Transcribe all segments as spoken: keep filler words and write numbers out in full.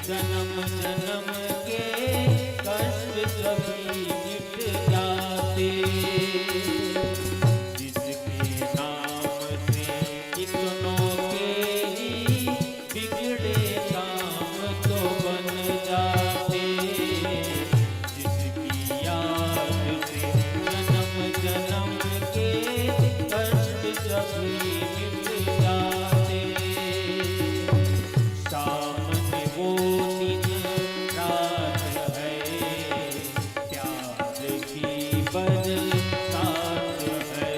जन्म जन्म के कष्ट सभी मिट जाते। जिसके नाम से कितनों के ही बिगड़े काम तो बन जाते। जिसकी याद से जन्म जन्म के कष्ट सभी मिट जाते। सामने वो दिन रात है, प्यार की बरसात है।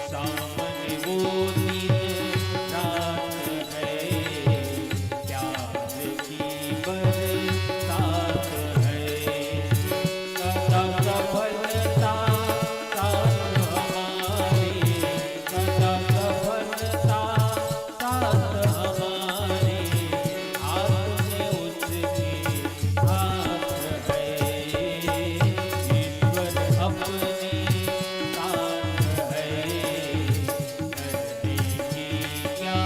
सामने वो दिन रात है, प्यार की बरसात है। सदा सफलता साथ हमारे, सदा सफलता साथ हमारे, हाथ में उसके हाथ है, ईश्वर अपने साथ है, डरने की क्या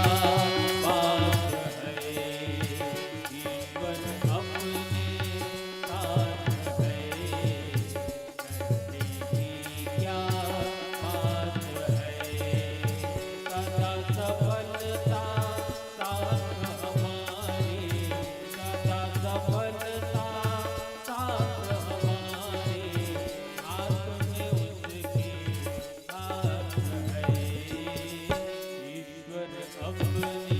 बात है, ईश्वर अपने साथ है। करने की क्या बात है, सदा सफलता साथ हमारे, सदा सफलता साथ हमारे, हाथ में उसके हाथ है, ईश्वर अपने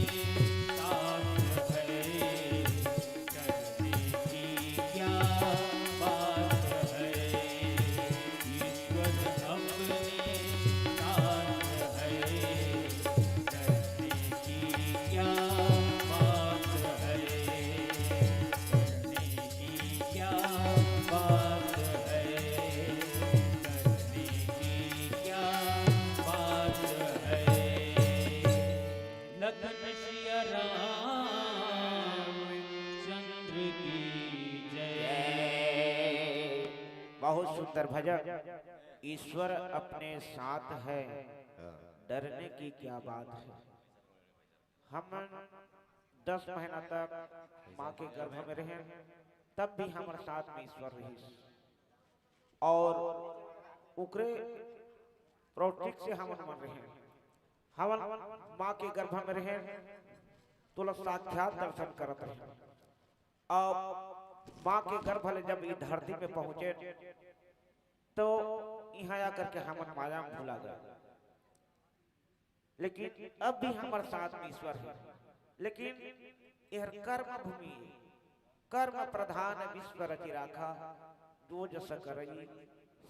साथ है। करने की क्या बात है, ईश्वर अपने साथ है। करने की क्या बात है, करने की क्या बात है, करने की क्या बात है। लखन सिया राम चंद्र की जय। बहुत सुंदर भजन। ईश्वर अपने साथ है, डरने की क्या बात है। हम दस महीना तक माँ के गर्भ में रहे, तब भी हमारे साथ में ईश्वर रहिस। और ओकरे प्रोटेक्ट से हमन मन रहेन। हमन माँ के गर्भ में रहेन, तोला साक्षात दर्शन करत रहेन। अब माँ के गर्भ ले जब ई धरती में पहुँचे, तो यहाँ आकर के हमन माया में भुला गए। लेकिन अब भी हमर साथ में ईश्वर है। लेकिन एहर कर्म भूमि है, कर्म प्रधान विश्व रचि राखा, जो जस करई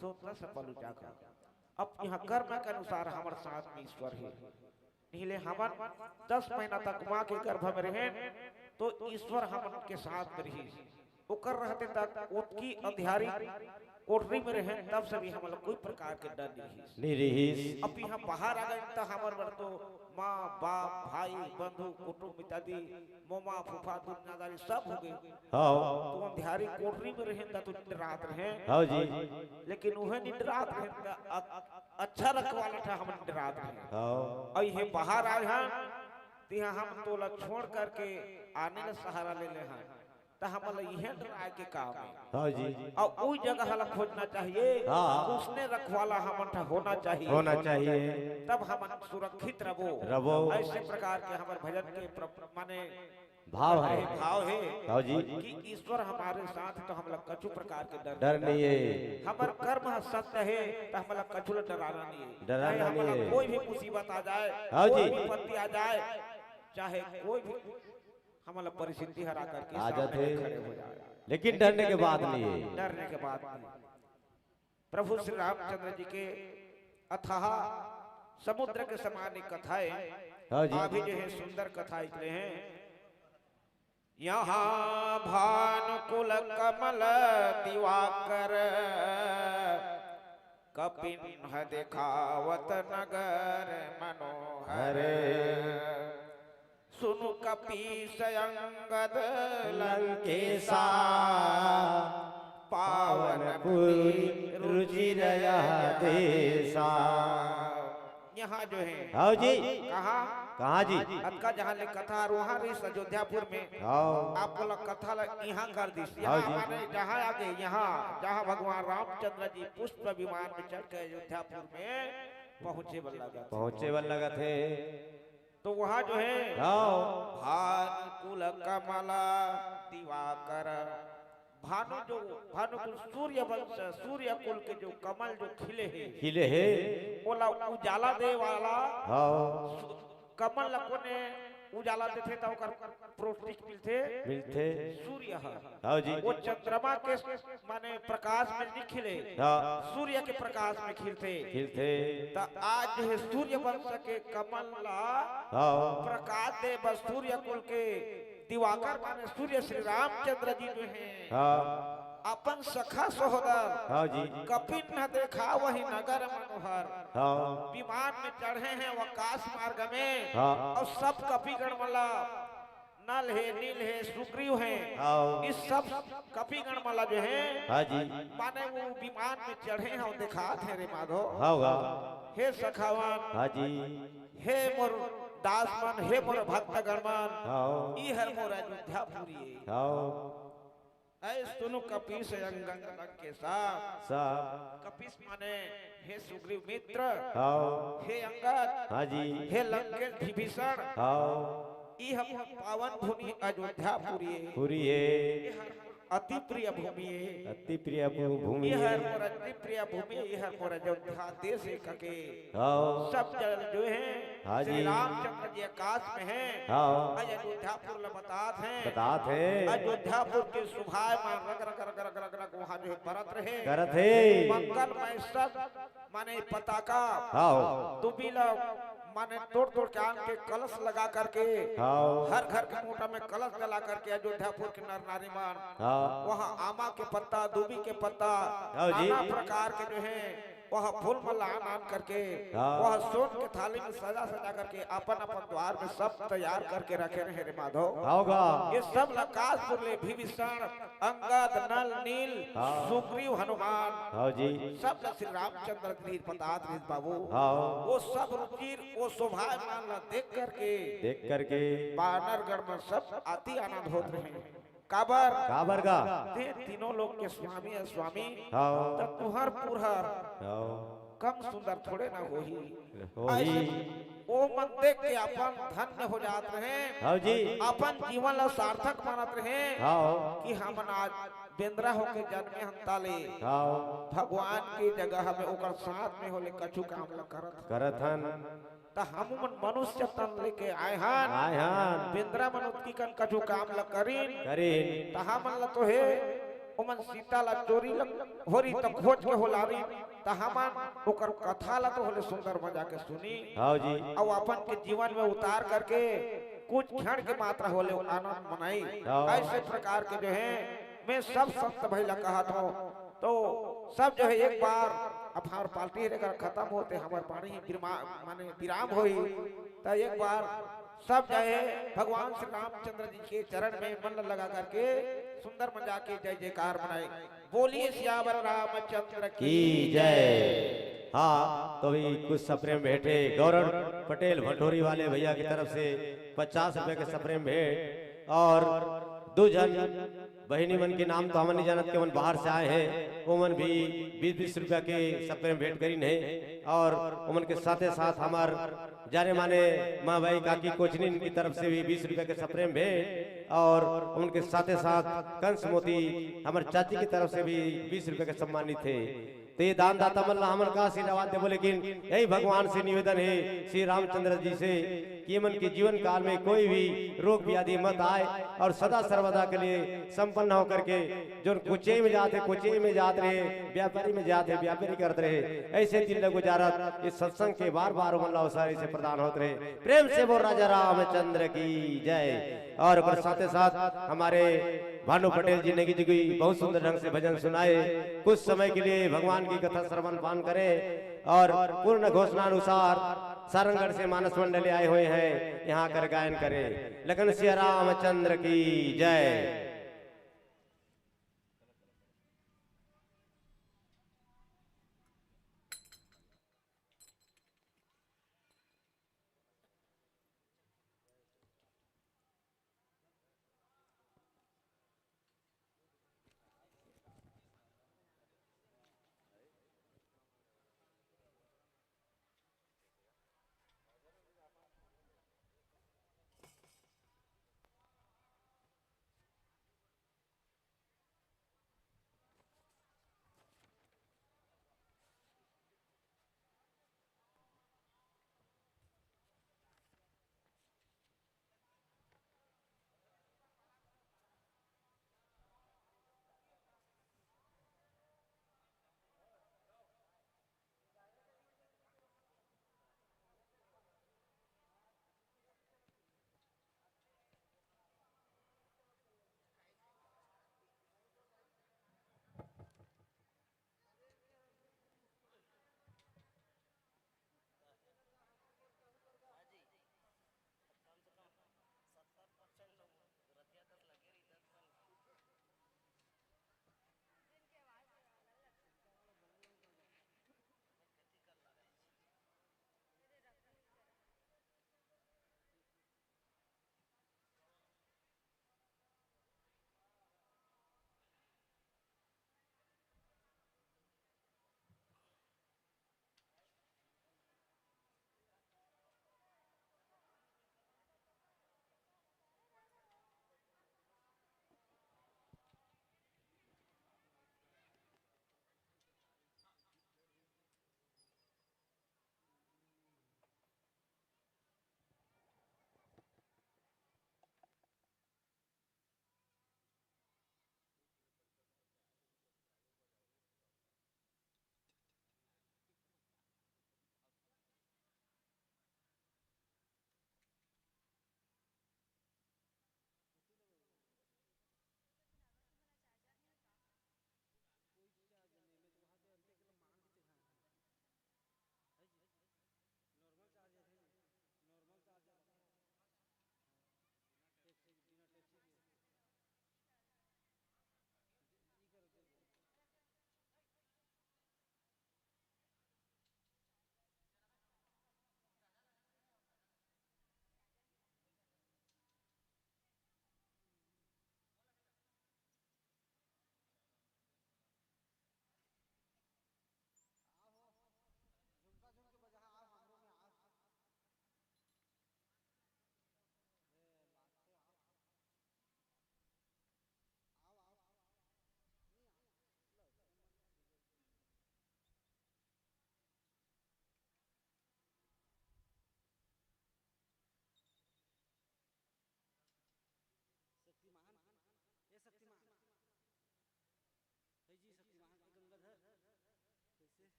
सो तस फल चाखा। अब यहाँ कर्म के अनुसार हमर साथ में ईश्वर है। नहीं ले हमन दस महीना तक माँ के गर्भ में रहेन, तो ईश्वर हमन के साथ में रहिस। ओकर रहते तक ओतकी अंधियारी कोठरी में रहेन, तब से भी हमन ला कोई प्रकार के डर नहीं रहिस। नहीं रहिस। अब यहाँ बाहर आ गए, तो हमर बर तो माँ, बाप, भाई, बंधु, कुटुंब इत्यादि, मोमा, फूफा, दुनियादारी सब हो गए। हाँ। तो अंधियारी कोठरी में रहेन, त तो डरात रहेन। हाँ जी। लेकिन उहे नहीं डरात रहेन, त अ-, अ-, अच्छा रखवाला था, हमन डरात रहेन। हाँ। और ये बाहर आए हैं, तो यहाँ हम तोला छोड़ करके आने ला सहारा ले ले हैं, तो हमन ला इहे डराए के काम है। हाँ जी। और उस जगह ला खोजना चाहिए, हाँ। उसने रखवाला हमन ठा होना चाहिए। होना चाहिए। तब हमन सुरक्षित रबो। रबो। ऐसे प्रकार के हमर भजन के प्र-, माने भाव है। भाव है। हाँ जी। कि ईश्वर हमारे साथ, तो हमला कछु प्रकार के डर डर नहीं है। हमर कर्म ह सत्य है, तो हमला कछु ला डराना नहीं है। डराना चाहे हमला नहीं है। कोई भी मुसीबत आ जाए, हाँ कोई जी। विपत्ति आ जाए, चाहे कोई भी हमला परिस्थिति हरा करके आ सामने जाते। खड़े हो जाए। लेकिन डरने के बात नहीं है। डरने के बात नहीं। प्रभु श्री रामचंद्र जी के अथाह समुद्र के समान एक कथा है। हाँ जी। अभी जो है सुंदर कथा निकले हैं। यहाँ भानुकुल कमल दिवाकर कपिन दिखावत नगर मनोहर। सुनु कपीस अंगद लंकेसा, पावन पुरी रुचिर यह देसा। यहाँ जो है। हाँ जी। कहाँ? कहाँ जी? अतका जहाँ ले कथा और वहाँ रहिस अयोध्यापुर में। हाँ। आप बोला कथा ला यहाँ कर दिस। हाँ यहाँ जी। माने जहाँ आगे, यहाँ जहाँ भगवान रामचंद्र जी पुष्प विमान में चढ़ के अयोध्यापुर में पहुँचे बर लगा थे। पहुँचे बर लगा थे। तो वहाँ जो है। हाँ। भानुकुल कमल दिवाकर, भानु जो, भानुकुल सूर्य वंश, सूर्य कुल के जो कमल जो खिले हे, खिले हे। ओला उजाला दे वाला। हाँ। सु-, कमल ला कोने उजाला देथे त ओकर पौष्टिक मिलथे। मिलथे। सूर्य ह। हाँ जी। वो चंद्रमा के माने प्रकाश में नहीं खिले। हाँ। सूर्य के प्रकाश में खिलथे। खिलथे। त आज जो है सूर्य वंश के कमल ला। हाँ। प्रकाश दे बर सूर्य कुल के दिवाकर माने सूर्य श्री रामचंद्र जी जो हैं, हाँ। अपन सखा सहोदर हाँ जी। कपिन न देखा वही नगर मनोहर। हाँ। विमान में चढ़े हैं आकाश मार्ग में। हाँ। और सब कपिगण मला नल है, नील है, सुग्रीव है। हाँ। इस सब कपिगण मला जो है, हाँ जी। माने वो विमान में चढ़े हैं और दिखात हैं रे माधो। हाँ, हाँ। हे सखावन। हाँ जी। हे मोर दास मन, हे मोर भक्तगण मन, हाँ। ई हर मोर अयोध्यापुरी हे। हाँ। ऐ सुनु कपीस अंगद लंकेसा। सा। कपीस माने हे सुग्रीव मित्र, हाँ। हे अंगद, हाँ जी। हे लंकेश विभीषण, हाँ। ई हमर पावन भूमि अयोध्यापुरी हे। पुरी हे। ई हर अति प्रिय भूमि हे। अति प्रिय भू-, भूमि ये हे। हर मोर अति प्रिय भूमि, ये हर मोर अयोध्या देश हे कके। हाँ। सब जन जो है, हाँ श्री जी। रामचंद्र जी आकाश में है। हाँ। अय अयोध्यापुर ल बतात है। बतात है। अयोध्यापुर के सुभाय मान रग रग रग रग रग रग वहाँ जो है बरत रहे। करत हे। मंगलमय सब माने पताका, हाँ। दुबी ला माने तोड़ तोड़ के आन के कलश लगा करके, हाँ। हर घर के मोटा में कलश जला करके अयोध्यापुर के नर नारी मन, हाँ। वहाँ आमा के पत्ता, दुबी के पत्ता, हाँ जी। नाना प्रकार के जो है वह फूल माला आन आन करके, हाँ। वह सोन के थाली में सजा सजा करके अपन अपन द्वार में सब तैयार करके रखे रहे रे माधव। हाँ गा। ये सब ला कासपुर ले विभीषण, अंगद, नल, नील, हाँ। सुग्रीव, हनुमान, हाँ जी। सब ला श्री रामचंद्र जी पतात रहिस बाबू। हाँ। वो सब रुचिर, वो शोभायमान ला देख करके, देख करके। बानर गण में सब अति आनंद होत रहे। काबर? काबर गा? ते तीनों लोक के स्वामी हे स्वामी, हाँ। त तुहर पुरहर हाँ। कम सुंदर थोड़े ना होही। होही। ऐसे ओ मन देख के अपन धन्य हो जात रहे। हाँ जी। अपन जीवन ला सार्थक मानत रहे हाँ। कि हमन आज बेंदरा होके जन्मे हन ताले हाँ। भगवान के जगह में ओकर साथ में होले कछु काम ला करत हन। करत हन। त हमू मन मनुष्य तन लेके आए हन। आए हन। बेंदरा मन ओतकी कन कछु काम ला करिन। करिन। त हमन ला तो हे, ओमन सीता ला चोरी ला होरी त खोज के होलारिन। त हमन ओकर कथा ला तो होले सुंदर मजा के सुनी। हाँ जी। अउ अपन के जीवन में उतार करके कुछ क्षण के मात्रा होले आनंद मनाई। हाँ। ऐसे प्रकार के जो है, मैं सब संत भाई ला कहत हूँ, तो सब जो है एक बार अब हमार पार्टी लेकर खत्म होते, हमार पानी ही विरमा-, माने विराम होई, तो एक बार सब जो है भगवान श्री रामचंद्र जी के चरण में मन लगा करके सुंदर मजा के जय जयकार मनाए। बोलिए सियावर रामचंद्र की की जय। हाँ, तो अभी कुछ सप्रेम भेंटे गौरव पटेल भटोरी वाले भैया की तरफ से पचास रुपए के सप्रेम भेंट और दो झन बहिनी मन के नाम तो हमन नहीं जानत के मन बाहर से आए हैं, वो मन भी बीस बीस रुपया के सप्रेम भेंट करिन है और ओमन के साथे साथ हमार जाने माने माँ बाई काकी कोचनिन की तरफ से भी बीस रुपया के सप्रेम भेंट और ओमन के साथे साथ कंस मोती हमार चाची की तरफ से भी बीस रुपया के सम्मानित है। तो ये दान दाता मन ला हमन का आशीर्वाद देबो, लेकिन यही भगवान से निवेदन है, श्री रामचंद्र जी से, कि ये मन के जीवन काल में कोई भी रोग व्याधि मत आए और सदा सर्वदा के लिए संपन्न होकर के जो कोचई में जात हे, कोचई में जात रहे, व्यापारी में जात हे, व्यापारी करत रहे, ऐसे दिन ल गुजारत इस सत्संग के बार बार मन ला अवसर ऐसे प्रदान होत रहे। प्रेम से बोल राजा रामचंद्र की जय। और ओकर साथे साथ हमारे भानु पटेल जी नेगी जी भी बहुत सुंदर ढंग से भजन सुनाए। कुछ समय के लिए भगवान की कथा श्रवण पान करें और पूर्ण घोषणा अनुसार सारंगढ़ से मानस मंडली आए हुए हैं, यहाँ कर गायन करें। लखन सिया रामचंद्र की जय।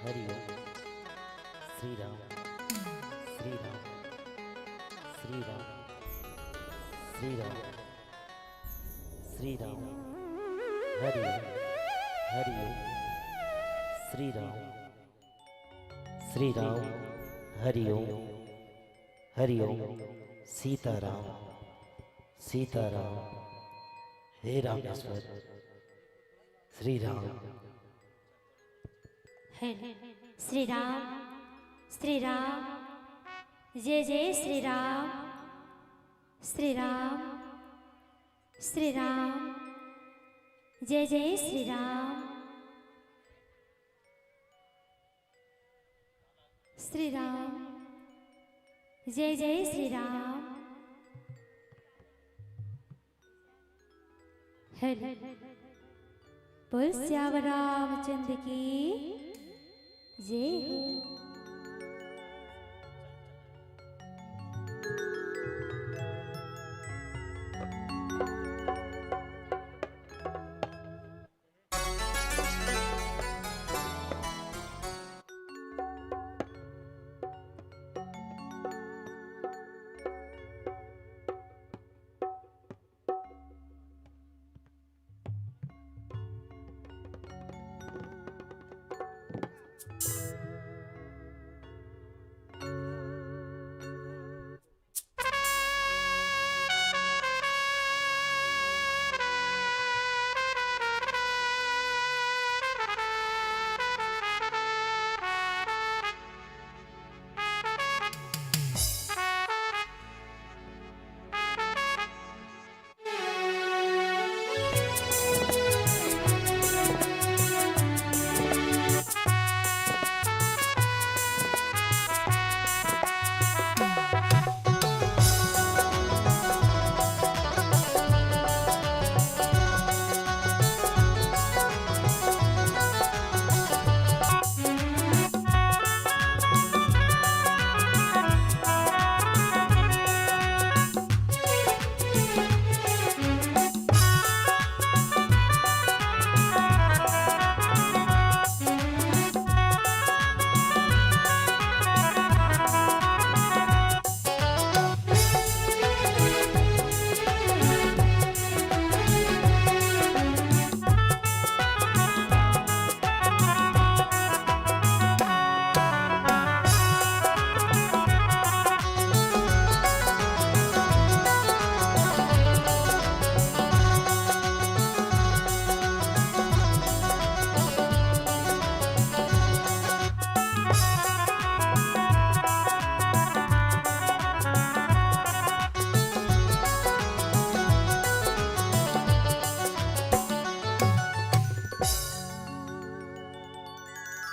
हरि ओम। श्री राम, श्री राम, श्री राम, श्री राम, श्री राम। हरि ओम, हरि ओम। श्री राम, श्री राम। हरि ओम, हरि ओम। सीताराम, सीताराम। हे रामेश्वर, श्री राम। हे श्री राम, श्री राम, जय जय श्री राम, श्री राम, श्री राम, जय जय श्री राम, श्री राम, जय जय श्री राम। हेलो, बोल सियावर रामचंद्र की जय हो।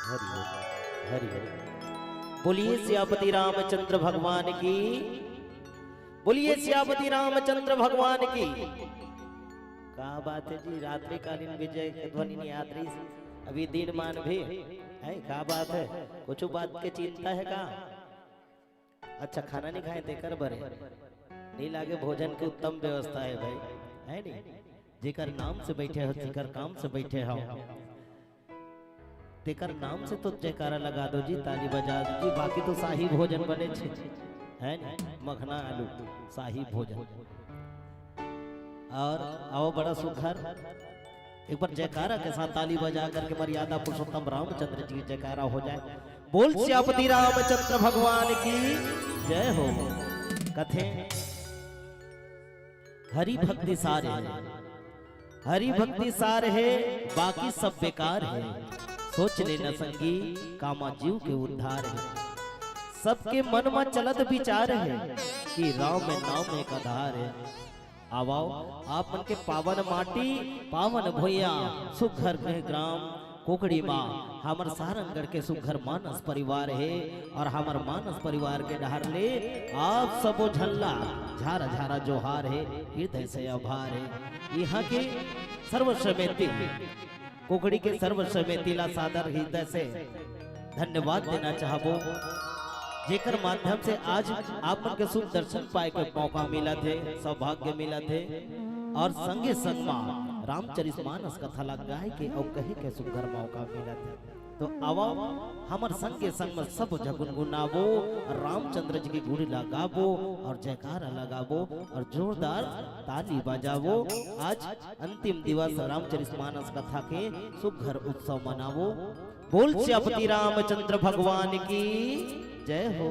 हरि ओम, हरि ओम। बोलिए सियापति रामचंद्र भगवान की, बोलिए सियापति रामचंद्र भगवान की। का बात है जी, रात्रिकालीन विजय के ध्वनि नहीं आत रही, अभी दिन मान भी है, का बात है, कुछ बात के चिंता है का? अच्छा, खाना नहीं खाए तेकर बरे नहीं लागे, भोजन के उत्तम व्यवस्था है भाई, है नहीं? जेकर नाम से बैठे हो, जेकर काम से बैठे हो, तेकर नाम से तो जयकारा लगा दो जी, ताली बजा दो जी, बाकी तो शाही भोजन बने छे, है नहीं? मखना आलू शाही भोजन। और आओ बड़ा सुघर, एक बार जयकारा के साथ ताली बजा करके मर्यादा पुरुषोत्तम रामचंद्र जी की जयकारा हो जाए। बोल सियापति रामचंद्र भगवान की जय हो। कथे हरि भक्ति सार है, हरि भक्ति सार है, बाकी सब बेकार है। सोच ले न संगी, कामा जीव के उद्धार है। सबके मन म चलत विचार है कि राम नाम एक आधार है। आवव, आप मन के पावन माटी, पावन भुइयां, सुघर गृह ग्राम कोकड़ी मा, हमर सारंगढ़ के सुघर मानस परिवार हे और हमर मानस परिवार के डहर ले आप सबो झन ला झारा झारा जोहार हे, हृदय से आभार हे। इहाँ के सर्व समिति, कोकड़ी के सर्व समिति ला सादर हृदय से धन्यवाद देना चाहबो, जेकर माध्यम से आज आप मन के शुभ दर्शन पाए के मौका मिलत हे, सौभाग्य मिलत हे और संगे संग मा रामचरित मानस कथा ला गाए के अउ कहे के सुघर मौका मिलत हे। तो आवो, हमर संगे संग म सब झ गुनगुनाबो, रामचंद्र जी के गुण ला गाबो अउ जयकारा लगाबो अउ जोरदार ताली बजाबो। आज अंतिम दिवस रामचरित मानस कथा के सुघर उत्सव मनाबो। बोल सियापति रामचंद्र भगवान की जय हो।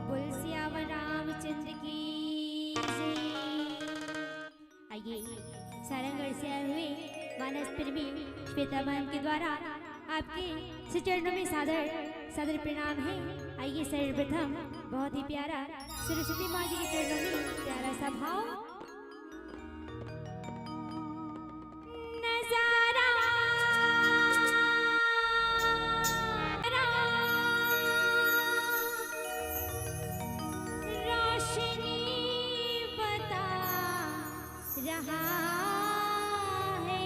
बोल सियावर रामचंद्र की जय। आइए, सारंगढ़ से आए हुए मानस प्रेमी श्वेता बहन के द्वारा आपके श्री चरणों में सादर सादर प्रणाम है। आइए, सर्वप्रथम बहुत ही प्यारा सरस्वती माँ जी के चरणों में प्यारा सा भाव। नजारा रोशनी बता रहा है।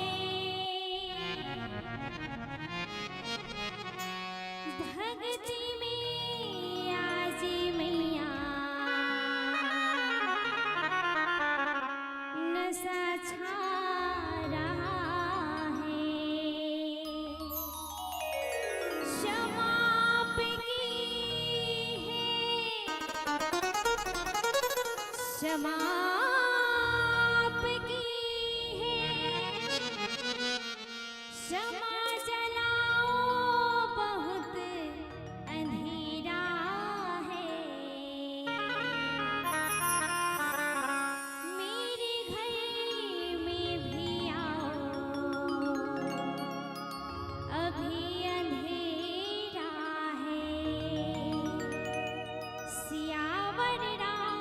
भक्ति में आज मैया नशा छा रहा है। क्षमा आपकी है, क्षमा आपकी है, क्षमा जलाओ बहुत अंधेरा है। मेरे घर में भी आओ, अभी अंधेरा है। सियावर राम,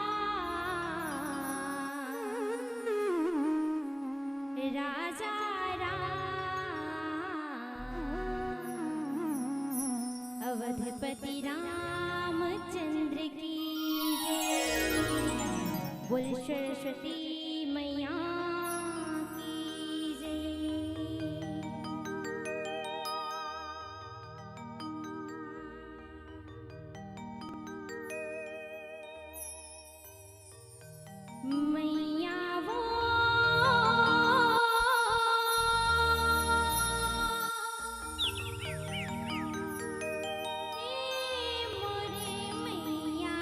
राजा राम, अवधपति रामचंद्र की जय। बोल सरस्वती मैया की जय। मैया वो ए मोरे मैया,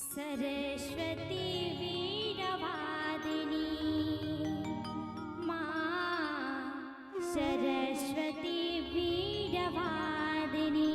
सरस्वती वीरवादिनी माँ, सरस्वती वीरवादिनी।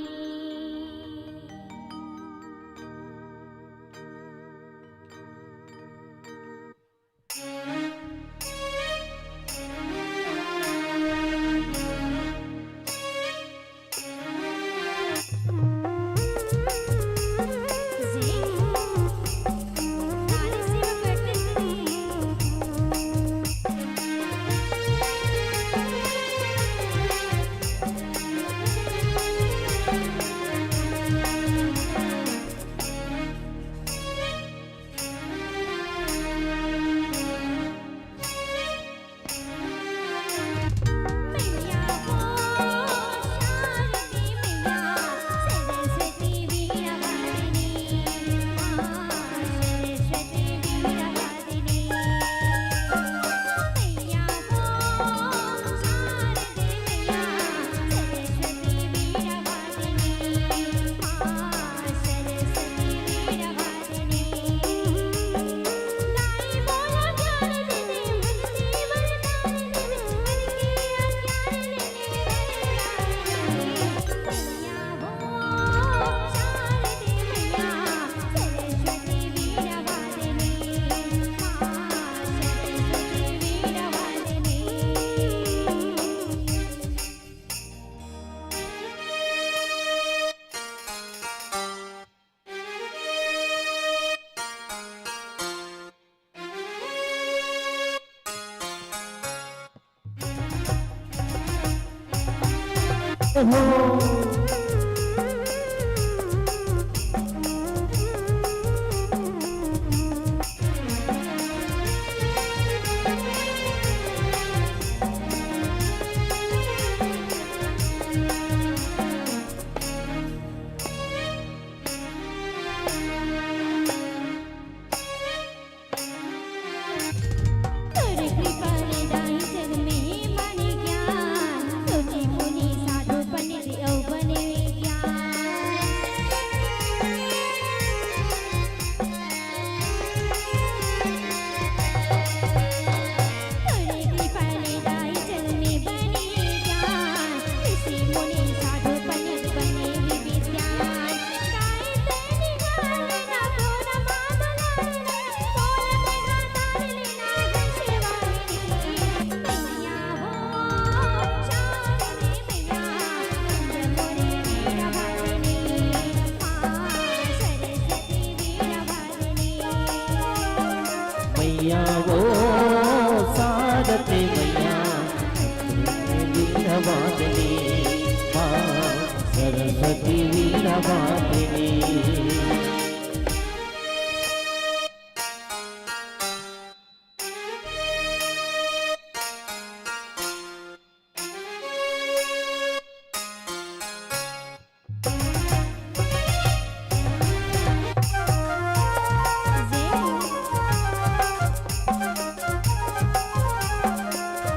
वीरवादिनी।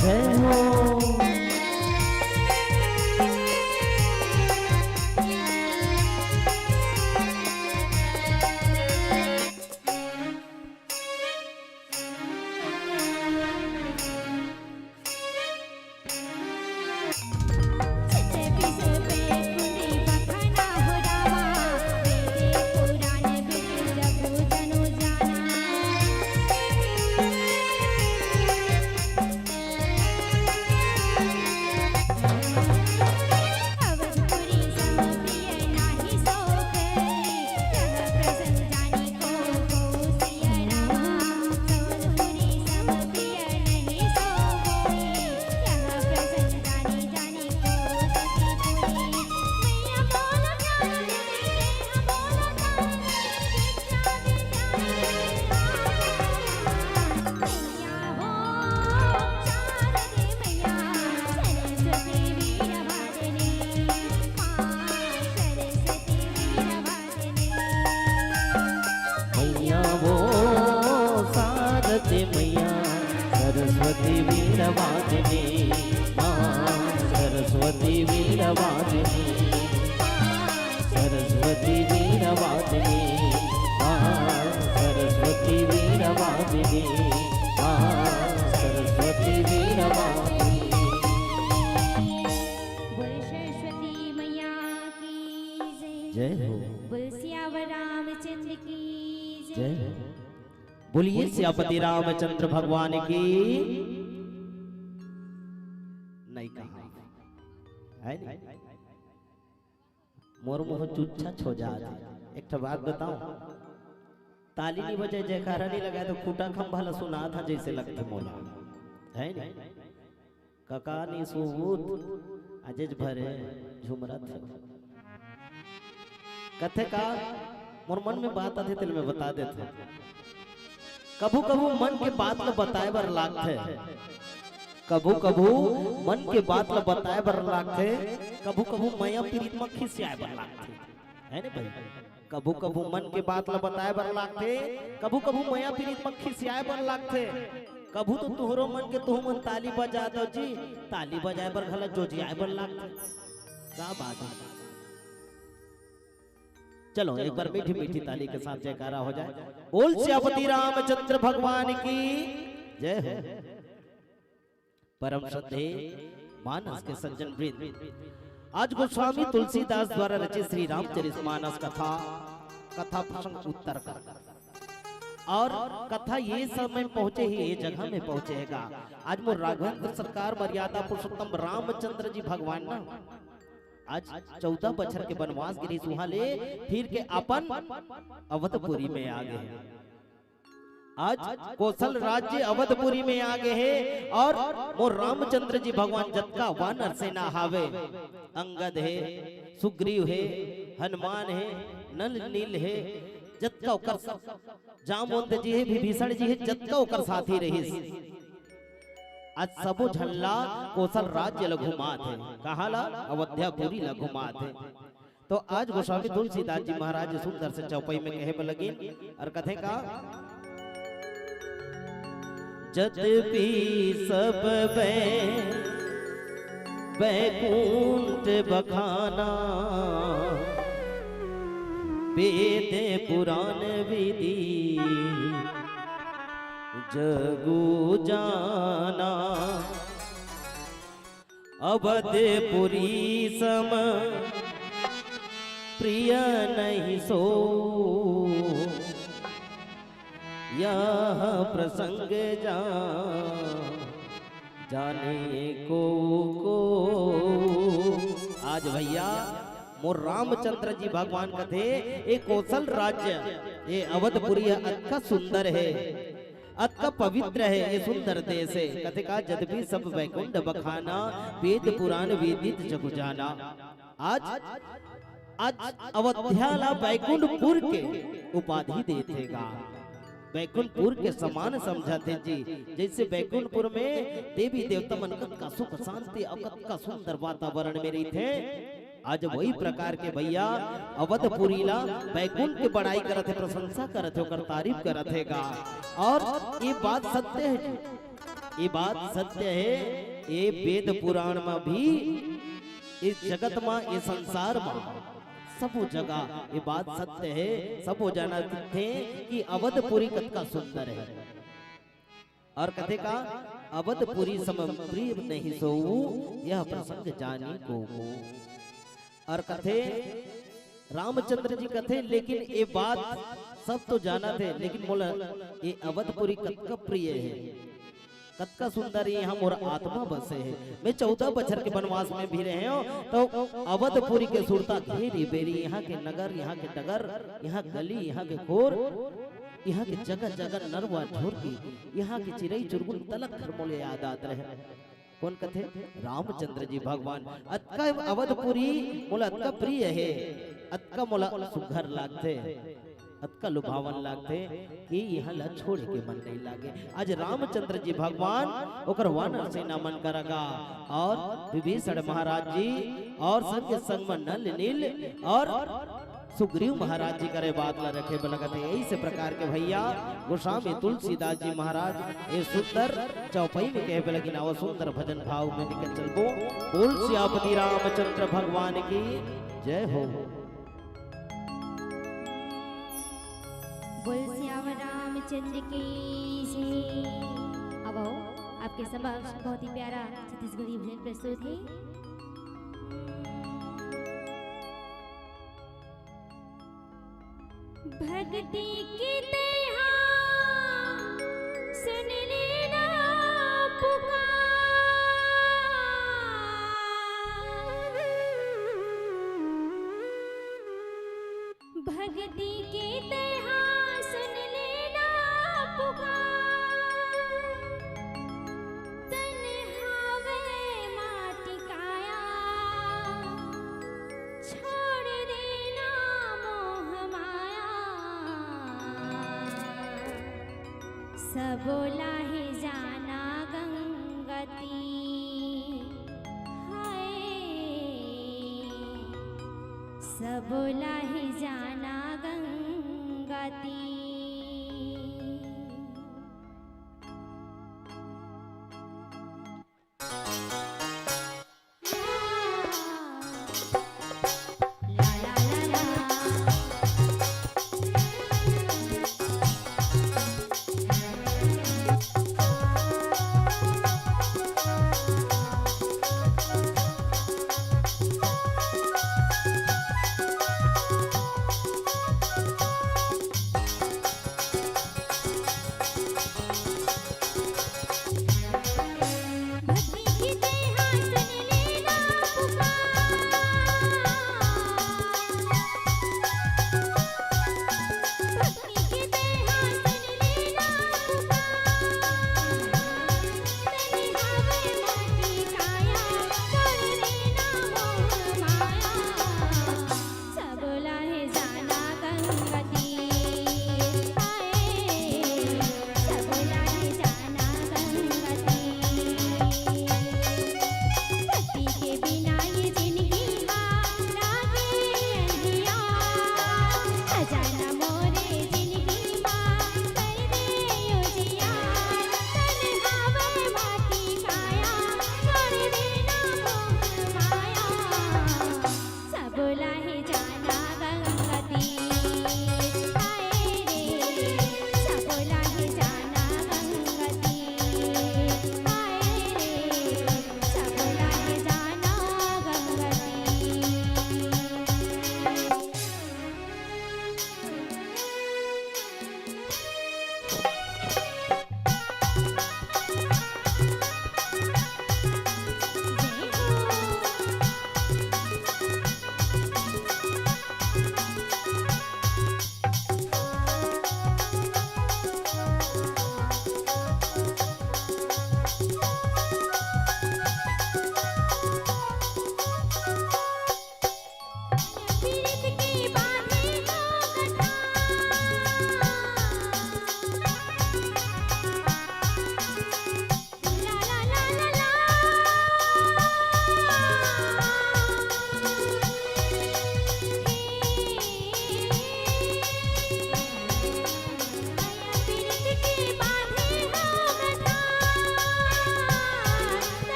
जय हो। मैया वो शारदे मैया, सरस्वती वीरवादिनी, माँ सरस्वती वीरवादिनी, सरस्वती वीरवादिनी, माँ सरस्वती वीरवादिनी, माँ सरस्वती वीरवादिनी। बोल सरस्वती मैया की जय। जय हो। बोल सियावर रामचंद्र की जय। जय हो। बोलिए सियापति रामचंद्र भगवान की। नहीं कहा है नहीं? मोर मुंह चुच्छा छो जात हे। एक ठो बात बताओ, ताली नहीं बजाए, जयकारा नहीं लगाए तो खूंटा खंभा ला सुनात हा जैसे लगथे मोला, है नहीं? कका नी सुबूत, अजेज भरे झुमरत हे। कथे का, मोर मन में बात आथे, तेल में बता देथे। कभू-कभू मन के बात ल बताए बर लागथे, कभू-कभू मन के बात ल बताए बर लागथे, कभू-कभू मया पीरित म खिसियाए बर लागथे, है ने भाई? कभू-कभू मन के बात ल बताए बर लागथे, कभू-कभू मया पीरित म खिसियाए बर लागथे, कभू तो तुहरो मन के तुहू मन ताली बजा दो जी, ताली बजाए बर घला जोजियाए बर लागथे। का बात हे? चलो, एक बार मीठी मीठी ताली के साथ जयकारा हो जाए। बोल सियापति रामचंद्र भगवान की जय हो। परम श्रद्धेय मानस के सज्जन वृंद, आज गोस्वामी तुलसीदास द्वारा रचित श्री रामचरित मानस कथा, कथा प्रसंग उत्तर का, और कथा ये समय पहुंचे ही, ये जगह में पहुंचेगा। आज मोर राघवेंद्र सरकार मर्यादा पुरुषोत्तम रामचंद्र जी भगवान ना आज चौदह बछर के बनवास गे रिहिस, उहाँ ले फिर के अपन अवधपुरी में आ गे हे। आज कोसल राज्य अवधपुरी में आ गे हे और मोर रामचंद्र जी भगवान जतका वानर सेना हावे, अंगद हे, सुग्रीव हे, हनुमान हे, नल नील हे, जतका ओकर जामवंत जी हे, विभीषण जी हे, जतका ओकर साथी रहिस, आज सबो झन ला कोसल राज्य ल घुमात हे। कहाँ ला? अवध्यापुरी ल घुमात हे। तो आज गोस्वामी तुलसीदास जी महाराज सुंदर से चौपाई में कहे बर लगिन और कथे का, जद्यपि सब बै-, बैकुंठ बखाना, वेद पुराण विधि जगु जाना। अवधपुरी सम प्रिय नहीं सो, यह प्रसंग जा जाने को को। आज भैया मोर रामचंद्र जी भगवान कथे, ए कोसल राज्य, ए अवधपुरी ह अतका सुंदर हे, अतका पवित्र हे, ए सुंदर देश हे। कथे का, जद्यपि सब बैकुंठ बखाना, वेद पुराण विदित जगु जाना। आज आज अवध्या ला बैकुंठपुर के उपाधि देथे गा, बैकुंठपुर के समान समझथे जी। जैसे बैकुंठपुर में देवी देवता मन कतका सुख शांति अउ कतका सुंदर वातावरण में रहिथे, आज वही प्रकार के भैया अवधपुरी ला बैकुंठ के बड़ाई करत हे, प्रशंसा करत हे, ओकर तारीफ करत हे गा। अउ ये बात सत्य हे जी, ये बात सत्य हे। ये वेद पुराण में भी, इस जगत में, ये संसार में सबो जगह ये बात सत्य हे, सबो जानथे कि अवधपुरी कतका सुंदर हे। अउ कथे का, अवधपुरी सम प्रिय नहीं सोऊ, यह प्रसंग जानी को को। अउ कथे, रामचंद्र जी कथे, लेकिन ये बात सब तो जानथे, लेकिन मोला ये अवधपुरी कतका प्रिय हे, कतका सुंदर हे, इहाँ मोर आत्मा बसे हे। मैं चौदह बछर के बनवास में भी रहे हँव, त अवधपुरी के सुरता घेरी बेरी, इहाँ के नगर, इहाँ के डगर, इहाँ गली, इहाँ के खोर, इहाँ के जगह जगह नरवा झोरकी, इहाँ के चिरई चुरगुन तलक हर मोले याद आत रहे। कोन कथे? रामचंद्र जी भगवान। अतका अवधपुरी मोला अतका प्रिय हे, अतका मोला सुघर लागथे, अतका लुभावन लागथे कि इहाँ ला छोड़े के मन नहीं लागे। आज रामचंद्र जी भगवान ओकर वानर सेना मन करा गा अउ विभीषण महाराज जी अउ संग संग में नल नील अउ सुग्रीव महाराज जी करे बात ला रखे बर लगत हे। इस प्रकार के भैया गोस्वामी तुलसीदास जी महाराज ये सुंदर चौपाई में कहे बर लगिन, अउ सुंदर भजन भाव में निकल चलबो। बोल सियापति रामचंद्र भगवान की जय हो। बोल सियावर रामचंद्र की जय। अब आओ, आपके समक्ष बहुत ही प्यारा छत्तीसगढ़ी भजन प्रस्तुत है। भक्ति के तेहा सुन लेना पुकार। भक्ति के तेहा सुन लेना पुकार। तन हावय माटी काया, छोड़ देना मोह माया। सबो ला हे जाना गंगा तीर, हाय। सबो ला हे जाना गंगा तीर।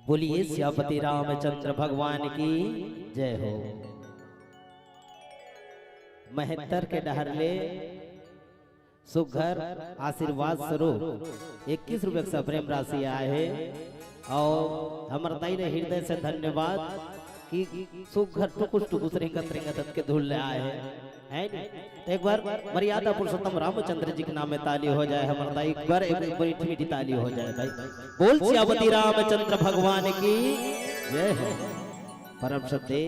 बोलिए सियापति रामचंद्र भगवान की जय हो। महत्तर के डहर ले सुघर आशीर्वाद स्वरूप इक्कीस रुपये के सप्रेम राशि आए हे। और हमर दाई ला हृदय से धन्यवाद कि सुघर टुकुस टुकुस रेंगत रेंगत अतके दूर ले आए हे, है नी? तो एक बार मर्यादा पुरुषोत्तम रामचंद्र जी के नाम में ताली हो जाए, हमर दाई एक बार एक मीठी मीठी ताली हो जाए भाई। बोल सियापति रामचंद्र भगवान की जय हो। परम श्रद्धे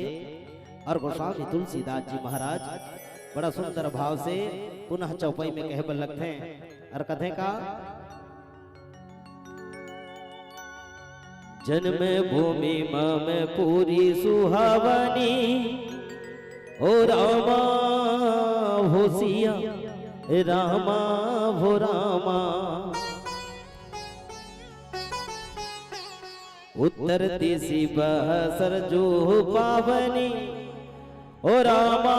और गोस्वामी तुलसीदास जी महाराज बड़ा सुंदर भाव से पुनः चौपाई में कहे बर लगथे और कथे का, जन्म भूमि मम पूरी सुहावनी, ओ रामा हो सिया रामा हो रामा। उत्तर दिशि बह सरजू पावनी, ओ रामा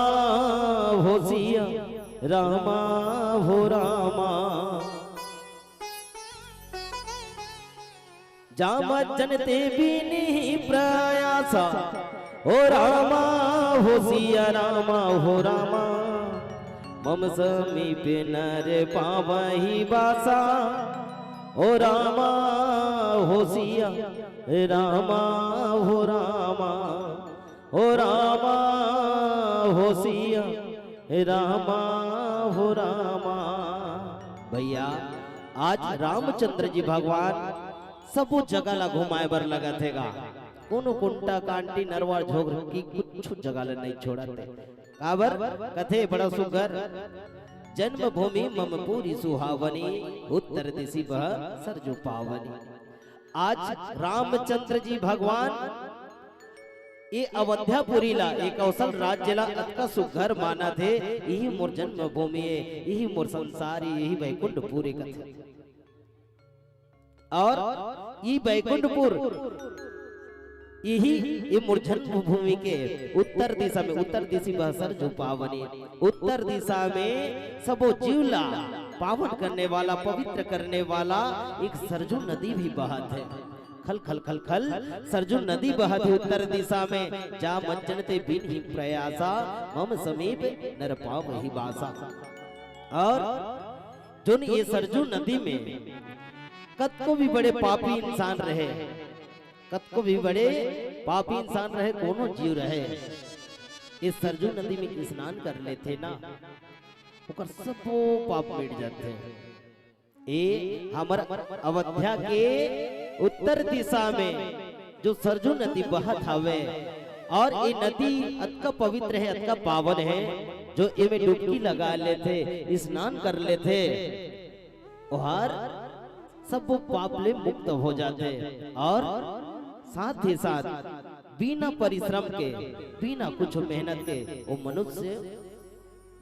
हो सिया रामा हो रामा। जाम जन ते बीनही प्रयासा, ओ रामा हो सिया रामा हो रामा। मम समीप नर पावही बासा, ओ रामा हो सिया रामा हो रामा। ओ रामा हो सिया रामा हो रामा। भैया, आज रामचंद्र जी भगवान सबो जगह ला घुमाए बर लगत हे गा। कोनो कुंटा कांटी नरवा झोंकरी कुछ जगह ला नहीं छोड़त हे। काबर कथे बड़ा सुघर, जन्मभूमि मम पूरी सुहावनी, उत्तर दिशि बह सरजू पावनी। आज रामचंद्र जी भगवान ये अवध्यापुरी ला, ये कौशल राज्य ला अतका सुघर मानत हे, यही मोर जन्मभूमि हे, यही मोर संसार हे, यही बैकुंठपुरी कथे। और ई बैकुंठपुर, यही ये मोर जन्मभूमि के उत्तर दिशा में, उत्तर दिशि बह सरजू पावनी, उत्तर दिशा में सबो जीव ला पावन करने वाला, पवित्र करने वाला एक सरजू नदी भी बहत हे। खल खल खल खल सरजू नदी बहत हे उत्तर दिशा में। जाम जन ते बीनही प्रयासा, मम समीप नर पावही बासा। और जोन ये सरजू नदी में कतको भी बड़े पापी इंसान रहे, कतको भी बड़े पापी इंसान रहे, कोनो जीव रहे, ये सरजू नदी में स्नान कर लेथे ना, ओकर सबो पाप मिट जाथे। ये हमर अवध्या के उत्तर दिशा में जो सरजू नदी बहत हवे, और ये नदी अतका पवित्र हे, अतका पावन हे, जो एमे डुबकी लगा लेथे, स्नान कर लेथे, ओहर सबो पाप ले मुक्त हो जाथे, और साथ ही साथ बिना परिश्रम के, बिना कुछ मेहनत के वो मनुष्य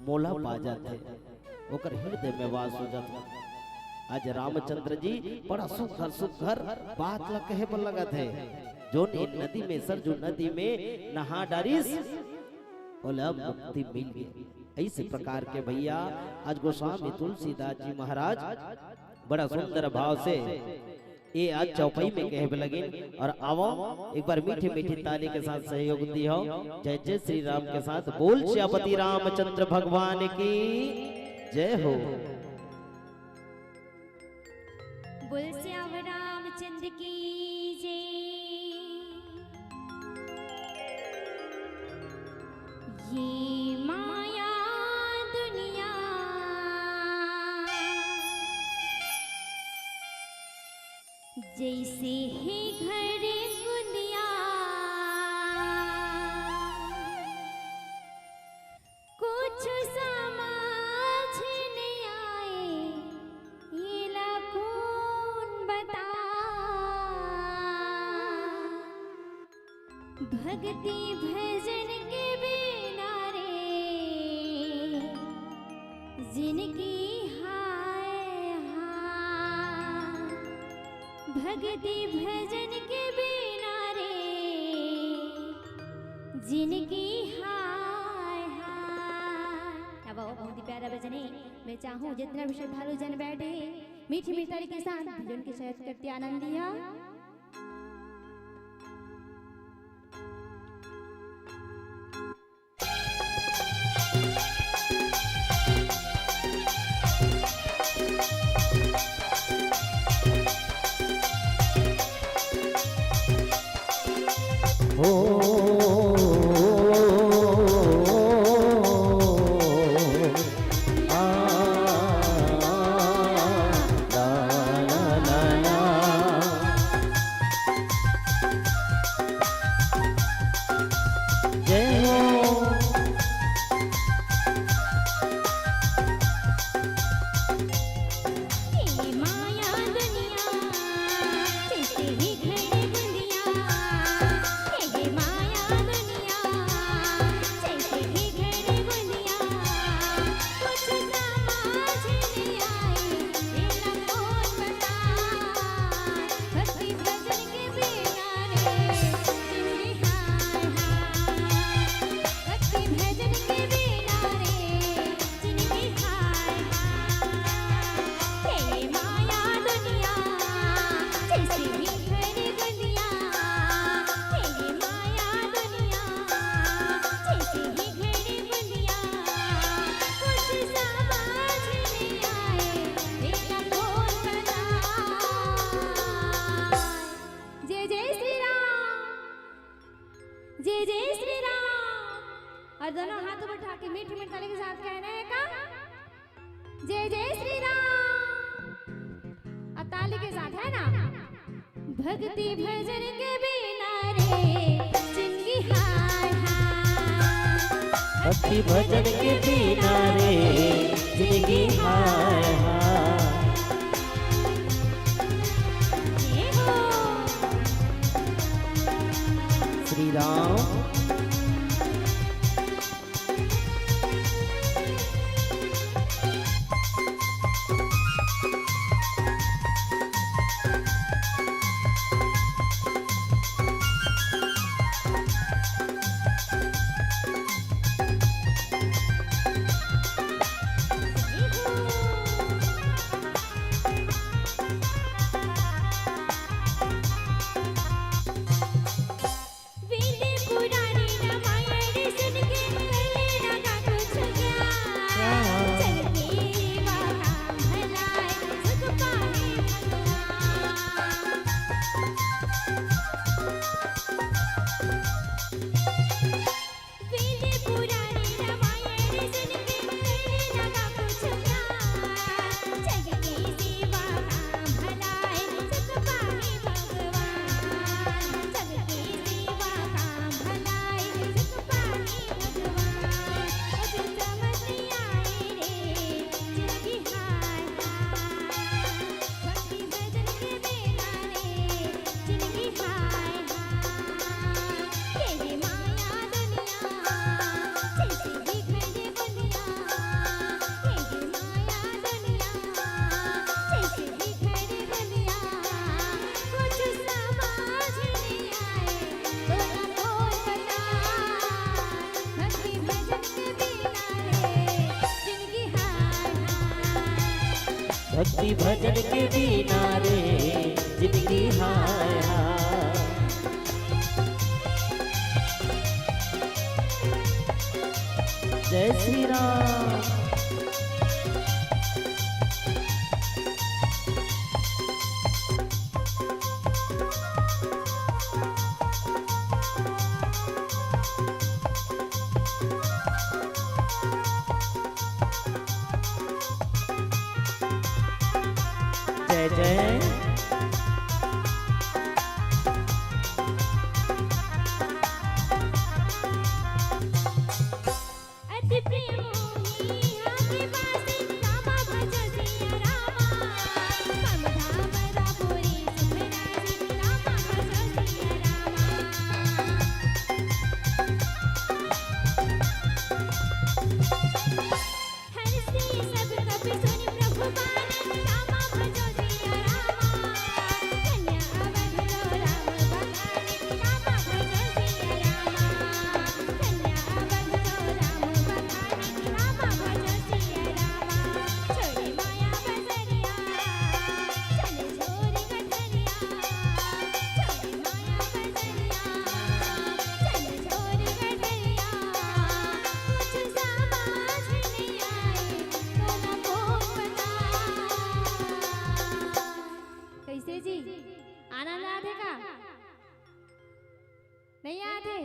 मोला पा जाथे, ओकर हृदय में वास हो जाथे। आज रामचंद्र जी बड़ा सुघर सुघर बात ला कहे बर लगत हे, जोन ए नदी में, सरजू नदी में नहा डारिस, ओला मुक्ति मिल गे। ऐसे प्रकार के भैया आज गोस्वामी तुलसीदास जी महाराज बड़ा सुंदर भाव से ये आज चौपाई में कहे लगिन। और आवो एक बार मीठे मीठे ताली के साथ सहयोग दियो, जय जय श्री राम के साथ बोल सियापति रामचंद्र भगवान की जय हो। बोल सियावर रामचंद्र की जय। ये माया दुनिया जैसे हे घर कुंदिया, कुछ समझ नहीं आए, येला कौन बता। भक्ति भजन के बिना रे जिनगी हाय हाय। भक्ति भजन के बिना रे जिनगी हाय हाय। अब वो बहुत ही प्यारा भजन हे। मैं चाहूँ जितना भी श्रद्धालु जन बैठे हैं, मीठी मीठी ताली के साथ भजन के साथ करते आनंद लिया। हो, आ, ला, ला, ला, ला। जय हो। हे माया दुनिया, जैसे ही घड़ी बुंदिया। हे माया दुनिया, जैसे ही घड़ी बुंदिया। कुछ समझ नहीं आए, मेरा कौन बताए। भक्ति भजन के बिना रे, जिंदगी हाय हाय। भक्ति भजन के बिना रे, जिंदगी हाय हाय। हे माया दुनिया, जैसे ही घड़ी बुंदिया। हे माया दुनिया, जैसे ही घड़ी बुंदिया। कुछ समझ नहीं आए, मेरा कौन बताए। जय जय श्री राम। जय जय श्री राम। और दोनों हाथ उठा के मीठ मीठ ताली के साथ कहना है का? जय जय श्री राम। और ताली के साथ, है ना? भक्ति भजन के बिना रे, जिंदगी हाय हाय। भक्ति भजन के बिना रे, जिंदगी हाय हाय। जय हो। श्री राम। वेद पुराण रामायण सुन के करे लगा कुछ ज्ञान। चल के वहाँ भलाई सुख पाए भगवान। वेद पुराण रामायण सुन के करे लगा कुछ ज्ञान। जग की सेवा का भलाई सुख पाए भगवान। जग की सेवा का भलाई सुख पाए भगवान। कुछ समझ नहीं आए रे, जिंदगी हाय हाय। भक्ति भजन के बिना रे, जिंदगी हाय हाय। ये माया दुनिया, जैसे ही घड़ी बुंदिया। ये माया दुनिया, जैसे ही घड़ी बुंदिया। कुछ समझ नहीं आए, तोला कौन बताए। भक्ति भजन के बिना रे, जिंदगी हाय हाय। भक्ति भजन के बिना रे, जिंदगी हाय हाय। जय श्री राम। जय जय। अति प्रिय मोहि यहाँ के वासी, रामा भजो सिया रामा। मम धाम रापुरी सुख राजी, रामा भजो सिया रामा। हरषि सब कपि सुनि प्रभु बानी, रामा भजो सिया रामा। धन्य अवध लो राम बखानी, रामा भजो सिया रामा। धन्य अवध लो राम बखानी, रामा भजो सिया रामा। छोड़ि माया बजरिया, चल छोड़ि गठरिया। छोड़ि माया बजरिया, चल छोड़ि गठरिया। कुछ समझ नहीं आए, तोला कौन बताए। आथे?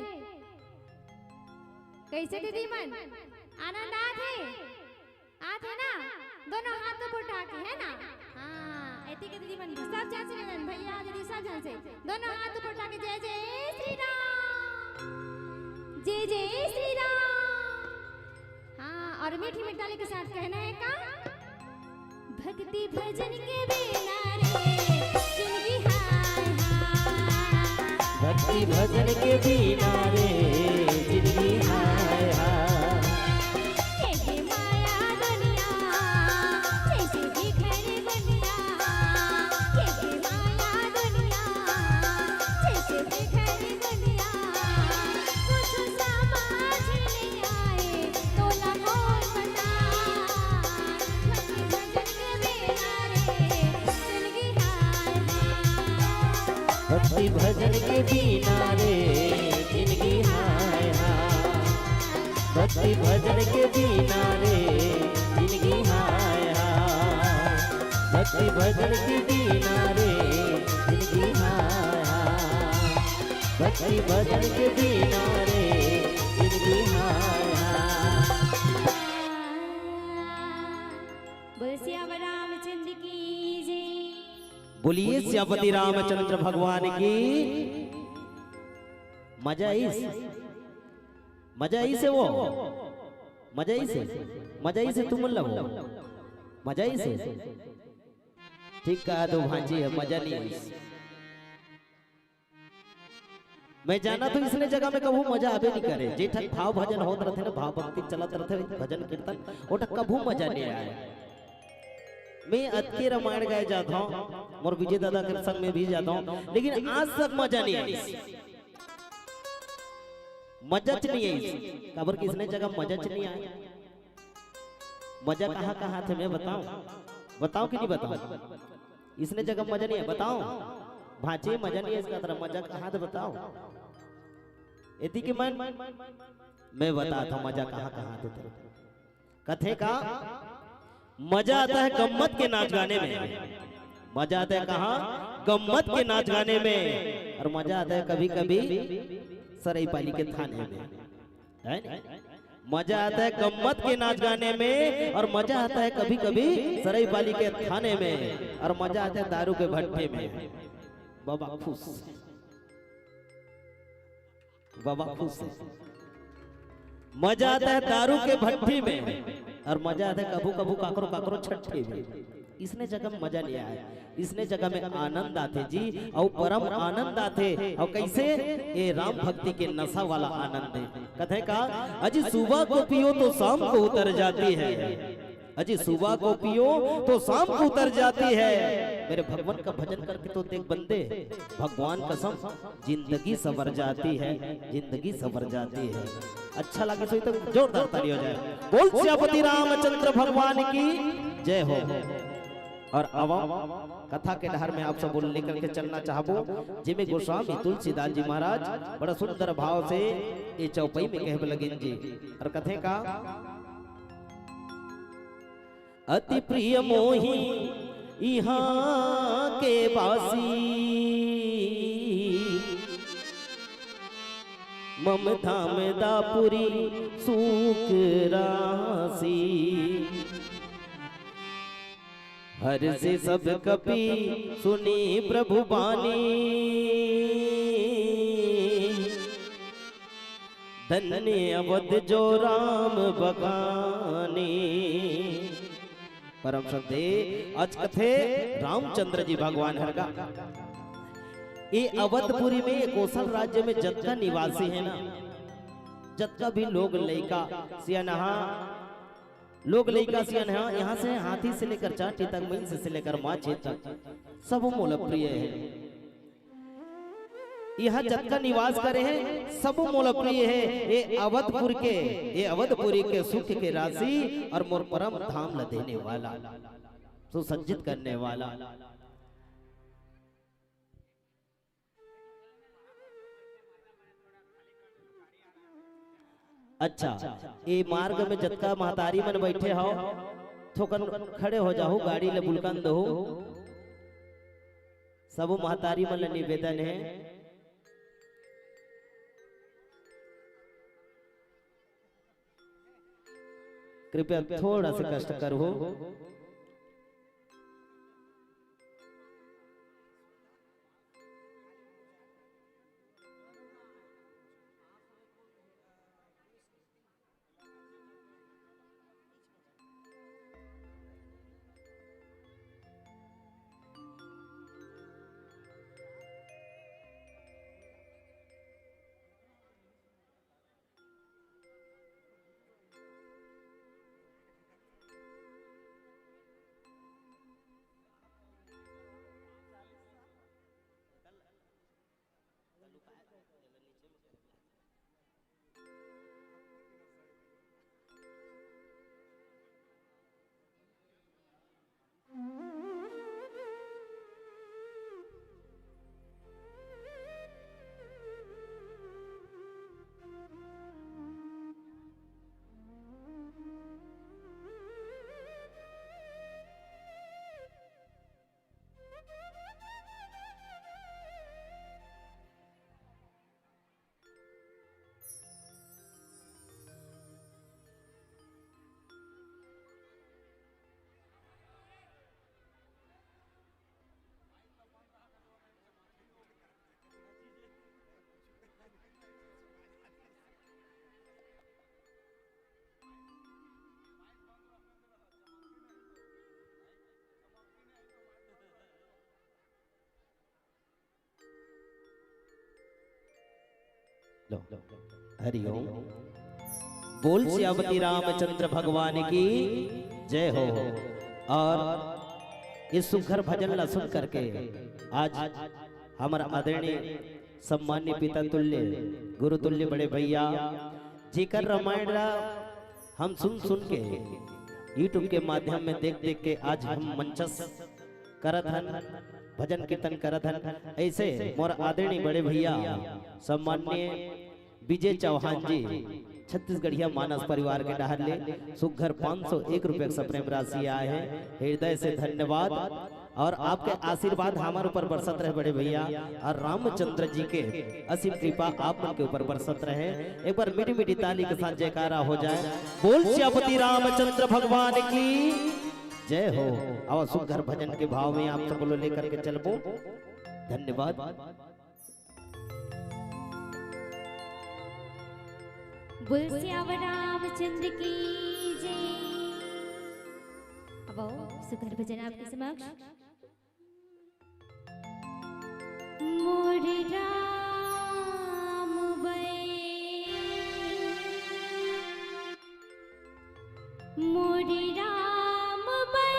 कैसे दीदी मन, आनंद आथे? आथे ना? दोनों हाथ ऊपर उठा के, है ना? हाँ, ऐती के दीदी मन, सब जन से निवेदन, भैया दीदी सब जन से दोनों हाथ ऊपर उठा के जय जय श्री राम, जय जय श्री राम। हाँ, और मीठी मिठाली के साथ कहना है का? भक्ति भजन के बिना रे जिंदगी हाय हाय। भक्ति भजन के बिना रे जिंदगी हाय हाय। कैसे माया दुनिया, कैसे बिखर दुनिया, कैसे माया दुनिया, कैसे बिखर दुनिया। कुछ समझ नहीं आए, तोला कौन बताए। भक्ति भजन के बिना रे जिंदगी हाय हाय। भक्ति भजन के बिना रे जिंदगी हाय हाय। भक्ति भजन के बिना रे जिंदगी हाय हाय। भक्ति भजन के बिना रे जिंदगी हाय हाय। भक्ति भजन के बिना रे जिंदगी हाय हाय। बोल सियावर रामचंद्र की जय। बोलिए सियापति रामचंद्र भगवान की। मजा आइस, मजा आइस हे वो, मजा आइस हे, मजा आइस हे तुमन ला वो, मजा आइस हे। ठीक कहा तो भांजी हे, मजा नहीं आइस। मैं जानथों इसने जगह में कभू मजा आबे नहीं करे। जे ठन भाव भजन होत रथे ना, भाव भक्ति चलत रथे, भजन कीर्तन, ओटा कभू मजा नहीं आए। मैं अतके रामायण गाए जाथों, मोर विजय दादा के संग में भी जाथों, लेकिन आज तक मजा नहीं आइस। मजाच नहीं आइस, काबर कि इसने जगह मजाच नहीं आए। मजा कहाँ कहाँ थे मैं बताऊं, बताऊं कि नहीं बताऊं? इसने जगह मजा नहीं है, बताओ। भांचे मजा नहीं है इसका तरह, मजा कहाँ थे बताओ? एती के मन मैं बताथों मजा कहाँ कहाँ थे तेरे। कथे का मजा आता है गम्मत के नाच गाने में। मजा आता है कहाँ? गम्मत के नाच गाने में। और मजा आता है कभी कभी सरई पाली के थाने में, है ना? मजा आता है गम्मत के नाच गाने में और मजा आता है कभी कभी सरई पाली के थाने में और मजा आता है दारू के भट्ठे में। बाबा खुश, बाबा खुश हे। मजा आता है दारू के भट्ठी में और मजा आता है कभू कभू काकरो काकरो छट्ठी में। इसने जगह में मजा नहीं आए, इसने जगह में आनंद आथे जी, अउ परम आनंद आथे। अउ कैसे? ये राम भक्ति के नशा वाला आनंद है। कथे का, अजी सुबह को पियो तो शाम को उतर जाती है, अजी सुबह को पियो तो शाम को उतर जाती है। मेरे भगवान का भजन करके तो देख बंदे, भगवान कसम, जिंदगी संवर जाती है, जिंदगी संवर जाती है। अच्छा लगे सही तो जोरदार ताली हो जाए। बोल सियापति रामचंद्र भगवान की जय हो। और अब कथा के डहर में आप सब लेकर के चलना चाहबो, जिमे गोस्वामी तुलसीदास जी महाराज बड़ा सुंदर भाव से ये चौपाई में कहब लगिन जी। और कथे का, अति प्रिय मोहि इहाँ के बासी, मम धाम दापुरी सूख रासी। हरषि सब कपि सुनि प्रभु बानी, धन्य अवध जो राम बखानी। परम श्रद्धेय, आज कथे रामचंद्र जी भगवान हर का। ये अवधपुरी में, ये कोसल राज्य में जतका निवासी हे ना, जतका भी लोग लइका सियानहा, लोग लइका सियानहा, यहाँ से हाथी से लेकर चांटी तक, मइनसे से लेकर माछी तक, सब मोला प्रिय हे। इहाँ जतका निवास करे हे, सबो मोला प्रिय हे। ए अवधपुर के, ए अवधपुरी के सुख के रासी और मोर परम धाम ल देने वाला, सुसज्जित करने वाला। अच्छा, ए मार्ग में जतका महतारी मन बइठे हव, थोकन खड़े हो जाहू, गाड़ी ले बुलकन दहू। सबो महतारी मन ल निवेदन हे, कृपया थोड़ा सा कष्ट करहू। लो, हरि ओम। बोल सियापति रामचंद्र भगवान की जय हो। और इस सुघर भजन ला सुन करके आज हमर आदरणीय सम्मान्य पिता तुल्य, गुरु तुल्य बड़े भैया, जेकर रामायण ला हम सुन सुन के, YouTube के माध्यम में देख देख के आज हम मंचस्थ करत हन, भजन कीर्तन करत हन। ऐसे मोर आदरणीय बड़े भैया, सम्माननीय विजय चौहान जी, छत्तीसगढ़िया मानस परिवार के डहर ले सुघर पाँच सौ एक रुपये के सप्रेम राशि आए हे, हृदय से धन्यवाद। और आपके आशीर्वाद हमर ऊपर बरसत रहे बड़े भैया, और रामचंद्र जी के असीम कृपा आप मन के ऊपर बरसत रहे। एक बार मीठी मीठी ताली के साथ जयकारा हो जाए। बोल सियापति रामचंद्र भगवान की जय हो। आवा सुघर भजन के भाव में आप सब लोग लेकर के चलबो। धन्यवाद। बोल सियावर रामचंद्र की जय। अब आओ, सुघर भजन आपके समक्ष। मोर राम बे, मोर राम बे,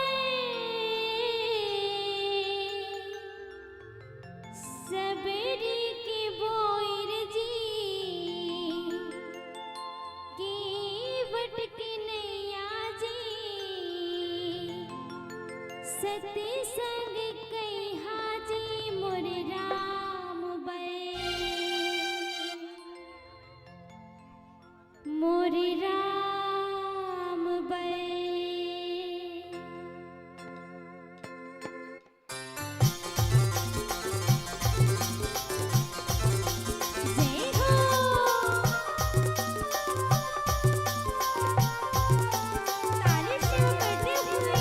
सबेरे के बोइर जी, केवट के नैया जी, सती संग कहिहा जी मोर राम बे, मोर राम बे। जय हो। ताली से करते हुए।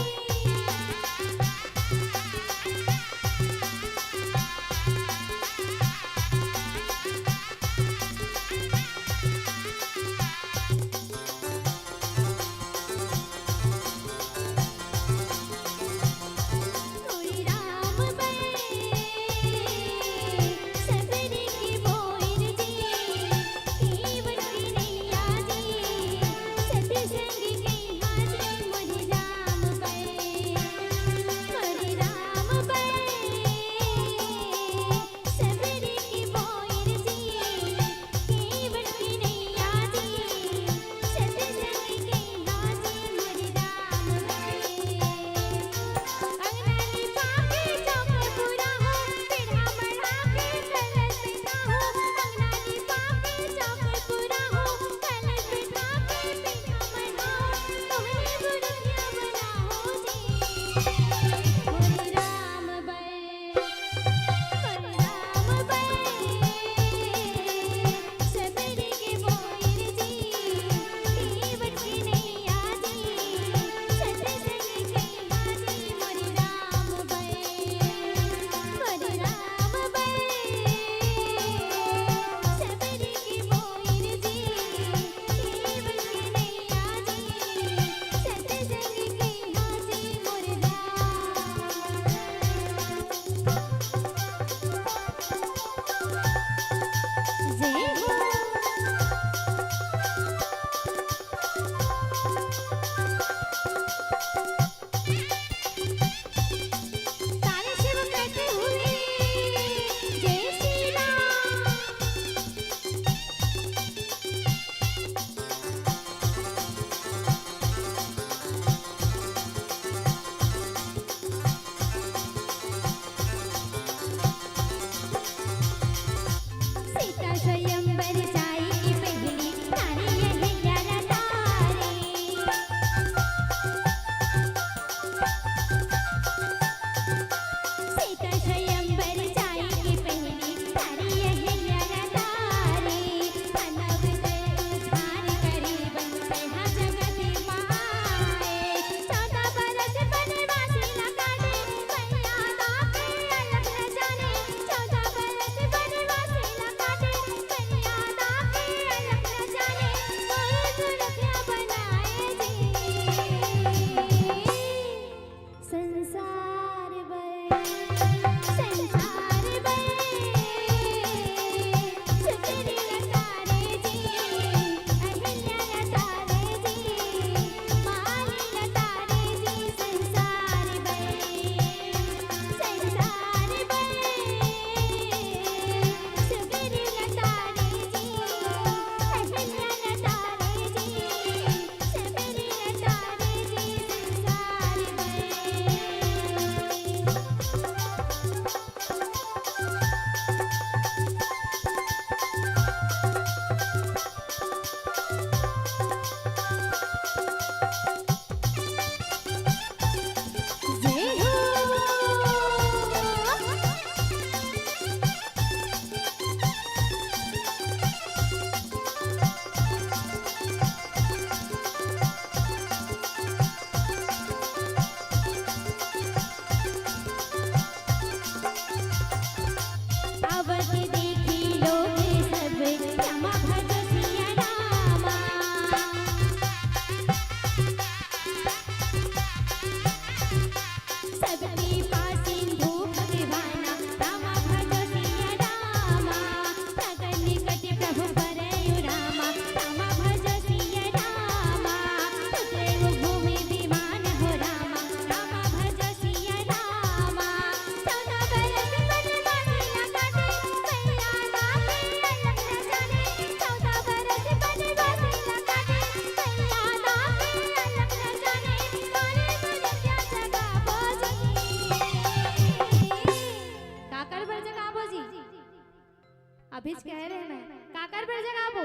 अभी कह रहे मैं, काकर बर जगाबो?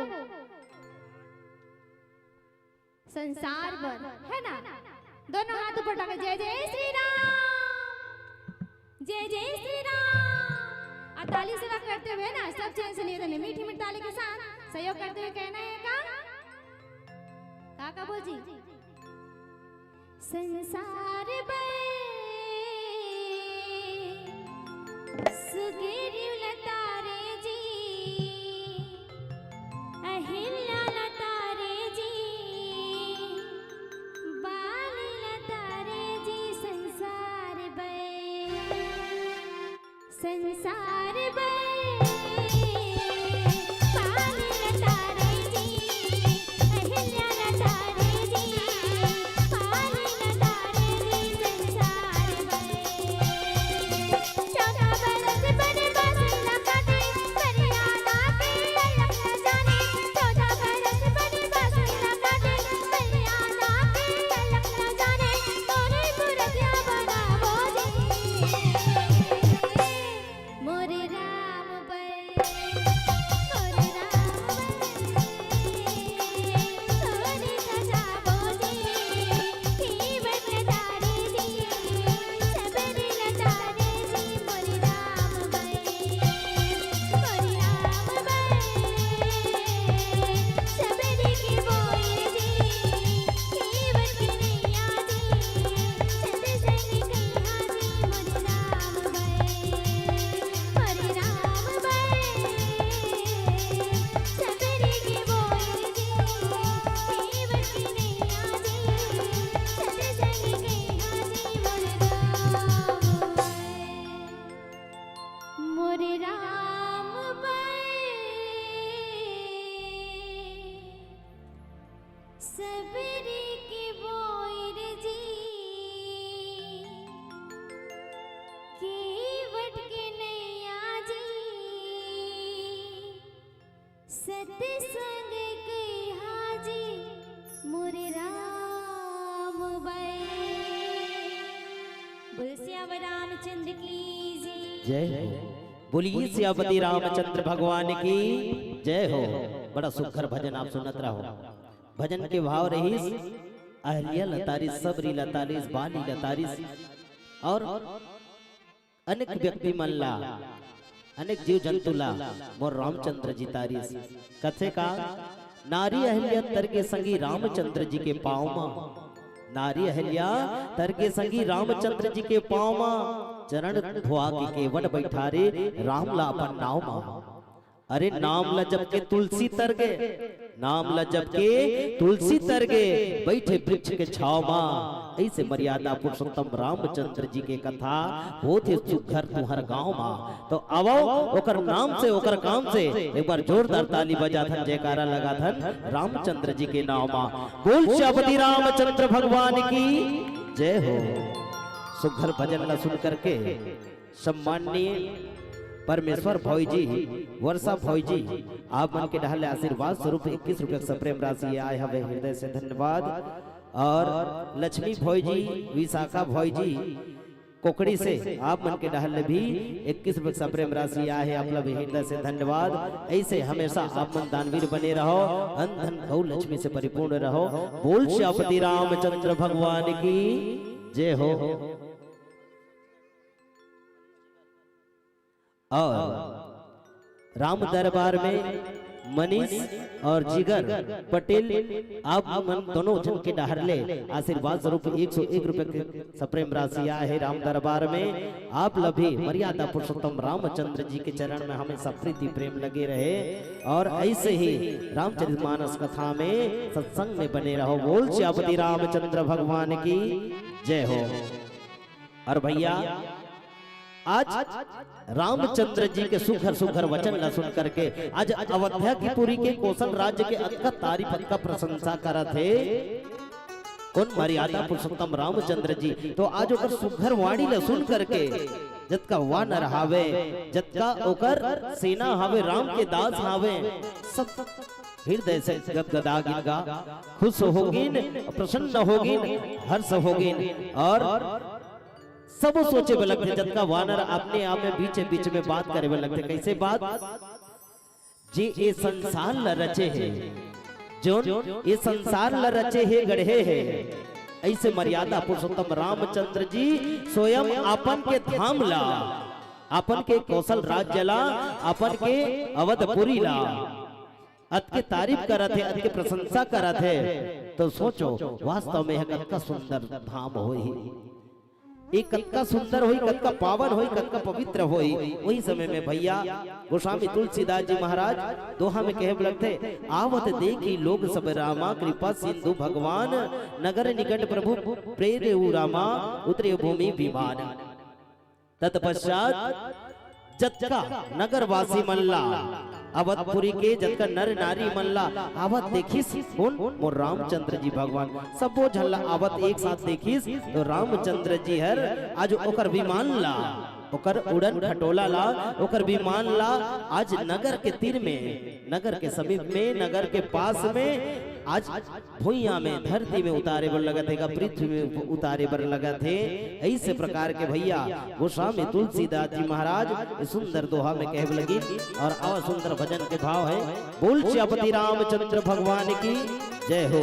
संसार बर, है ना? दोनों हाथ ऊपर उठा के, जय जय श्री राम, जय जय श्री राम। और ताली सेवा करते हुए ना, सब जन से निवेदन है, मीठी मीठी ताली के साथ सहयोग करते हुए कहना है का? का का बोल जी? संसार बर सुग्रीव लतारे जी, अहिल्या लतारे जी, बाली लतारे जी, संसार बर, संसार बर, बाली लतारे जी, अहिल्या लतारे जी, बाली लतारे जी, संसार बर। मोरे राम बर सबरी के बोइर जी, केवट के नैया जी, सतसंग कइहा जी, मोरे राम बर। बोल सियावर रामचंद्र की जय। जय हो। बोलिए सियापति रामचंद्र भगवान की जय हो। बड़ा सुघर भजन आप सुनत रहो। भजन के भाव रहिस, अहिल्या लतारिस, सबरी लतारिस, बाली लतारिस और अनेक व्यक्ति मन ला, अनेक जीव जंतु ला मोर रामचंद्र जी तारिस। कथे का, नारी अहिल्या तर गे संगी रामचंद्र जी के पाँव मा। नारी अहिल्या तर गे संगी रामचंद्र जी के पाँव मा। चरण धोआ के केवट बइठारे राम ला अपन नाँव मा। अरे नाम ल जप के तुलसी तर गे, नाम ल जप के तुलसी तर गे, बइठे वृक्ष के छाँव मा। अइसे मर्यादा पुरुषोत्तम रामचंद्र जी के कथा होथे सुघर तुँहर गाँव मा। तो आवव ओकर नाम से, ओकर काम से एक बार जोरदार ताली बजाथन, जयकारा लगाथन रामचंद्र जी के नाँव मा। बोल सियापति रामचंद्र भगवान की जय हो। सुघर भजन ला सुन करके सम्माननीय परमेश्वर भोई जी, वर्षा भोई जी, आप मन के डहर ले आशीर्वाद स्वरूप इक्कीस रुपया के सप्रेम राशि आए हवे, हृदय से धन्यवाद। और लक्ष्मी भोई जी, विशाखा भोई जी, कोकड़ी से आप मन के डहर ले भी इक्कीस रुपया के सप्रेम राशि आए हे, आप ला भी हृदय से धन्यवाद। अइसे हमेशा आप मन दानवीर बने रहो, अन्न धन गौ लक्ष्मी से परिपूर्ण रहो। बोल सियापति रामचंद्र भगवान की जय हो। और राम दरबार में मनीष और जिगर पटेल, आप मन दोनों झन के डहर ले आशीर्वाद स्वरूप एक सौ एक रुपया के सप्रेम राशि आए हे राम दरबार में। आप ला भी मर्यादा पुरुषोत्तम रामचंद्र जी के चरण में हमेशा प्रीति प्रेम लगे रहे और अइसे ही रामचरितमानस कथा में सत्संग में बने रहो। बोल सियापति रामचंद्र भगवान की जय हो। और भइया, आज रामचंद्र जी के सुघर सुघर वचन ला सुन करके आज अवध्या की पुरी के कोसल राज्य के अतका तारीफ, अतका प्रशंसा करत हे कोन? मर्यादा पुरुषोत्तम रामचंद्र जी। तो आज ओकर सुघर वाणी ला सुन करके जतका वानर हावे, जतका ओकर सेना हावे, राम के दास हावे, सब हृदय से गदगदा गिन गा, खुश होगिन, प्रसन्न होगिन, हर्ष होगिन। और सब सोचे बर लगथे, जतका वानर अपने आप में बीचे बीच में बात करे बर लगथे। कइसे बात? जे ए संसार ल रचे हे, जोन ए संसार ल रचे हे, गढ़े हे, अइसे मर्यादा पुरुषोत्तम रामचंद्र जी स्वयं अपन के धाम ला, अपन के कोसल राज्य ला, अपन के अवधपुरी ला अतके तारीफ करत हे, अतके प्रशंसा करत हे, तो सोचो, वास्तव में यह कतका सुंदर धाम होही। ये कतका सुंदर होही, कतका पावन होही, कतका पवित्र होही। वही समय में भैया गोस्वामी तुलसीदास जी महाराज दोहा में कहे लगथे, आवत देखी लोग सब रामा, कृपा सिंधु भगवान, नगर निकट प्रभु प्रेरे उ रामा, उतरे भूमि विमान। तत्पश्चात जतका नगरवासी मन ला, अवधपुरी के जतका नर नारी मन ला आवत देखिस, कोन? मोर रामचंद्र जी भगवान। सबो झन ला आवत एक साथ देखिस, तो रामचंद्र जी हर आज ओकर विमान ला, ओकर उड़न खटोला ला, ओकर विमान ला आज नगर के तीर में, नगर के समीप में, नगर के पास में आज भुइयां में, धरती में उतारे बर लगत हे, का पृथ्वी में उतारे बर लगत हे। ऐसे प्रकार के भैया गोस्वामी तुलसीदास जी महाराज ए सुंदर दोहा में कहे लगी और अउ सुंदर भजन के भाव हे। बोल सियापति रामचंद्र भगवान की जय हो।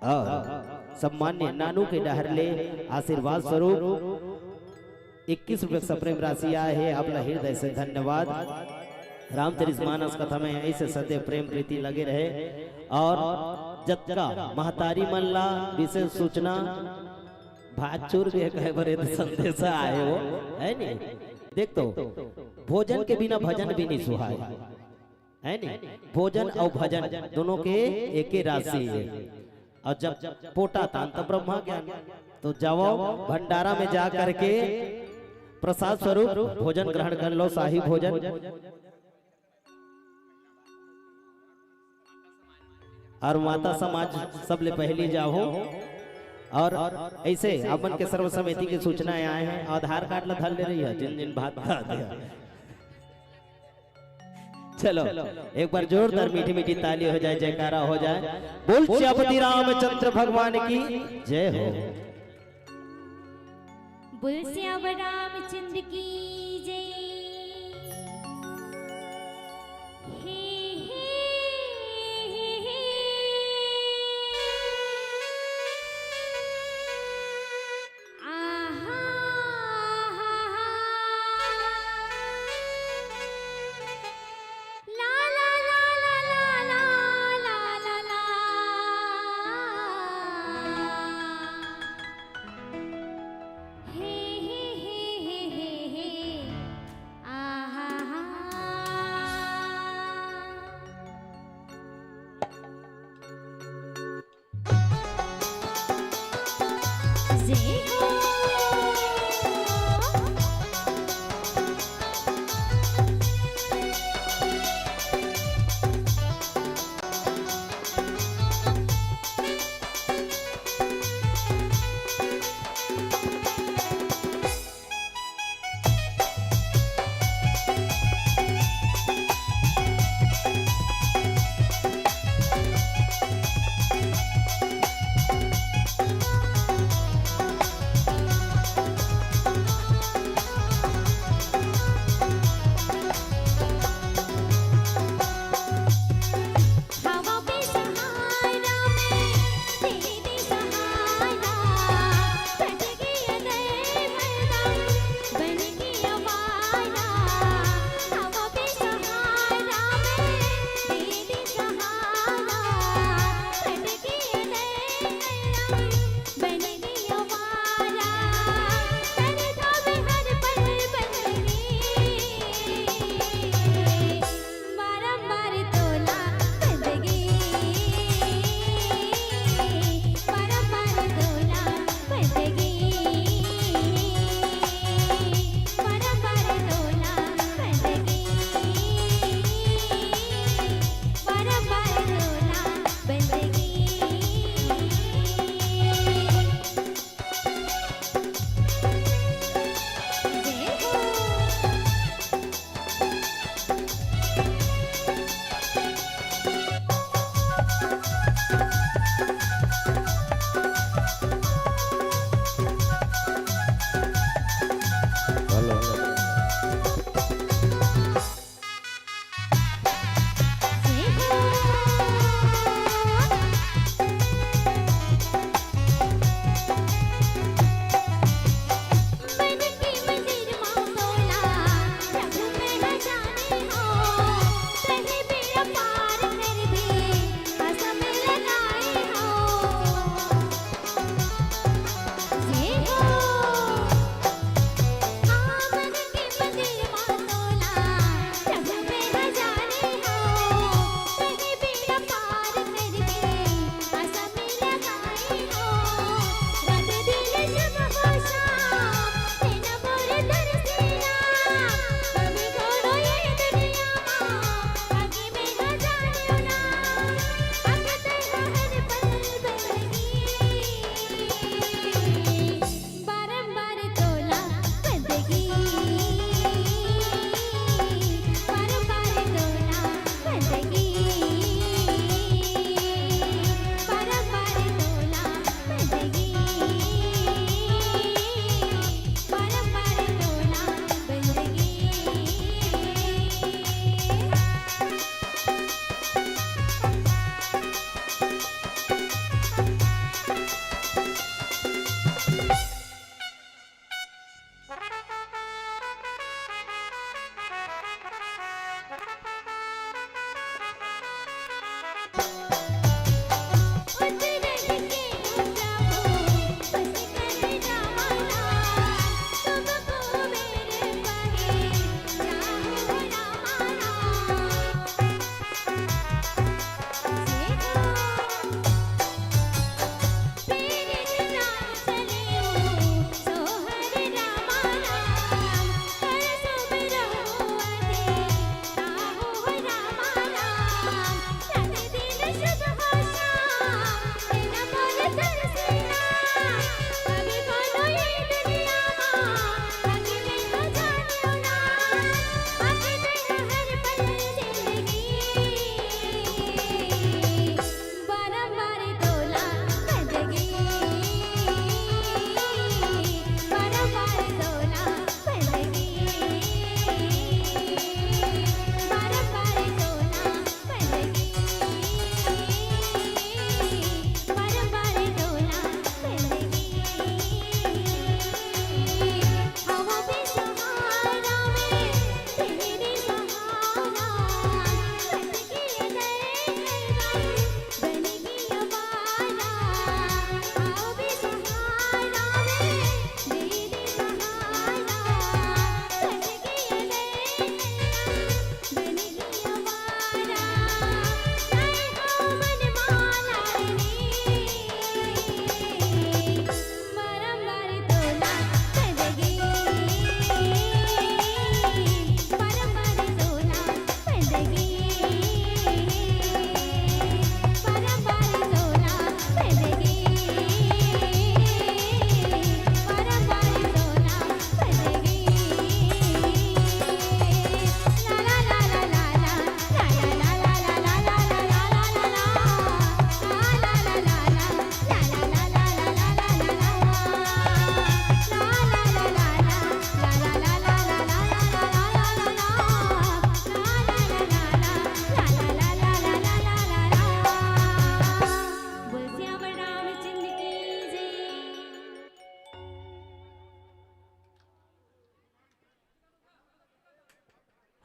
और सम्मान्य नानू के डहर ले आशीर्वाद स्वरूप इक्कीस रुपये का सप्रेम राशि आए हे, आप ला हृदय से धन्यवाद। रामचरित मानस कथा में ऐसे सदैव प्रेम प्रीति लगे रहे। और जतका महतारी मन ला विशेष सूचना, भाचुर के कहे बर संदेश आए हो, है नी? देख तो, भोजन के बिना भजन भी नहीं सुहाए। है नी? भोजन अउ भजन दोनों के एके राशि हे। अउ जब पोटा तान तब ब्रह्मा ज्ञान। तो जाओ भंडारा में जा करके प्रसाद स्वरूप भोजन ग्रहण कर लो, शाही भोजन। और माता समाज सबले पहली जाओ। और ऐसे अपन के सर्व समिति की सूचनाएं आए हैं, आधार कार्ड ला धर ले रही है, जिन जिन भात खा दिया। चलो, एक बार जोरदार मीठी मीठी ताली हो जाए, जयकारा हो जाए। बोल सियापति रामचंद्र भगवान की जय हो। बोल सियावर रामचंद्र की जय। हे, हे, हे, हे। आहा, हा, हा। ला, ला, ला। हे, हे, हे, हे, हे, हे।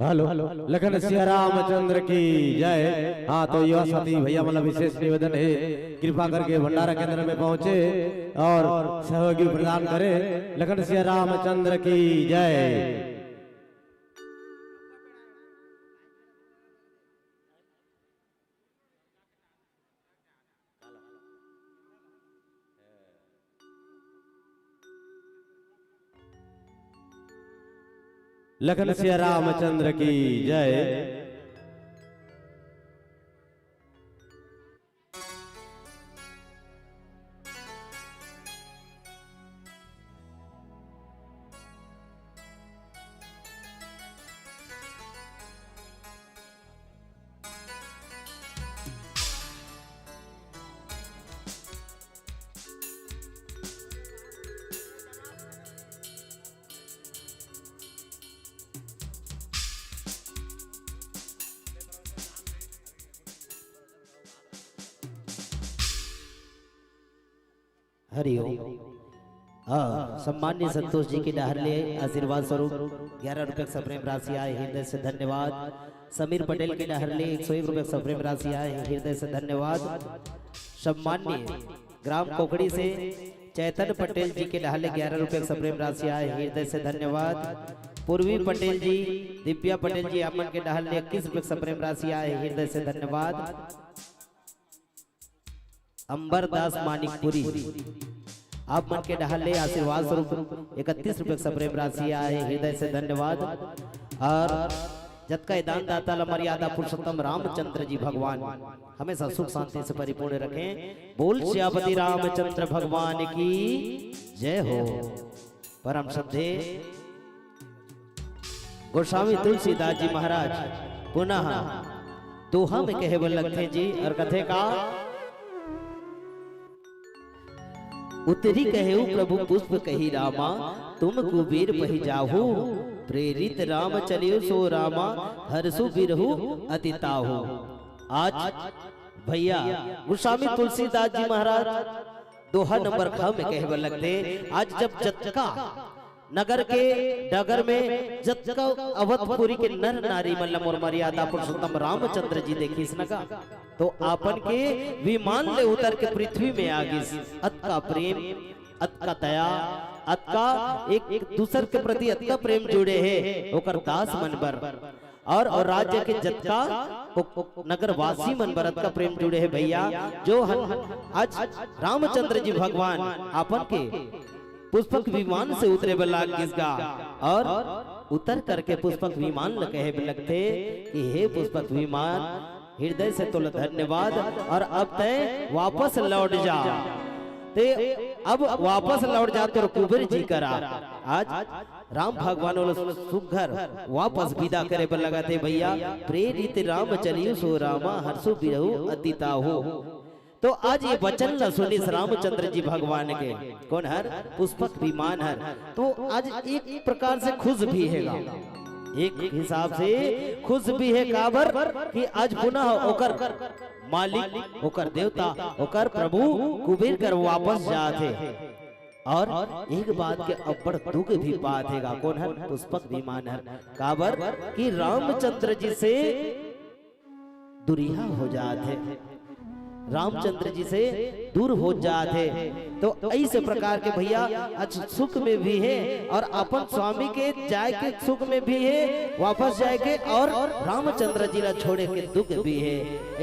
हेलो, लखन सिया रामचंद्र की जय। हाँ, तो युवा साथी भैया मन ला विशेष निवेदन हे, कृपा करके भंडारा केंद्र में पहुंचे और सहयोगी प्रदान करे। लखन सिया रामचंद्र की जय। लखन सिया रामचंद्र की जय। हरिओम। हाँ, सम्मान्य संतोष जी के डहर ले आशीर्वाद स्वरूप ग्यारह रुपए के सप्रेम राशि आए, हृदय से धन्यवाद। समीर पटेल के डहर ले एक सौ एक रुपए के सप्रेम राशि आए, हृदय से धन्यवाद। सम्मान्य ग्राम कोकड़ी से चैतन पटेल जी के डहर ले ग्यारह रुपए के सप्रेम राशि आए, हृदय से धन्यवाद। पूर्वी पटेल जी, दिव्या पटेल जी, आप मन के डहर ले इक्कीस रुपए के सप्रेम राशि आए, हृदय से धन्यवाद। अंबर दास मानिकपुरी, आप मन के डहर ले आशीर्वाद स्वरूप इकतीस रुपए के सप्रेम राशि आए, हृदय से धन्यवाद। और जतका ए दानदाता ला मर्यादा पुरुषोत्तम रामचंद्र जी भगवान हमेशा सुख शांति से परिपूर्ण रखें। बोल सियापति रामचंद्र भगवान की जय हो। परम श्रद्धे गोस्वामी तुलसीदास जी महाराज पुनः दोहा में कहे बर लगथे जी, और कथे का, उतरी कहेउ प्रभु पुष्प कही रामा, तुम कुबेर पहि जाहू, प्रेरित राम चलियो सो रामा, हरसु बिरहु अति ताहू। आज भैया गोस्वामी तुलसीदास जी महाराज दोहा नंबर ख में कहे बर लगथे, आज जब जतका नगर के डगर में जतका अवधपुरी के नर नारी मन ल मोर मर्यादा पुरुषोत्तम रामचंद्र जी देखिस न गा, तो आपन के विमान ले उतर के पृथ्वी में आ गिस। अतका प्रेम, अतका दया, अतका एक दूसर के प्रति अतका प्रेम जुड़े हे ओकर दास मन बर। और, और राज्य के जतका ओ, ओ, नगरवासी मन बर अतका प्रेम जुड़े हे भैया, जो हन आज रामचंद्र जी भगवान आपन के पुष्पक विमान से उतरे बर लाग गिस गा और उतर करके पुष्पक विमान ल कहे बर लगथे कि हे पुष्पक विमान, हृदय से तोला धन्यवाद और अब तय वापस लौट जा। ते अब वापस लौट जा, तोर कुबेर जी करा। आज राम भगवान ओला सुघर वापस विदा करे बर लगथे भैया। प्रेरित राम चलियो सो रामा, हरसु बिरहु अति ताहू। तो आज ये वचन ल सुनिस रामचंद्र जी भगवान के, कोन हर? पुष्पक विमान हर। तो आज एक प्रकार से खुश भी हे गा, एक हिसाब से खुश भी हे, काबर कि आज पुनः ओकर मालिक, ओकर देवता, ओकर प्रभु कुबेर कर वापस जात हे। और एक बात के अब्बड़ दुख भी पात हे गा, कोन हर? पुष्पक विमान हर। काबर कि रामचंद्र जी से दुरिहा हो जात हे, रामचंद्र जी से दूर हो जात हे। तो ऐसे प्रकार के भैया आज सुख में भी हे और अपन स्वामी के जाय के सुख में भी हे, वापस जाय के और रामचंद्र जी ला छोड़े के दुख भी हे।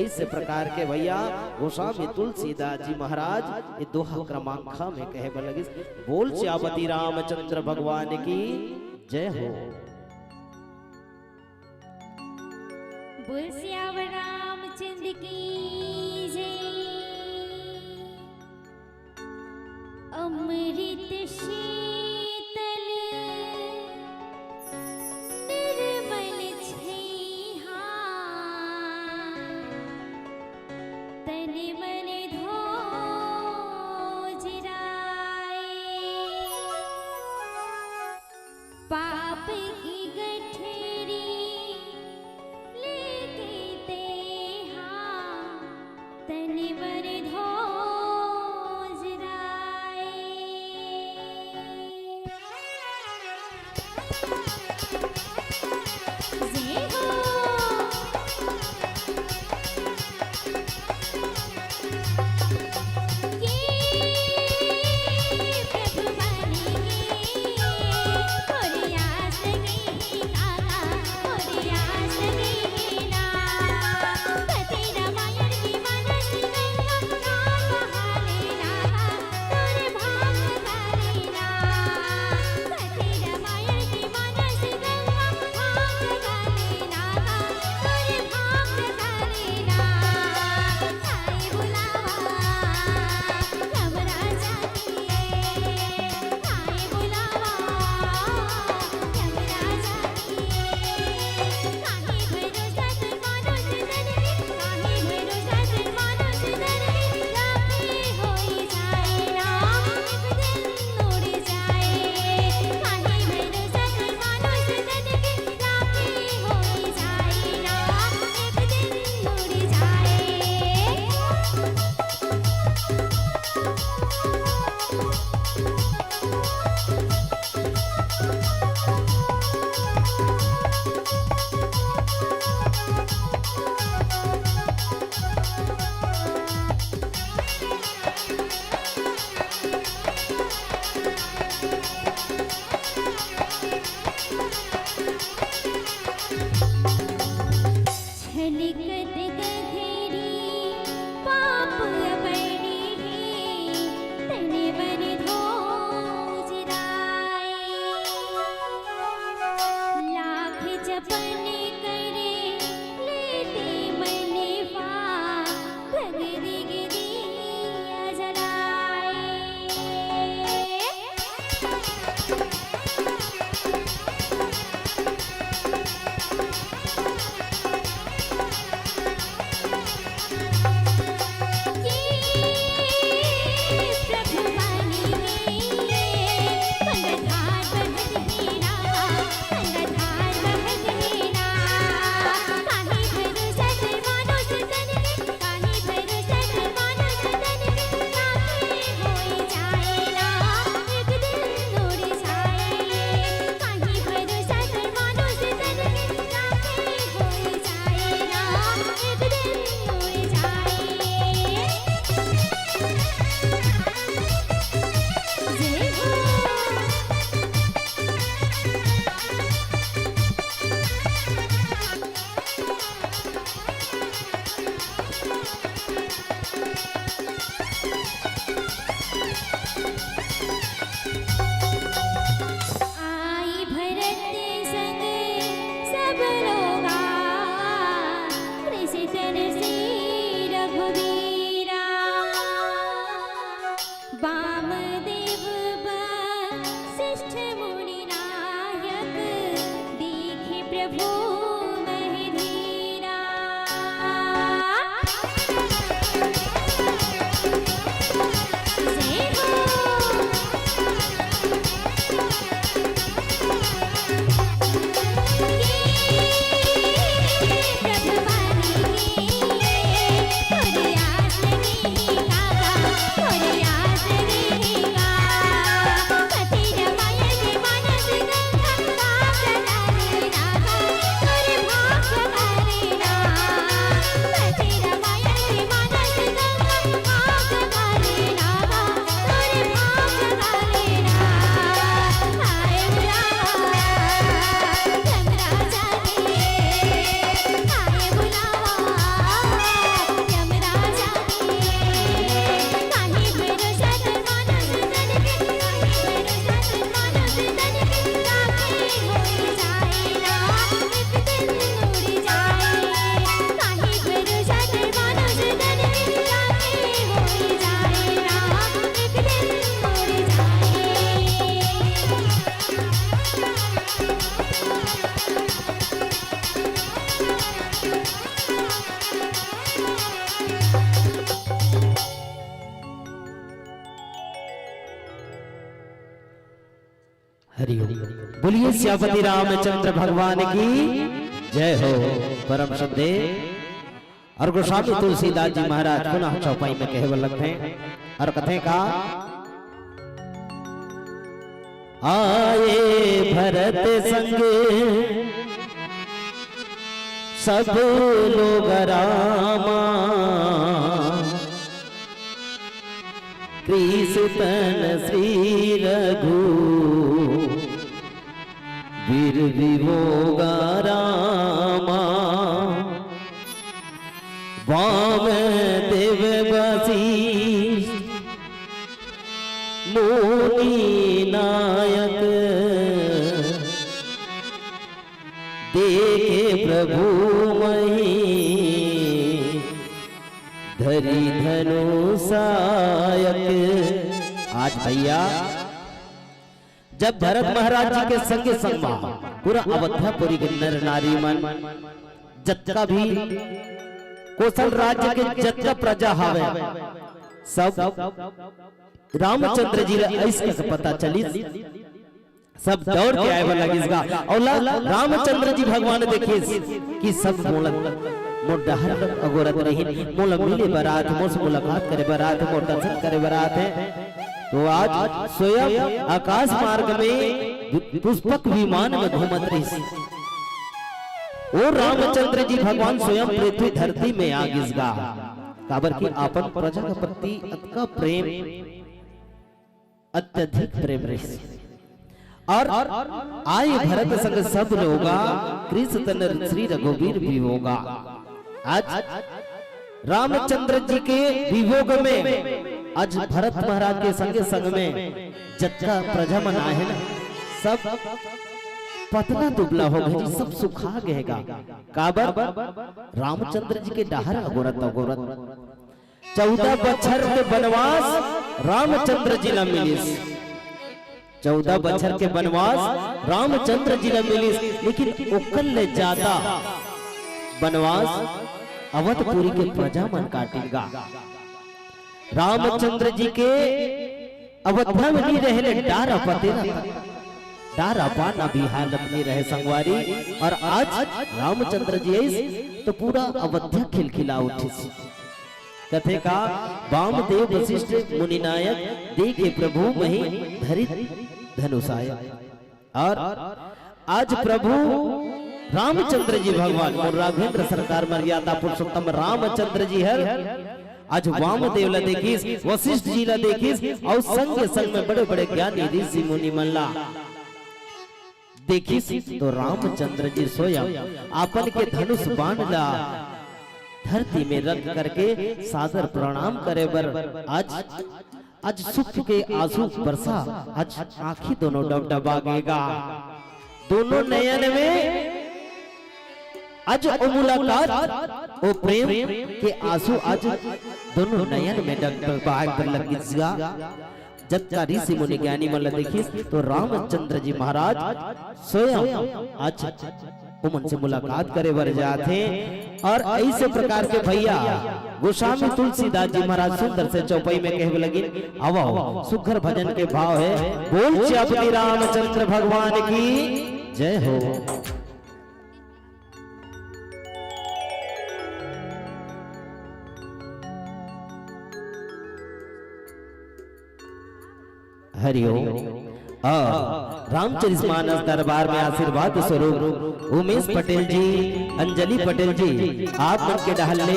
ऐसे प्रकार के भैया गोस्वामी तुलसीदास जी महाराज ये दोहा क्रमांक ख में कहे बर लगिस। बोल सियापति रामचंद्र भगवान की जय हो। बोल सियावर रामचंद्र की जय। अमृत शीतल निर्मल छैहा, तन मन धोज राय। पाप की गठरी लेके तेहा, तन मन धोज राय। जे जपन करे लेते मन पा, भग दिग दिया जलाए। आई भरत संग सब लोगा, कृषि तन श्री रघुवीरा। वामदेव वशिष्ठ मुनि नायक, देखे प्रभु महि धीरा। जय हो। हरिओम। बोलिए सियापति रामचंद्र भगवान की जय हो। परम श्रद्धेय और गोस्वामी तुलसीदास जी महाराज पुनः चौपाई में कहे बर लगथे और कथे का, आए भरत संग सब लोग रामा, कृष तन श्री रघु वीर विभोगा रामा। वाम देव वशिष्ठ मुनि नायक, देखे प्रभु महि धरि धनु सायक। आज भैया, जब भरत महाराज जी के संगे संग मा पूरा अवध्यापुरी के नर नारी मन, जतका भी कोसल राज्य के जतका प्रजा हवे, सब रामचंद्र जी ला अइसने पता चलिस, सब दौड़ के आए बर लगिस गा। अउ ला रामचंद्र जी भगवान देखिस कि सब मोला मोर डहर अगोरत रहिन, मोला मिले बर आत हे, मोर से मुलाकात करे बर आत हे, मोर दर्शन करे बर आत हे। तो आज स्वयं आकाश मार्ग में पुष्पक विमान में घूमत रहिस। ओ रामचंद्र जी भगवान स्वयं पृथ्वी धरती में आ गिस गा, काबर कि अपन प्रजा के प्रति अतका प्रेम, अत्यधिक प्रेम रहिस। और आए भरत संग सब लोगा, कृष तन श्री रघुवीर विभोगा। आज रामचंद्र जी के विभोग में आज भरत महाराज के संगे संग में जतका प्रजा मन आए हे ना, सब पतला दुबला हो गे जी, सब सुखा गे हे गा। काबर? रामचंद्र जी के डहर अगोरत अगोरत। चौदह बछर के बनवास रामचंद्र जी ला मिलिस। चौदह बछर के बनवास रामचंद्र जी ला मिलिस, लेकिन ओकर ले जादा बनवास अवधपुरी के प्रजा मन काटिन गा। रामचंद्र जी के अवध्या में नी रहे ले डारा पते रहा। डारा पाना भी हालत नी रहे संगवारी। और आज रामचंद्र जी आइस तो पूरा अवध्या खिलखिला उठिस। कथे का, वामदेव वशिष्ठ मुनिनायक, देखे प्रभु मही धरित धनुषायक। और आज प्रभु रामचंद्र जी भगवान, मोर राघवेंद्र सरकार, मर्यादा पुरुषोत्तम रामचंद्र जी हर आज वामदेव ला देखिस, वशिष्ठ जी ला देखिस, और संग संग में बड़े बड़े ज्ञानी ऋषि मुनि मन ला देखिस, तो रामचंद्र जी स्वयं अपन के धनुष बाण ला धरती में रख करके सादर प्रणाम करे बर आज आज सुख के आंसू बरसा, आज आंखी दोनों डबडबा गे गा। दोनों नयन में आज ओ मुलाकात, ओ प्रेम के आंसू आज दोनों नयन में डबडबा बर लगिस गा। जतका ऋषि मुनि ज्ञानी मन ला देखिस तो रामचंद्र जी महाराज स्वयं आज ओमन से मुलाकात करे बर जाथे। और ऐसे प्रकार के भैया गोस्वामी तुलसीदास जी महाराज सुंदर से चौपाई में कहे लगिन, आवो सुघर भजन के भाव हे। बोल सियापति रामचंद्र भगवान की जय हो। हरिओम। आ, रामचरितमानस दरबार में आशीर्वाद स्वरूप उमेश पटेल जी, अंजलि पटेल जी, आप मन के डहर ले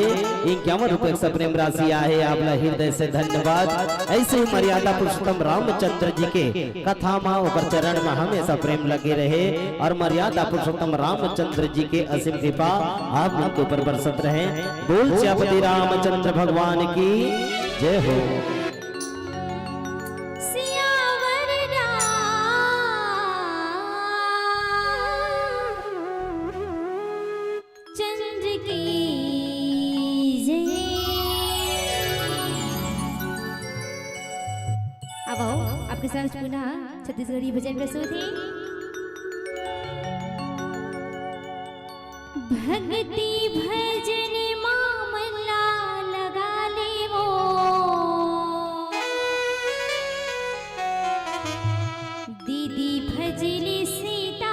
इक्यावन रुपए के सप्रेम राशि आहे, आप ला हृदय से धन्यवाद। ऐसे ही मर्यादा पुरुषोत्तम रामचंद्र जी के कथा मा ओकर चरण मा हमेशा प्रेम लगे रहे और मर्यादा पुरुषोत्तम रामचंद्र जी के असीम कृपा आप मन के ऊपर बरसत रहे। बोल सियापति रामचंद्र भगवान की जय हो। सियावर रामचंद्र की जय। अब आओ, आपके समक्ष पुनः छत्तीसगढ़ी भजन प्रस्तुत है। भक्ति भजन मा मन ला लगा लेवो, दीदी भजली सीताराम।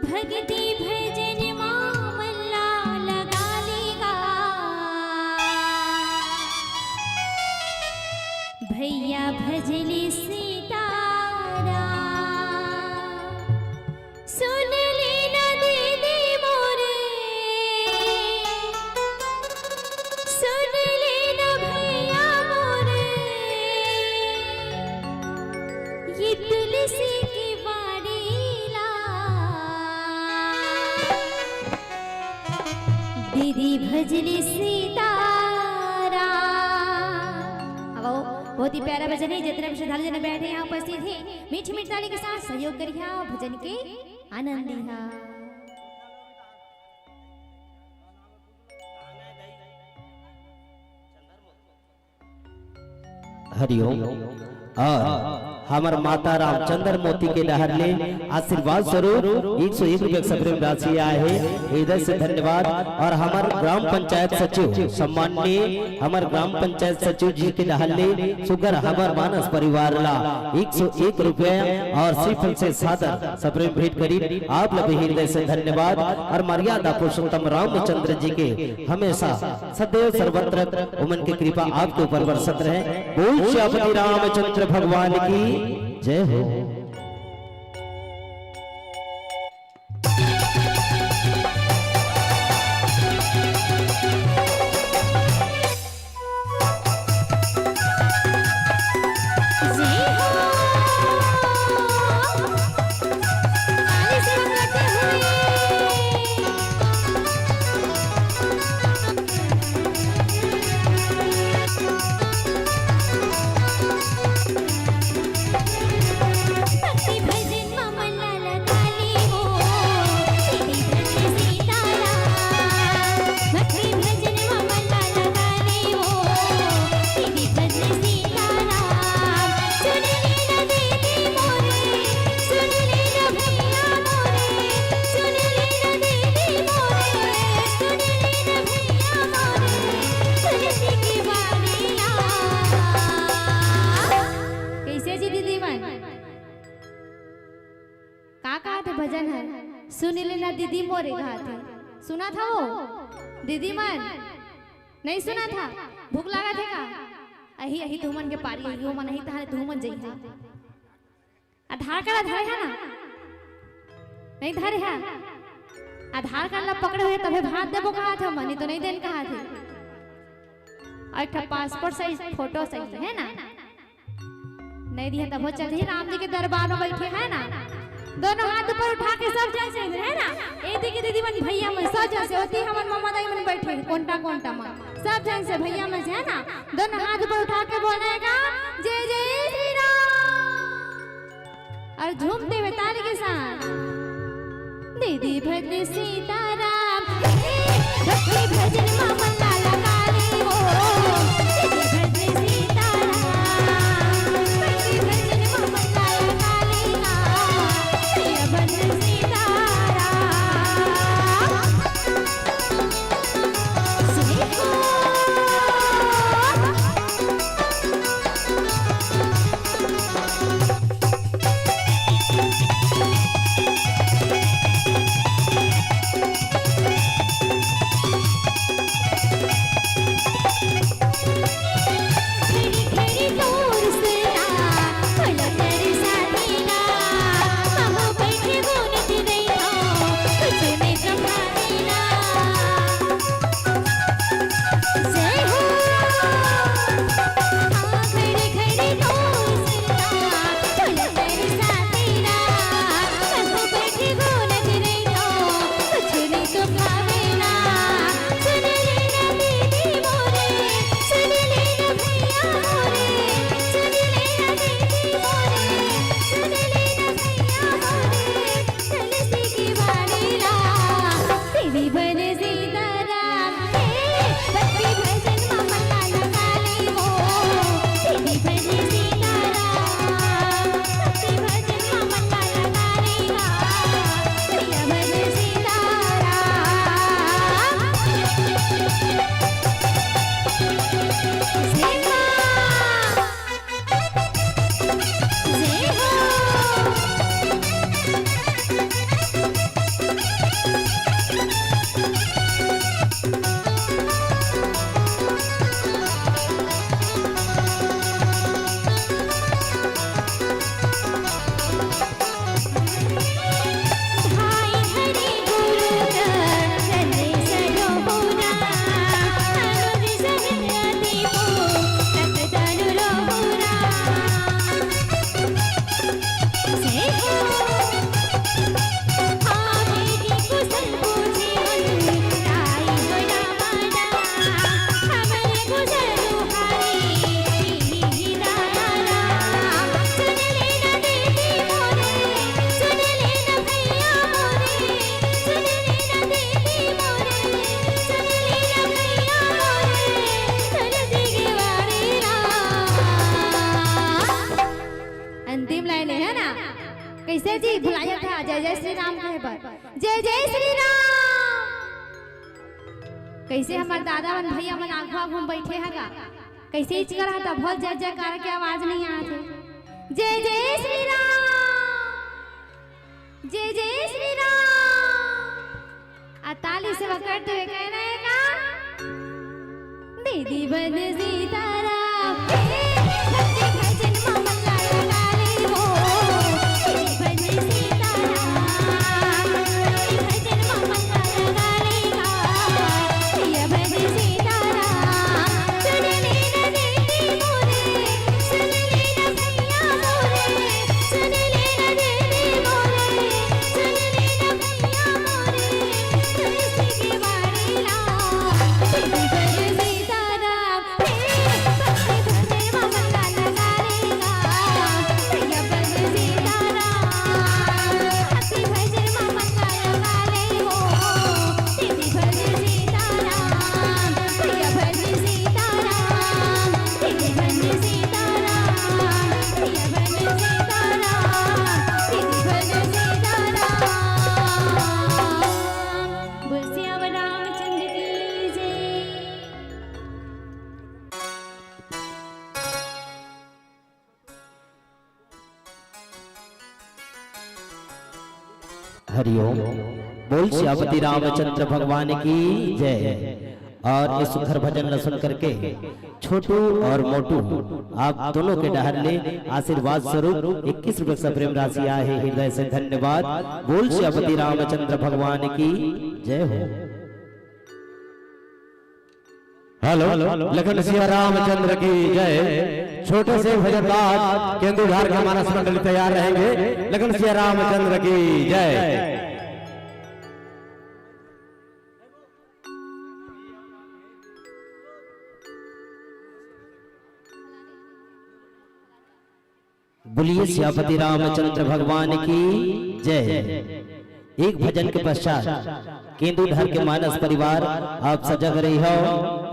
भक्ति भजन मा मन ला लगा ले गा, भैया भजले सीताराम। सुन लेना दीदी मोरे, सुन लेना भैया मोरे, ये तुलसी की बाड़ी ला। दीदी भजली सीताराम। अब वो बहुत ही प्यारा भजन है। जितने भी श्रद्धालु जन बैठे हैं, यहाँ उपस्थित हैं, मीठी मीठी ताली के साथ सहयोग करिहा, भजन के आनंद लिहा। हरिओम। और हमर माता राम चंद्र मोती के डहर ले आशीर्वाद स्वरूप एक सौ एक रुपया के सप्रेम राशि आए हे, हृदय से धन्यवाद। और हमर ग्राम पंचायत सचिव, सम्माननीय हमर ग्राम पंचायत सचिव जी के डहर ले सुघर हमर मानस परिवार ला एक सौ एक रुपया और श्रीफल से सादर सप्रेम भेंट करीन। आप ला भी हृदय से धन्यवाद और मर्यादा पुरुषोत्तम रामचंद्र जी के हमेशा सदैव सर्वत्र उमन के कृपा आपके ऊपर बरसत रहे। बोल सियापति रामचंद्र भगवान की जय हो। जी दीदी मन, का कहाथे भजन हर? सुन लेना दीदी मोरे कहाथे। सुनाथा वो? दीदी मन, नहीं सुनाथा? भूख लागथे का? अही, अही तुमन के पारी, अही ओमन, अही तहां ले तुमन जइहा। आधार कार्ड धरे हा ना? नहीं धरे हा? आधार कार्ड ला पकड़े हुए तभे भात देबो कहाथे, मनी तो नहीं देन कहाथे। अउ एक ठा पासपोर्ट साइज फोटो चाहिए, है ना? नहीं दिहा तभो चलही, राम जी के दरबार में बैठे, है ना? दोनों हाथ ऊपर उठा के सब जन से, है ना? ए दी के दीदी मन, भैया मन, सब जन से होती, हमन ममा दाई मन बैठे, कोंटा कोंटा मन, सब जन से भैया मन से, है ना? दोनों हाथ ऊपर उठा के बोलेगा, जय जय श्री राम। अउ झूमते हुए ताली के साथ, दीदी भजन सीताराम, भक्ति भजन मामा लाला काली हो, दीदी भजन सीताराम, भक्ति भजन मामा लाला काली हो, भैया भजन सीताराम। अंतिम लाइन है ना, कैसे जी भुलाया था जय जय श्री राम कहे बर, जय जय श्री राम। कैसे हमर दादा मन भैया मन आघू आघू में बैठे हैं का, कैसे इचकर है तब बहुत जय जयकार के आवाज नहीं आत है। जय जय श्री राम, जय जय श्री राम। आ ताली से वकरते हुए कहना है का, दीदी बन सीताराम, हे, भक्ति भजन मामा लाला काली हो, दीदी बन सीताराम, भक्ति भजन मामा लाला काली हो, भैया बन सीताराम, सुन लेना दीदी मोरे, सुन लेना भैया मोरे, सुन लेना दीदी मोरे, सुन लेना भैया मोरे, तुलसी के बारे ला, दीदी बन सीताराम। हरिओम। बोल सियापति रामचंद्र भगवान की जय। और इस सुंदर भजन ला सुन करके छोटू और मोटू, आप दोनों के डहर ले आशीर्वाद स्वरूप इक्कीस रुपए सप्रेम राशि आए हे, हृदय से धन्यवाद। बोल सियापति रामचंद्र भगवान की जय हो। हेलो, लखन सिया रामचंद्र की जय। छोटे से भजन बाद केंदुधार के मानस मंडली तैयार रहेंगे। लखन सिया रामचंद्र की जय। बोलिए सियापति रामचंद्र भगवान की जय। एक भजन के पश्चात केंदुधार के मानस परिवार आप सजग रही हो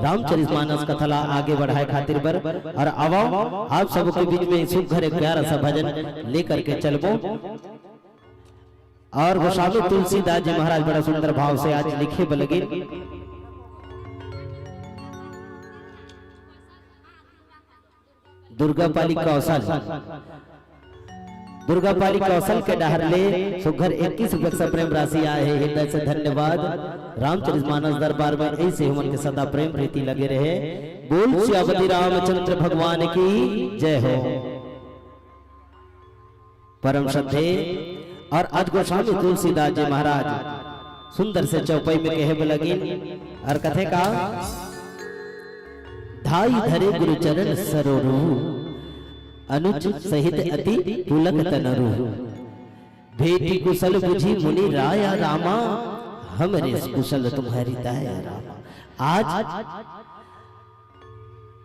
रामचरित मानस कथा ला आगे बढ़ाए खातिर बर। और आवो, आप सबके बीच में सुघर एक प्यारा सा भजन लेकर के चलबो। और गोस्वामी तुलसीदास जी महाराज बड़ा सुंदर भाव से आज लिखे बलगिन। दुर्गा पाली कौशल, दुर्गा पाली कौशल के डहर ले सुघर इक्कीस रुपए सप्रेम राशि आए हे, हृदय से धन्यवाद। रामचरित मानस दरबार में ऐसे हमन के सदा प्रेम प्रीति लगे रहे। बोल सियापति रामचंद्र भगवान की जय हो। परम श्रद्धे और आज गोस्वामी तुलसीदास जी महाराज सुंदर से चौपाई में कहे लगिन और कथे का, धाई धरे गुरु चरण सरोरु, अनुज सहित अति पुलक तनरु। भेटी कुशल बुझी मुनि राया रामा, हमरे कुशल तुम्हारी दया रामा। आज,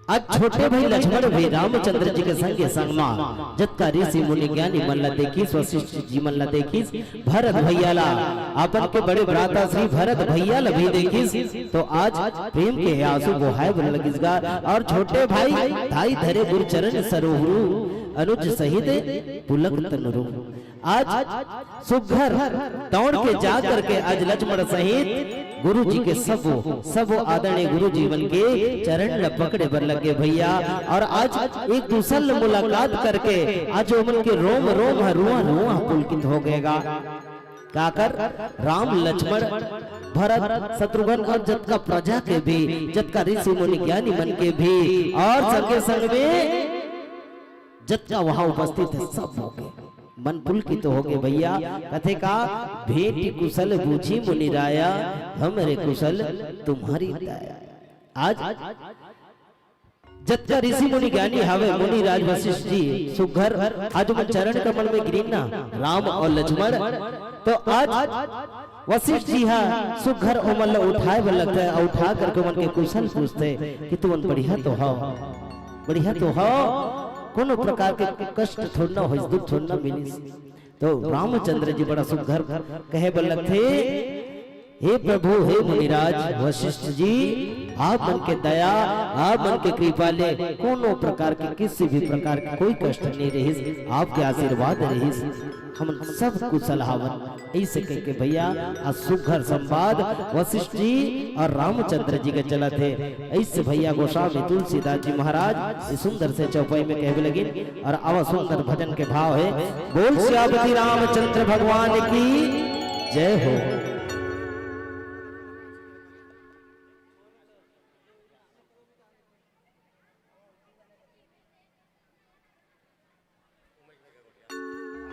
आज छोटे भाई लक्ष्मण भी रामचंद्र जी के संगे संग मा जतका ऋषि मुनि ज्ञानी मन ला देखिस, वशिष्ठ जी मन ला देखिस, भरत भैया ला, अपन के बड़े भ्राता श्री भरत भैया ला भी देखिस, तो आज प्रेम के आंसू बोहाए बर लगिस गा। और छोटे भाई धाई धरे गुरु चरण सरोहरु, अनुज सहित पुलक तनरु। आज सुघर दौड़ के जा करके आज लक्ष्मण सहित गुरु जी के सबो, सबो आदरणीय गुरु जी मन के चरण ल पकड़े बर लगे भैया। और आज एक दूसर ल मुलाकात करके आज ओमन के रोम रोम ह, रुआ रुआ पुलकित हो गएगा। काकर राम लक्ष्मण भरत शत्रुघ्न और जतका प्रजा के भी, जतका ऋषि मुनि ज्ञानी मन के भी और संगे संग में जतका वहां उपस्थित है सब हो गए, मन पुलकित हो गए भैया। कथे का, भेंट कुशल बूझी मुनि राया, हमरे कुशल तुम्हारी दया। आज जतका ऋषि मुनि ज्ञानी हावे, मुनि राज वशिष्ठ जी सुघर आज मन चरण कमल में गिरिन ना, राम और लक्ष्मण। तो आज वशिष्ठ जी हा सुघर ओमन ला उठाए बर लगथे, अउ उठा करके ओमन के कुशल पूछथे कि तुमन बढ़िया तो हव, बढ़िया तो हव, कोनो प्रकार के कष्ट थोड़ ना होइस, दुख थोड़ ना मिलिस। तो रामचंद्र जी बड़ा सुघर कहे बर लगथे, हे प्रभु, हे मुनिराज वशिष्ठ जी, आप मन के दया, आप मन के कृपा ले कोनो प्रकार के, किसी भी प्रकार के कोई कष्ट नहीं रहिस, आपके आशीर्वाद रहिस, हमन सब कुशल हावन। ऐसे कह के भैया, आ सुघर संवाद वशिष्ठ जी और रामचंद्र जी के चलत हे। ऐसे भैया गोस्वामी तुलसीदास जी महाराज इस सुंदर से चौपाई में कहवे लगिन और आवा सुंदर भजन के भाव हे, बोल सियापति रामचंद्र भगवान की जय हो।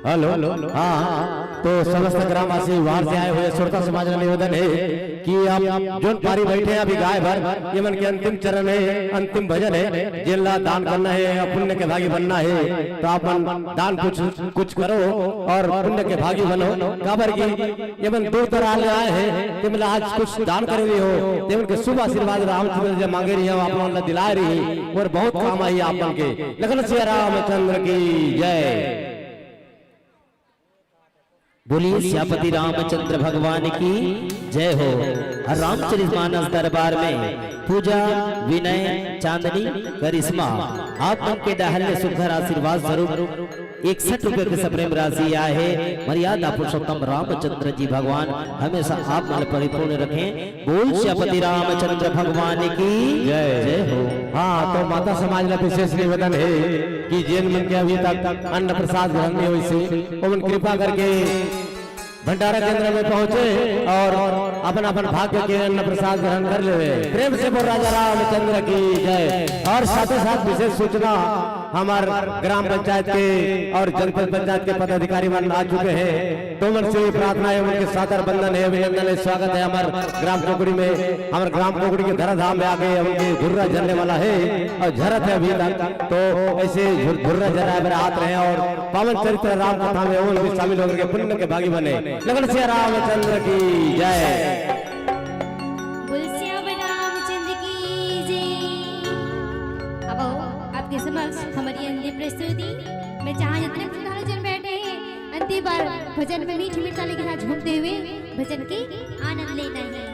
हेलो, हाँ, तो समस्त ग्रामवासी बाहर से आए हुए श्रोता समाज ला निवेदन हे कि आप जोन पारी बैठे हैं अभी गाय भर, ये मन के अंतिम चरण हे, अंतिम भजन हे, जेन ला दान करना हे या पुण्य के भागी बनना हे, तो आप मन दान कुछ, कुछ करो और पुण्य के भागी बनो। काबर की ये मन दूर दराज ले आए हे, ते मन ला आज कुछ दान करे भी हो, ते मन के शुभ आशीर्वाद रामचंद्र जी मांगे रही हो, आप मन ला दिलाए रही, और बहुत काम आई आप मन के। लखन सिया रामचंद्र की जय। बोलिए सियापति रामचंद्र भगवान की जय हो। और रामचरित मानस दरबार में पूजा, विनय, चांदनी, करिश्मा, आप मन के डहर ले सुघर आशीर्वाद स्वरूप इकसठ रुपए के सप्रेम राशि आए हे। मर्यादा पुरुषोत्तम रामचंद्र जी भगवान हमेशा आप मन परिपूर्ण रखें। बोल सियापति रामचंद्र भगवान की जय। जय हो। हाँ, तो माता समाज ला विशेष निवेदन हे कि जेन मन के अभी तक अन्न प्रसाद ग्रहण नहीं होइस हे, ओमन कृपा करके भंडारा केंद्र में पहुंचे और अपन अपन भाग्य के अन्न प्रसाद ग्रहण कर लेवे। प्रेम से बोल राजा रामचंद्र की जय। और साथे साथ विशेष सूचना, हमर ग्राम पंचायत के और जनपद पंचायत के पदाधिकारी मन आ चुके हैं। तो मन से प्रार्थना है, उनके सादर वंदन है, अभिनंदन है, स्वागत है हमर ग्राम कोकड़ी में। हमर ग्राम कोकड़ी के धरा धाम में आके उनके धुर्रा झरने वाला है और झरत है अभी तक। तो ऐसे झुर-, धुर्रा झराए बर आत रहे और पावन चरित्र राम कथा में वो भी शामिल होकर के पुण्य के भागी बने। लगन सिया रामचंद्र की जय। बोल सियावर रामचंद्र की जय। अब आओ, आपके समक्ष हमारी अंतिम प्रस्तुति। मैं चाहा जितने भी श्रद्धालु जन बैठे हैं, अंतिम बार भजन में मीठी मिठाली के साथ झूमते हुए भजन के आनंद लेना है।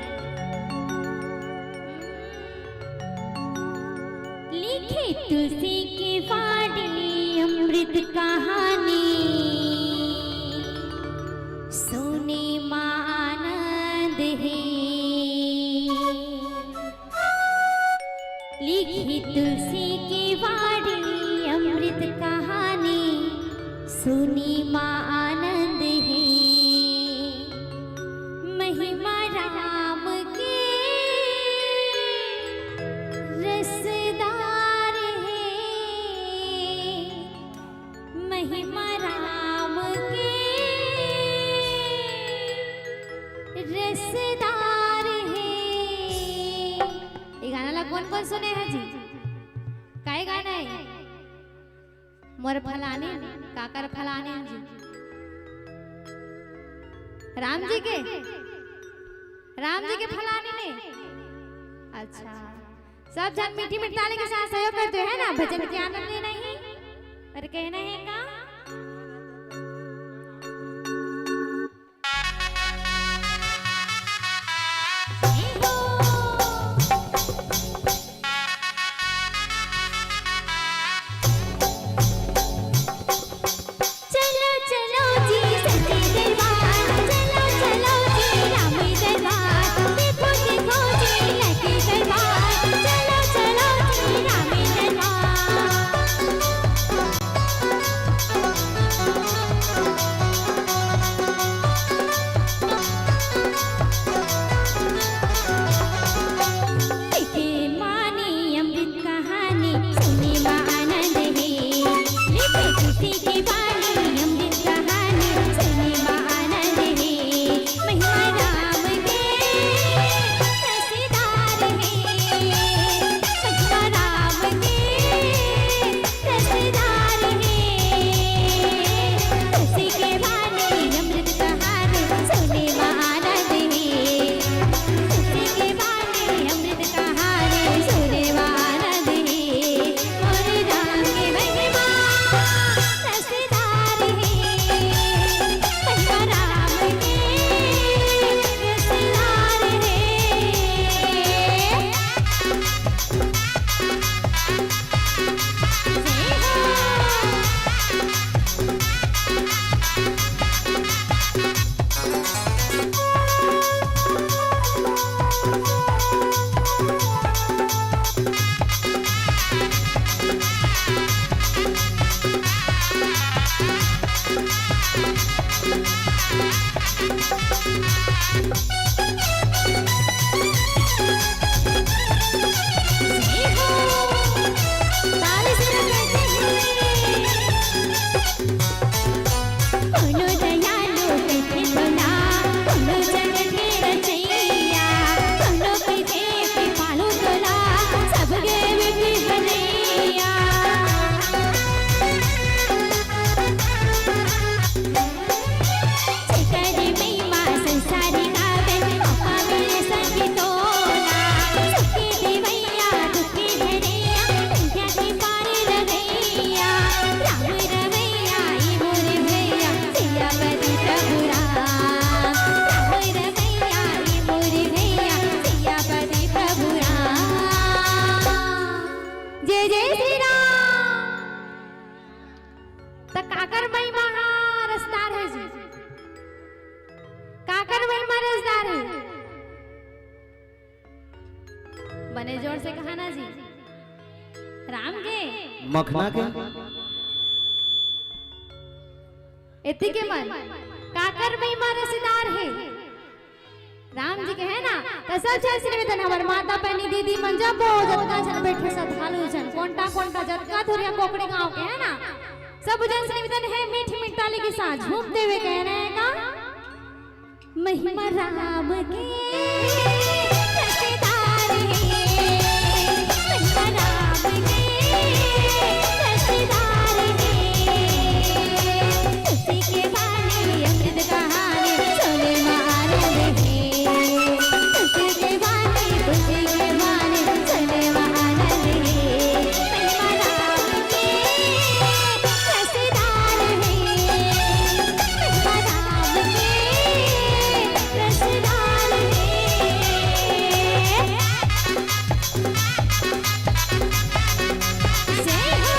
लिखे तुलसी के वाणी अमृत कहानी, सुने मा आनंद है। लिखे तुलसी के वाणी अमृत कहानी, सुने मा आनंद है। महिमा राम के रसदार है, महिमा राम के रसदार है। ये गाना ला कौन कौन सुने हैं जी? काय गाना है? मोर फलानी, काकर फलानी जी? राम जी के, राम जी के फलानी ने। अच्छा, सब जन मीठी मीठी ताली के साथ सहयोग करते हैं ना, भजन के आनंद लेना ही और कहना है का? जय जय श्री राम। त काकर महिमा हा रसदार हे जी, काकर महिमा रसदार हे? बने जोर से कहा ना जी। राम के, मखना के। एती के मन काकर महिमा रसेदार हे? राम जी के हे ना। त सब झन से निवेदन, हमर माता बहिनी, दीदी मन, जब वो जतका झन बैठे श्रद्धालु झन, कोंटा कोंटा जतका धुरिया कोकड़ी गांव के हे ना, सब झन से निवेदन हे, मीठ मीठ ताली के साथ झूमते हुए कह रहे हैं का? महिमा राम के रसेदार हे, महिमा राम के रसेदार हे। तुलसी के बानी अमृत कहानी सुने मा आनंद हे। तुलसी के बानी, तुलसी के बानी सुने मा आनंद हे। महिमा राम के रसेदार हे, महिमा राम के रसेदार हे। जय हो।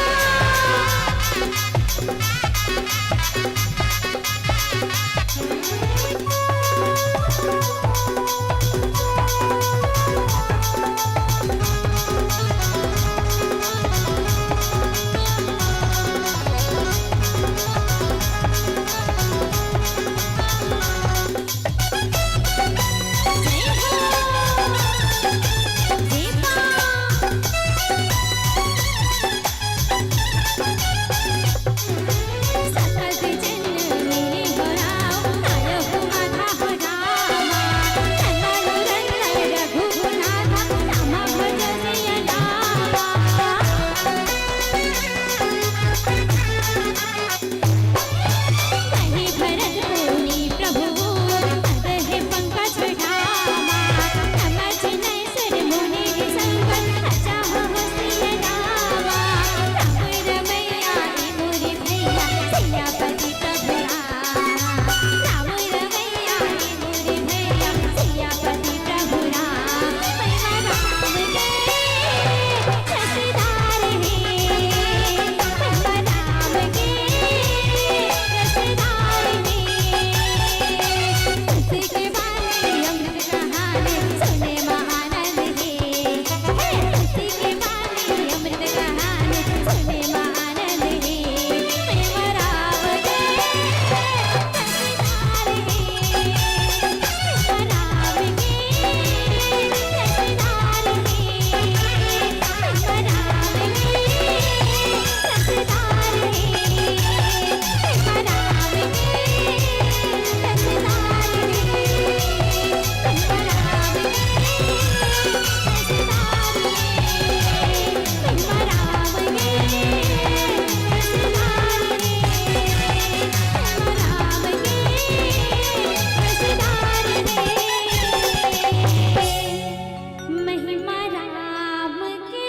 महिमा राम के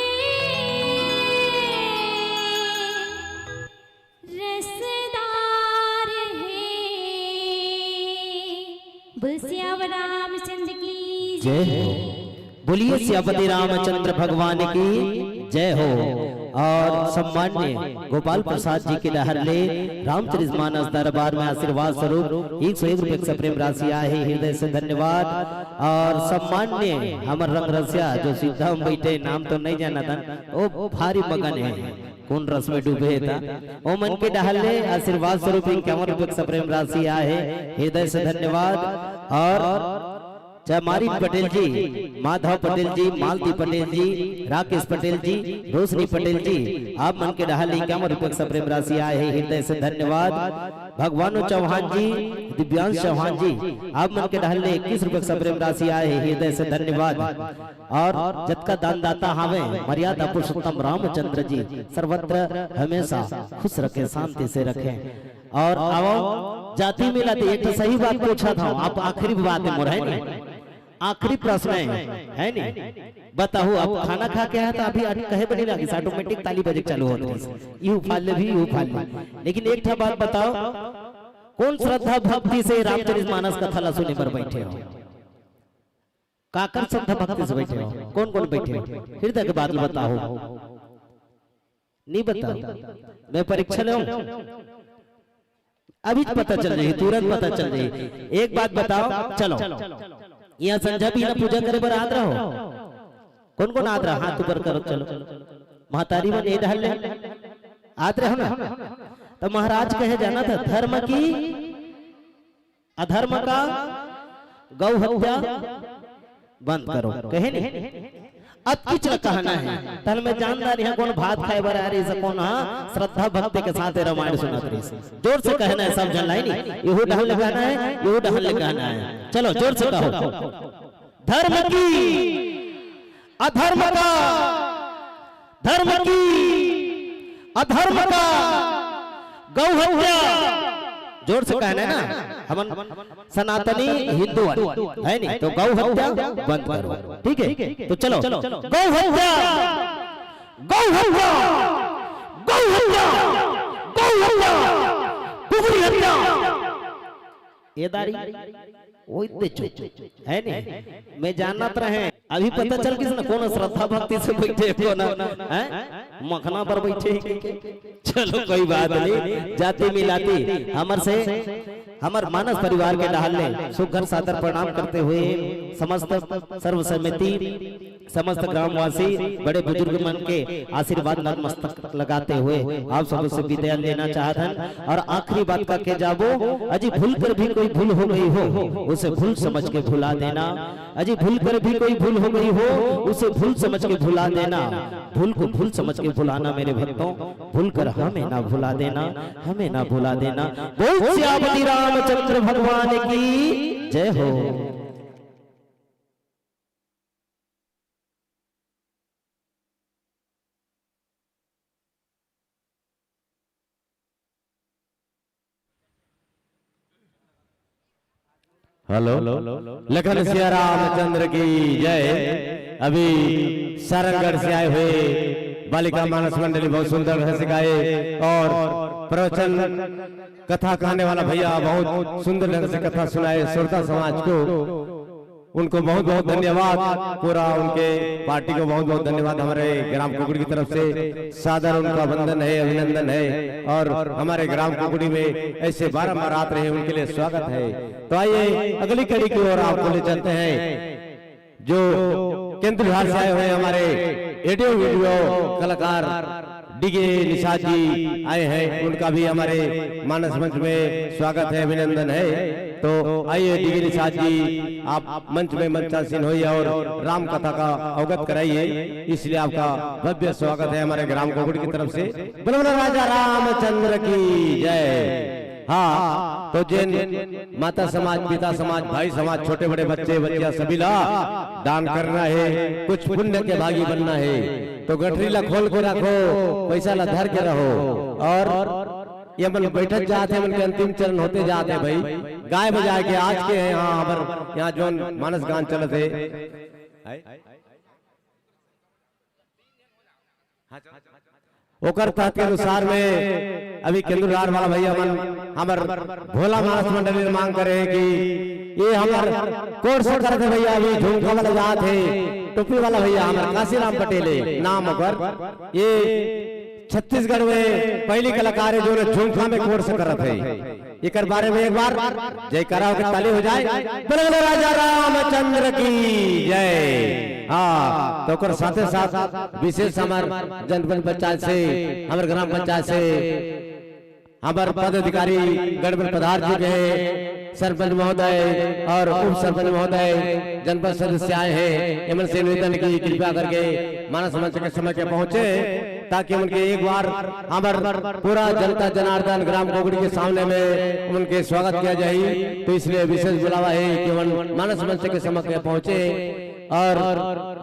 रसदार हे। बोल सियावर रामचंद्र की जय हो। बोलिए सियापति रामचंद्र भगवान की जय हो। और सम्मान्य गोपाल प्रसाद जी के डहर ले रामचरित मानस दरबार में आशीर्वाद स्वरूप एक सौ एक रुपये का प्रेम राशि आए है, हृदय से धन्यवाद। और सम्मान्य हमर रंग रसिया जो सीधा में बैठे, नाम तो नहीं जाना था, वो भारी मगन है। कोन रस में डूबे हे ता। ओमन के डहर ले आशीर्वाद स्वरूप इक्यावन रुपये का प्रेम राशि आए हे, हृदय से धन्यवाद। और चमारी पटेल जी, माधव पटेल जी, मालती पटेल जी, राकेश पटेल जी, रोशनी पटेल जी, आप मन के डहर ले इक्यावन रुपये का प्रेम राशि आए हे, हृदय से धन्यवाद। भगवानो चौहान जी, दिव्यांश चौहान जी, आप मन के डहर ले इक्कीस रुपये का प्रेम राशि आए हे, हृदय से धन्यवाद। और जतका दानदाता हावे, मर्यादा पुरुषोत्तम रामचंद्र जी, सर्वत्र हमेशा खुश रखे, शांति से रखे। और आवो, जाति मिला दे, एक ठो सही बात पूछा था, आप आखिरी बात है मोर, है नी? आखिरी प्रश्न है, है नी? बताओ, आप खाना खा के आया था, अभी अभी कहे बनी लगी, automatic ताली बजे चालू होती है, यू फाल ले भी, यू फाल ले। लेकिन एक ठो बात बताओ, कौन श्रद्धा भक्ति से रामचरित मानस कथा ला सुने बर बैठे हो? काकर श्रद्धा भक्ति से बैठे हो? कौन कौन बैठे हो? हृदय के बात बताओ। नहीं बताओ, मैं परीक्षा ले हूं। अभी पता चल जाही, तुरंत पता चल जाही। एक बात बताओ, चलो, यहाँ संझा बिहनिया पूजा करे बर आत रहो? कौन कौन आत रहा? हाथ ऊपर करो, चलो। महतारी मन ए डहर ले आत रहो ना? तो महाराज कहे जाना था, धर्म की अधर्म का गौ हत्या बंद करो, कहे नहीं? अतकिच ल कहना हे। तहन मैं जानदार यहाँ कौन भात खाए बर आ रही से, कौन हाँ श्रद्धा भक्ति के साथ रामायण सुनत रही से। जोर से कहना हे सब झन ला, नहीं? यहू डहन ले कहना हे, यहू डहन ले कहना हे। चलो जोर से कहो। धर्म की, अधर्म का, धर्म की, अधर्म का, गौ हत्या। जोर से कहना हे ना, हमन सनातनी हिंदू हन, हे नहीं? तो गौ हत्या बंद करो, ठीक हे? तो चलो, गौ हत्या, गौ हत्या, गौ हत्या, गौ हत्या, कुकरी हत्या। ये दारी, वो इतने चुप, हे नहीं? मैं जानत रहे, अभी पता चल गिस ना, कौन श्रद्धा भक्ति से बैठे, कौन, हैं? मखना पर बैठे हे के, के? चलो, कोई बात नहीं, जाति मिलाती हमर से, हमर मानस परिवार के डहर ले सुघर सादर प्रणाम करते हुए समस्त सर्वसम्मति, समस्त ग्रामवासी, बड़े बुजुर्ग मन के आशीर्वाद नतमस्तक लगाते हुए आप सब से विदा लेना चाहत हन। और आखिरी बात का के जाबो, अजी भूल कर भी कोई भूल हो गई हो, उसे भूल समझ के भुला देना। अजी भूल कर भी कोई भूल हो गई हो, उसे भूल समझ के भुला देना। भूल को भूल समझ के भुलाना मेरे भक्तों, भूल कर हमें ना भुला देना, हमें ना भुला देना। बोल सियापति रामचंद्र भगवान की जय हो। हेलो, लखन सिया रामचंद्र की जय। अभी सारंगढ़ से आए हुए बालिका मानस मंडली बहुत सुंदर ढंग से गाए और प्रवचन कथा कहने वाला भैया बहुत सुंदर ढंग से कथा सुनाए श्रोता समाज को। उनको बहुत बहुत धन्यवाद, पूरा उनके पार्टी को बहुत बहुत धन्यवाद। हमारे ग्राम कुकड़ी की तरफ से सादर उनका वंदन है, अभिनंदन है। और हमारे ग्राम कुकड़ी में ऐसे बारंबार आते रहे, उनके लिए स्वागत है। तो आइए अगली कड़ी की ओर आपको ले चलते हैं, जो केंद्रधार से आए हुए हमारे एडियो वीडियो कलाकार डीके निषाद जी आए हैं, उनका भी हमारे मानस मंच में स्वागत है, अभिनंदन है। तो आइए डीके निषाद जी, आप मंच में मंचासीन होइए और राम कथा का अवगत कराइए, इसलिए आपका भव्य स्वागत है हमारे ग्राम कुकड़ी की तरफ से। बोलो, बोलो राजा रामचंद्र की जय। हाँ, तो जिन माता समाज, पिता समाज, भाई समाज, छोटे बड़े बच्चे बच्चियां सभी ला दान करना है, कुछ पुण्य के भागी बनना है। तो गठरी ला खोल के रखो, पैसा ला धर के रहो। और ये मन बैठत जात हे, मन के अंतिम चरण होते जात हे भाई। गाय बजाए के आज के हैं, हाँ, हमर यहाँ जोन मानस गान चलत हे। ओकर तहत के अनुसार में अभी केंदुरार वाला भैया मन हमर भोला मानस मंडली ले मांग करे हे कि ये हमर कोर्स करत हे भैया, अभी झुमका वाला जात हे, टोपी वाला भैया हमर काशीराम पटेल हे नाम ओकर। ये छत्तीसगढ़ में पहली कलाकार हे जो झुमका में कोर्स करत हे। एकर बारे में एक बार जयकारा होके ताली हो जाए। बोलो, बोलो राजा रामचंद्र की जय। हाँ, तो ओकर साथे साथ विशेष हमर जनपद पंचायत से, हमर ग्राम पंचायत से हमर पदाधिकारी गण में पधार चुके हैं, सरपंच महोदय और उप सरपंच महोदय, जनपद सदस्य आए हैं। एमन से निवेदन की कृपया करके मानस मंच के समय के पहुंचे, ताकि उनके एक बार हमर पूरा जनता जनार्दन ग्राम कोगड़ी के सामने में उनके स्वागत किया जाए। तो इसलिए विशेष बुलावा है कि उन मानस मंच के समक्ष पहुंचे और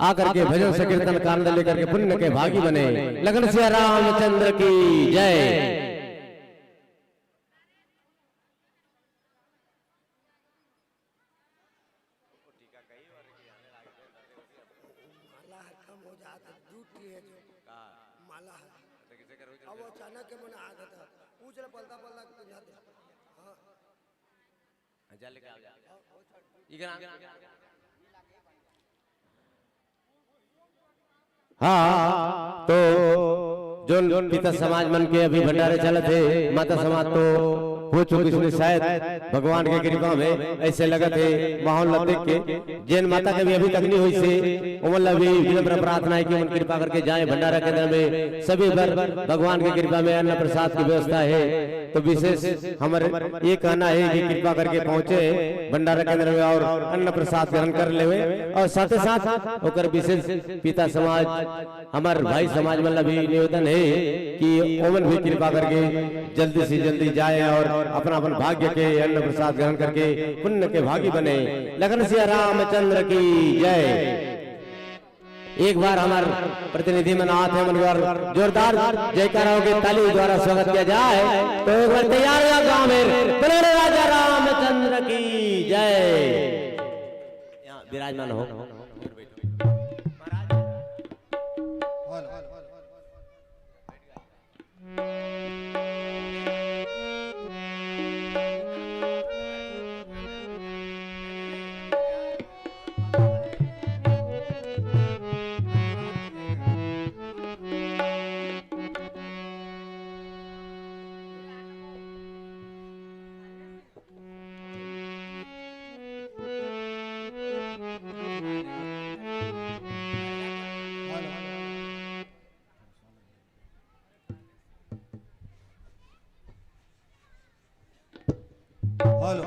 आकर के भजन संकीर्तन का आनंद लेकर के पुण्य के भागी बने। लखन सिया रामचंद्र की जय। माला हर कम हो जात हे, दू ठी हे जो का? माला हर। त किसे कर हो अब अचानक के मन आ जात हे, पूछ ले, बलदा बलदा के पिंधा दे। हाँ। हाँ, जा लेके आ जा। इकरा। हाँ, तो जोन पिता समाज मन के अभी भंडारे चलत हे, माता समाज तो हो चुकिस हे शायद, भगवान के कृपा में ऐसे लगत हे माहौल ला देख के। जेन माता के भी अभी तक नहीं होइस हे, ओमन ला भी विनम्र प्रार्थना हे कि ओमन कृपा करके जाए भंडारा केंद्र में। सभी बर भगवान के कृपा में अन्न प्रसाद के व्यवस्था हे, तो विशेष हमर ये कहना हे कि कृपा करके पहुंचे भंडारा केंद्र में और अन्न प्रसाद ग्रहण कर लेवे। और साथे साथ ओकर विशेष पिता समाज, हमर भाई समाज मन ला भी निवेदन हे कि ओमन भी कृपा करके जल्दी से जल्दी जाए और अपन अपन भाग्य के अन्न प्रसाद ग्रहण करके पुण्य के भागी बने। लखन सिया रामचंद्र की जय। एक बार हमर प्रतिनिधि मन आत हे, मन बर जोरदार जयकारा के ताली द्वारा स्वागत किया जाए। तो एक बार तैयार हो जाओ गांव में, बोलो रे राजा रामचंद्र की जय। यहाँ विराजमान हो। हेलो।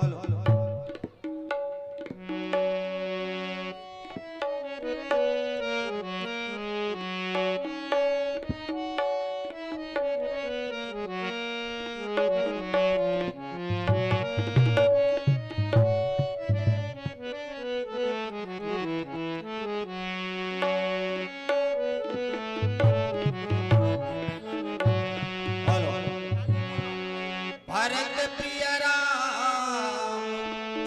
हेलो। भरत प्रिय राम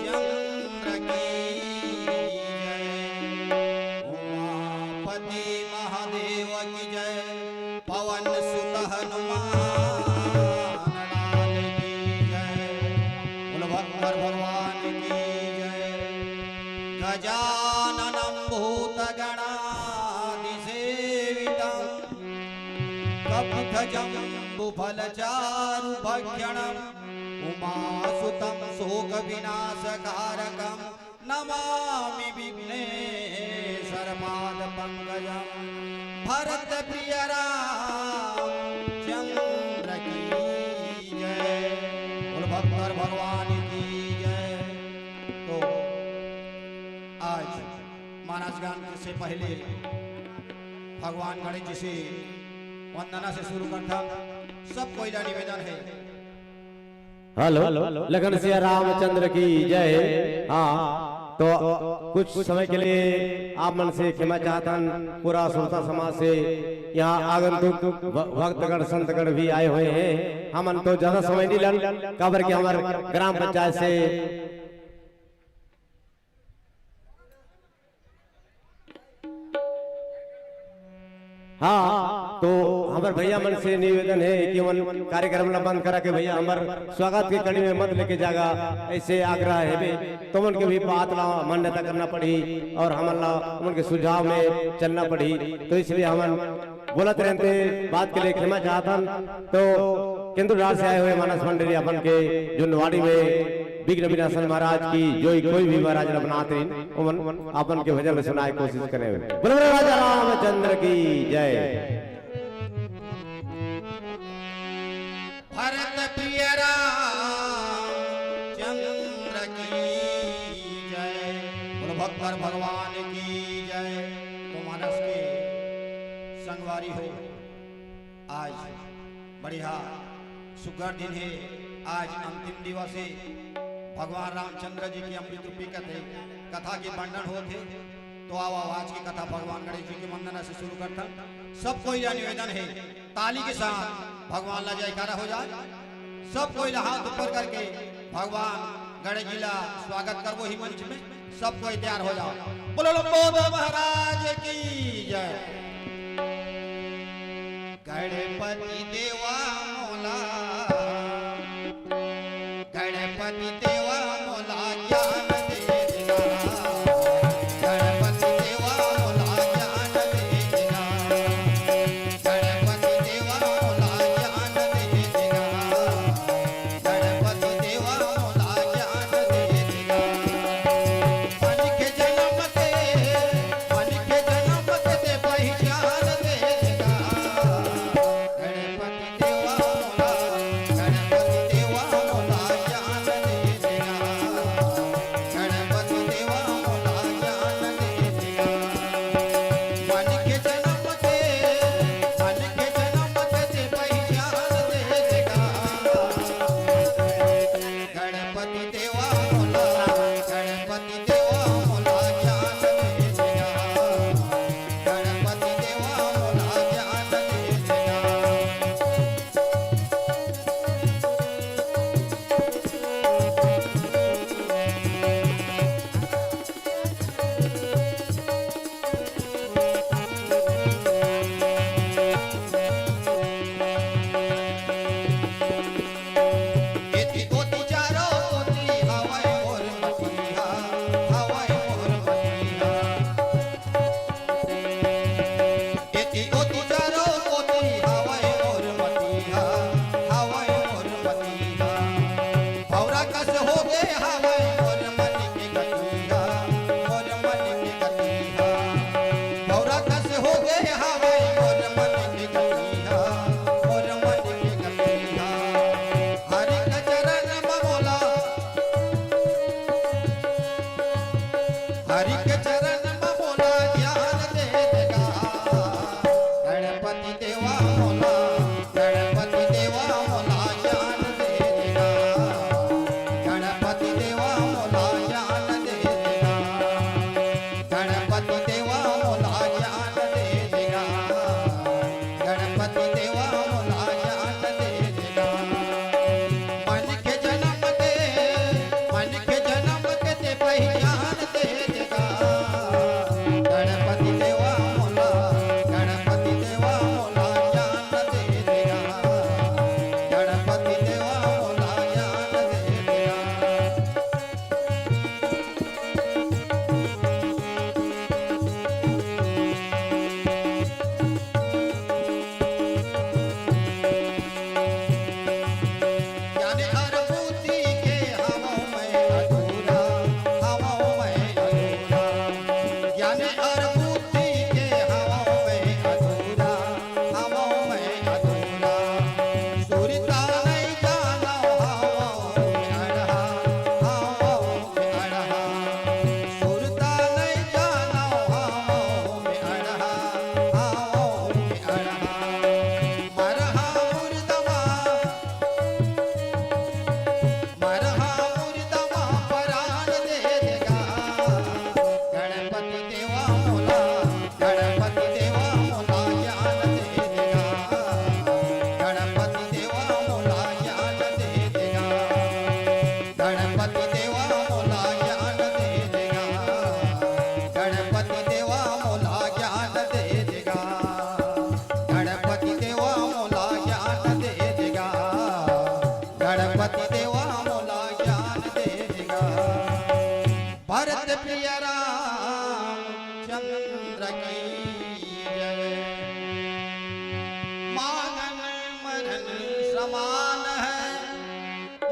चंद्र की जय, उमापति महादेव की जय, पवन सुत हनुमान लाल की जय, बोलो भक्तर भगवान की जय। गजाननं भूतगणादिसेवितम् कपिध्वजम्बुफलचारुभक्षणम् उमासुतं शोकविनाशकारकं नमामि विघ्नेश्वरपादपङ्कजम्। भरत प्रिय राम चंद्र की जय, बोल भक्तर भगवान की जय। तो आज मानस गान से पहले भगवान गणेश जी से वंदना से शुरू करथन। सब कोई ला निवेदन हे। हेलो, लखन सिया रामचंद्र की जय। हाँ, तो कुछ समय के लिए आप मन से क्षमा चाहतन, पूरा श्रोता समाज से, यहाँ आगंतुक भ-, भक्तगण संतगण भी आए हुए हैं। हमन तो ज्यादा समय नहीं लन, काबर कि हमर ग्राम पंचायत से हाँ, तो हमर भैया मन से निवेदन हे कि ओमन कार्यक्रम ला बंद करा के भैया हमर स्वागत के कड़ी में मत लेके जागा, ऐसे आग्रह हे बे। तो ओमन के भी बात ला मान्यता करना पड़ही और हमन ला ओमन के सुझाव में चलना पड़ही। तो इसलिए हमन बोलत रहते, बात के लिए क्षमा चाहतन। तो केंदुर डार से आए हुए मानस मंडली अपन के जुनवाड़ी में विघ्न विनाशन महाराज की, जो कोई भी महाराज रघुनाथ रहिन, ओमन अपन के भजन सुनाए कोशिश करे हुए। बोलो, बोलो राजा रामचंद्र की जय। भरत प्रिय राम चंद्र की जय, बोलो भक्तर भगवान की जय। तो मानस के संगवारी हो, आज बढ़िया सुग्घर दिन हे, आज अंतिम दिवस हे। भगवान रामचंद्र जी के अमृत रूपी कथे, कथा के वर्णन होत हे। तो आओ, आओ, आज की कथा भगवान गणेश जी के वंदना से शुरू करथन। सब कोई ला निवेदन हे, ताली के साथ भगवान ला जयकारा हो जाए। सब कोई ला हाथ ऊपर करके भगवान गणेश जी ला स्वागत करबो ही मंच में। सब कोई तैयार हो जाओ। बोलो लंबोदर महाराज की जय। गणपति देवा मोला, गणपति देवा मोला ज्ञान दे देना। गणपति देवा मोला ज्ञान दे देना। गणपति देवा मोला ज्ञान दे देना। गणपति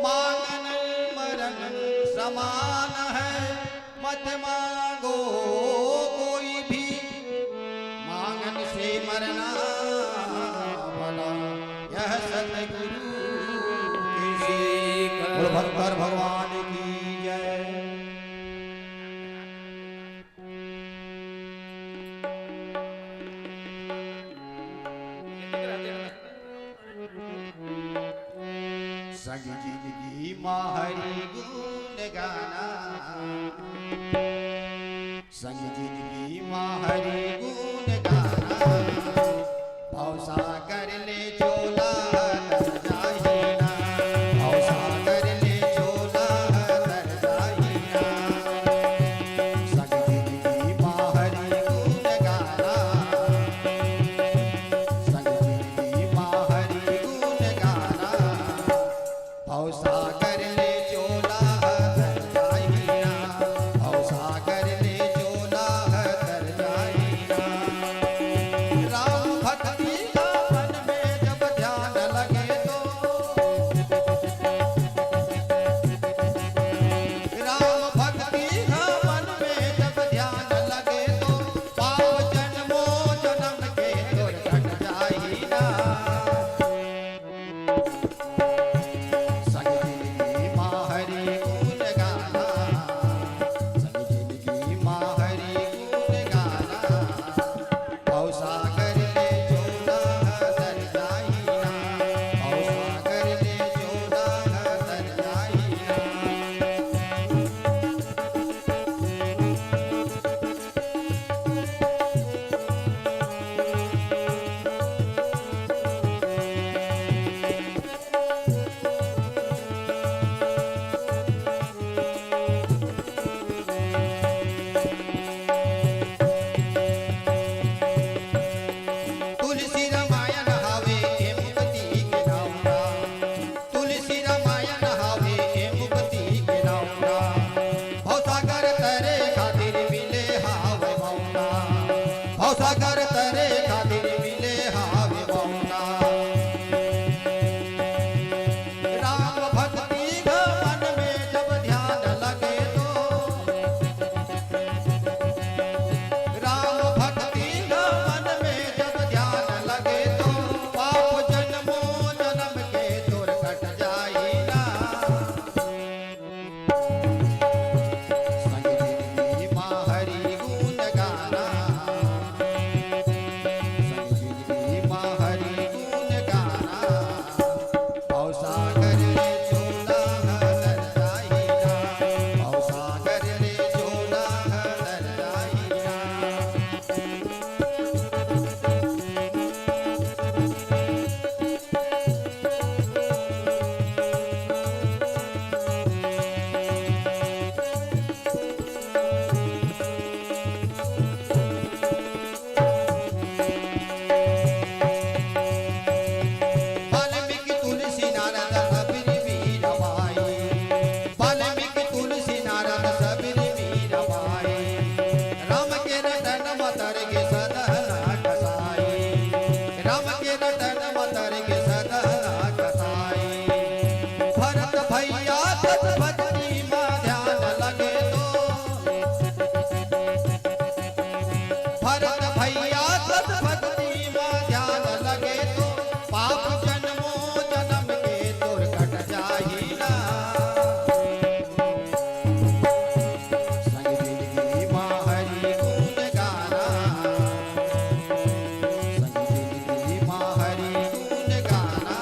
मांगन मरण समान है, मत मांगो कोई भी, मांगन से मरना भला, यह सतगुरु के सीख। बोल भक्तर भगवान की जय। संग जिनगी मा हरि गुण गाना, संग जिनगी मा हरि गुण गाना, भवसागर ले झोला तर जाही ना, भवसागर ले झोला तर जाही ना। संग जिनगी मा हरि गुण गाना, संग जिनगी मा हरि गुण गाना, भवसागर ले झोला तर जाही ना, भवसागर ले झोला तर जाही ना। राम भक्ति का मन में जब ध्यान लगे तो, राम भक्ति का मन में जब ध्यान लगे तो, पाप जन्मों जन्म के तोर कट जाही ना। संग जिनगी मा हरि गुण गाना, संग जिनगी मा हरि गुण गाना। भवसागर ले झोला तर जाही ना, भवसागर ले झोला तर जाही ना। तुलसी रामायण हावे ए मुक्ति के नाम ना, तुलसी रामायण हावे ए मुक्ति के नाम ना। भवसागर तरे खातिर मिले हावे मौका, भवसागर तरे खातिर मिले हावे मौका। राम भक्ति का मन में जब ध्यान लगे तो, राम भक्ति का मन में जब ध्यान लगे तो, पाप जन्मों जन्म के तोर कट जाही ना। संग जिनगी मा हरि गुण गाना, संग जिनगी मा हरि गुण गाना। भवसागर ले झोला तर जाही ना, भवसागर ले झोला तर जाही ना। वाल्मीकि तुलसी नारद सबरी मीरा बाई, वाल्मीकि तुलसी नारद सबरी मीरा बाई। राम के रटन म तर गे सदन कसाई, राम के रटन म तर गे सदन कसाई। भरत भैया सत भक्ति म ध्यान लगे तो, भरत भैया सत भक्ति म ध्यान लगे तो, पाप जन्मों जन्म के तोर कट जाही ना। संग जिनगी मा हरि गुण गाना, संग जिनगी मा हरि गुण गाना।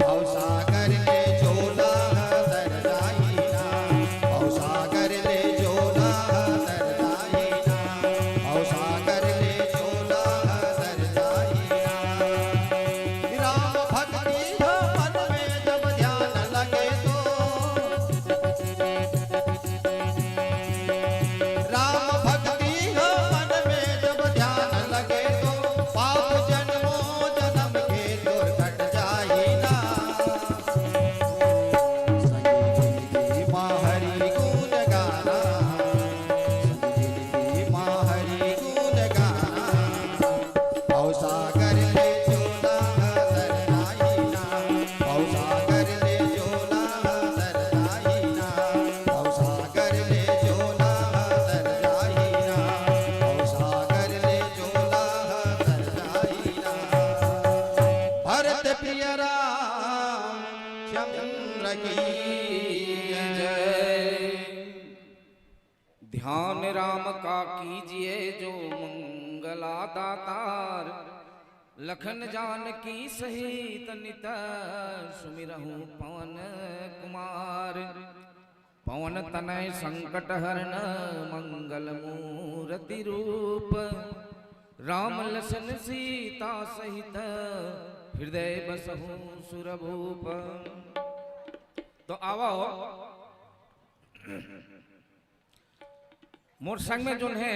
भवसागर ले झोला तर जाही ना, भवसागर ले झोला तर जाही ना, भवसागर ले झोला तर जाही ना। राम भक्ति का मन में जब ध्यान लगे तो, जय। ध्यान राम का कीजिए जो मंगला दातार, लखन जानकी सहित नित सुमिरहु पवन कुमार। पवन तनय संकट हरण मंगल मूरति रूप, राम लखन सीता सहित हृदय बसहु सुरभूप। तो आवो, मोर संग में जोन हे,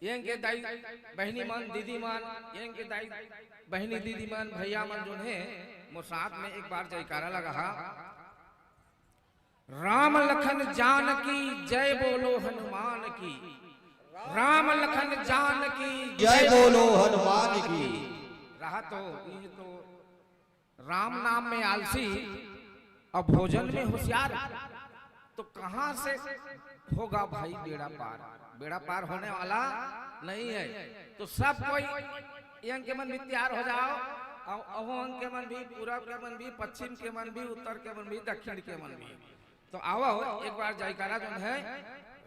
ये के दाई बहिनी मन, दीदी मन, ये के दाई बहिनी, दीदी मन, भैया मन जोन हे, मोर साथ में एक बार जयकारा लगा हा। राम लखन जानकी जय बोलो हनुमान की। राम लखन जानकी जय बोलो हनुमान की। रहा तो, ये तो राम नाम में आलसी और भोजन में होशियार, तो कहां से होगा भाई बेड़ा पार? बेड़ा पार होने वाला नहीं है। तो सब कोई ये अंग के मन भी तैयार हो जाओ, और अहो अंग के मन भी, पूरब के मन भी, पश्चिम के मन भी, उत्तर के मन भी, दक्षिण के मन भी। तो आवो, एक बार जयकारा जोन हे,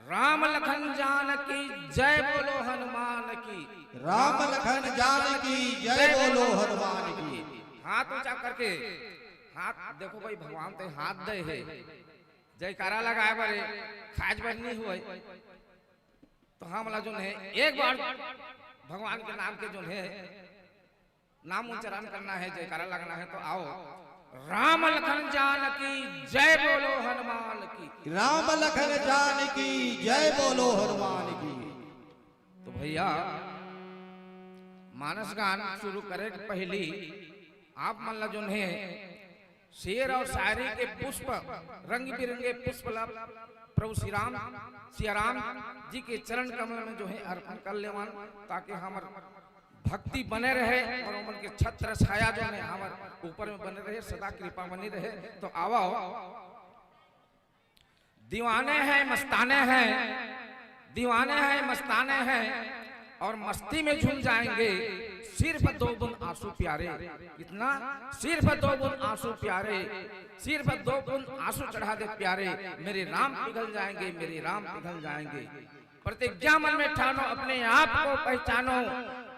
राम लखन जानकी जय बोलो हनुमान की। राम लखन जानकी जय बोलो हनुमान की। हाथ ऊंचा करके, हाथ देखो भाई, भगवान ते हाथ दे हे, जयकारा लगाए बर, खाज बर नहीं हुए। तो हमला जोन हे, एक बार भगवान के नाम के जोन हे, नाम उच्चारण करना है, जयकारा लगाना है। तो आओ, राम लखन जानकी जय बोलो हनुमान की। राम लखन जानकी जय बोलो हनुमान की। तो भैया, मानस गान शुरू करे के पहली आप मन ला जोन हे, शेर और शायरी के पुष्प, रंग बिरंगे पुष्प ला प्रभु श्री राम, सिया राम जी के चरण कमल में जो है अर्पण कर लेवन, ताकि हमर भक्ति बने रहे और ओमन के छत्र छाया जो है हमर ऊपर में बने रहे, सदा कृपा बनी रहे। तो आवो, दीवाने हैं, मस्ताने हैं, दीवाने हैं, मस्ताने हैं और मस्ती में झूम जाएंगे, सिर्फ दो बूंद आंसू प्यारे। कितना? सिर्फ दो बूंद आंसू प्यारे, सिर्फ दो बूंद आंसू चढ़ा दे प्यारे, मेरे राम पिघल जाएंगे, मेरे राम पिघल जाएंगे। प्रतिज्ञा मन में ठानो, अपने आप को पहचानो,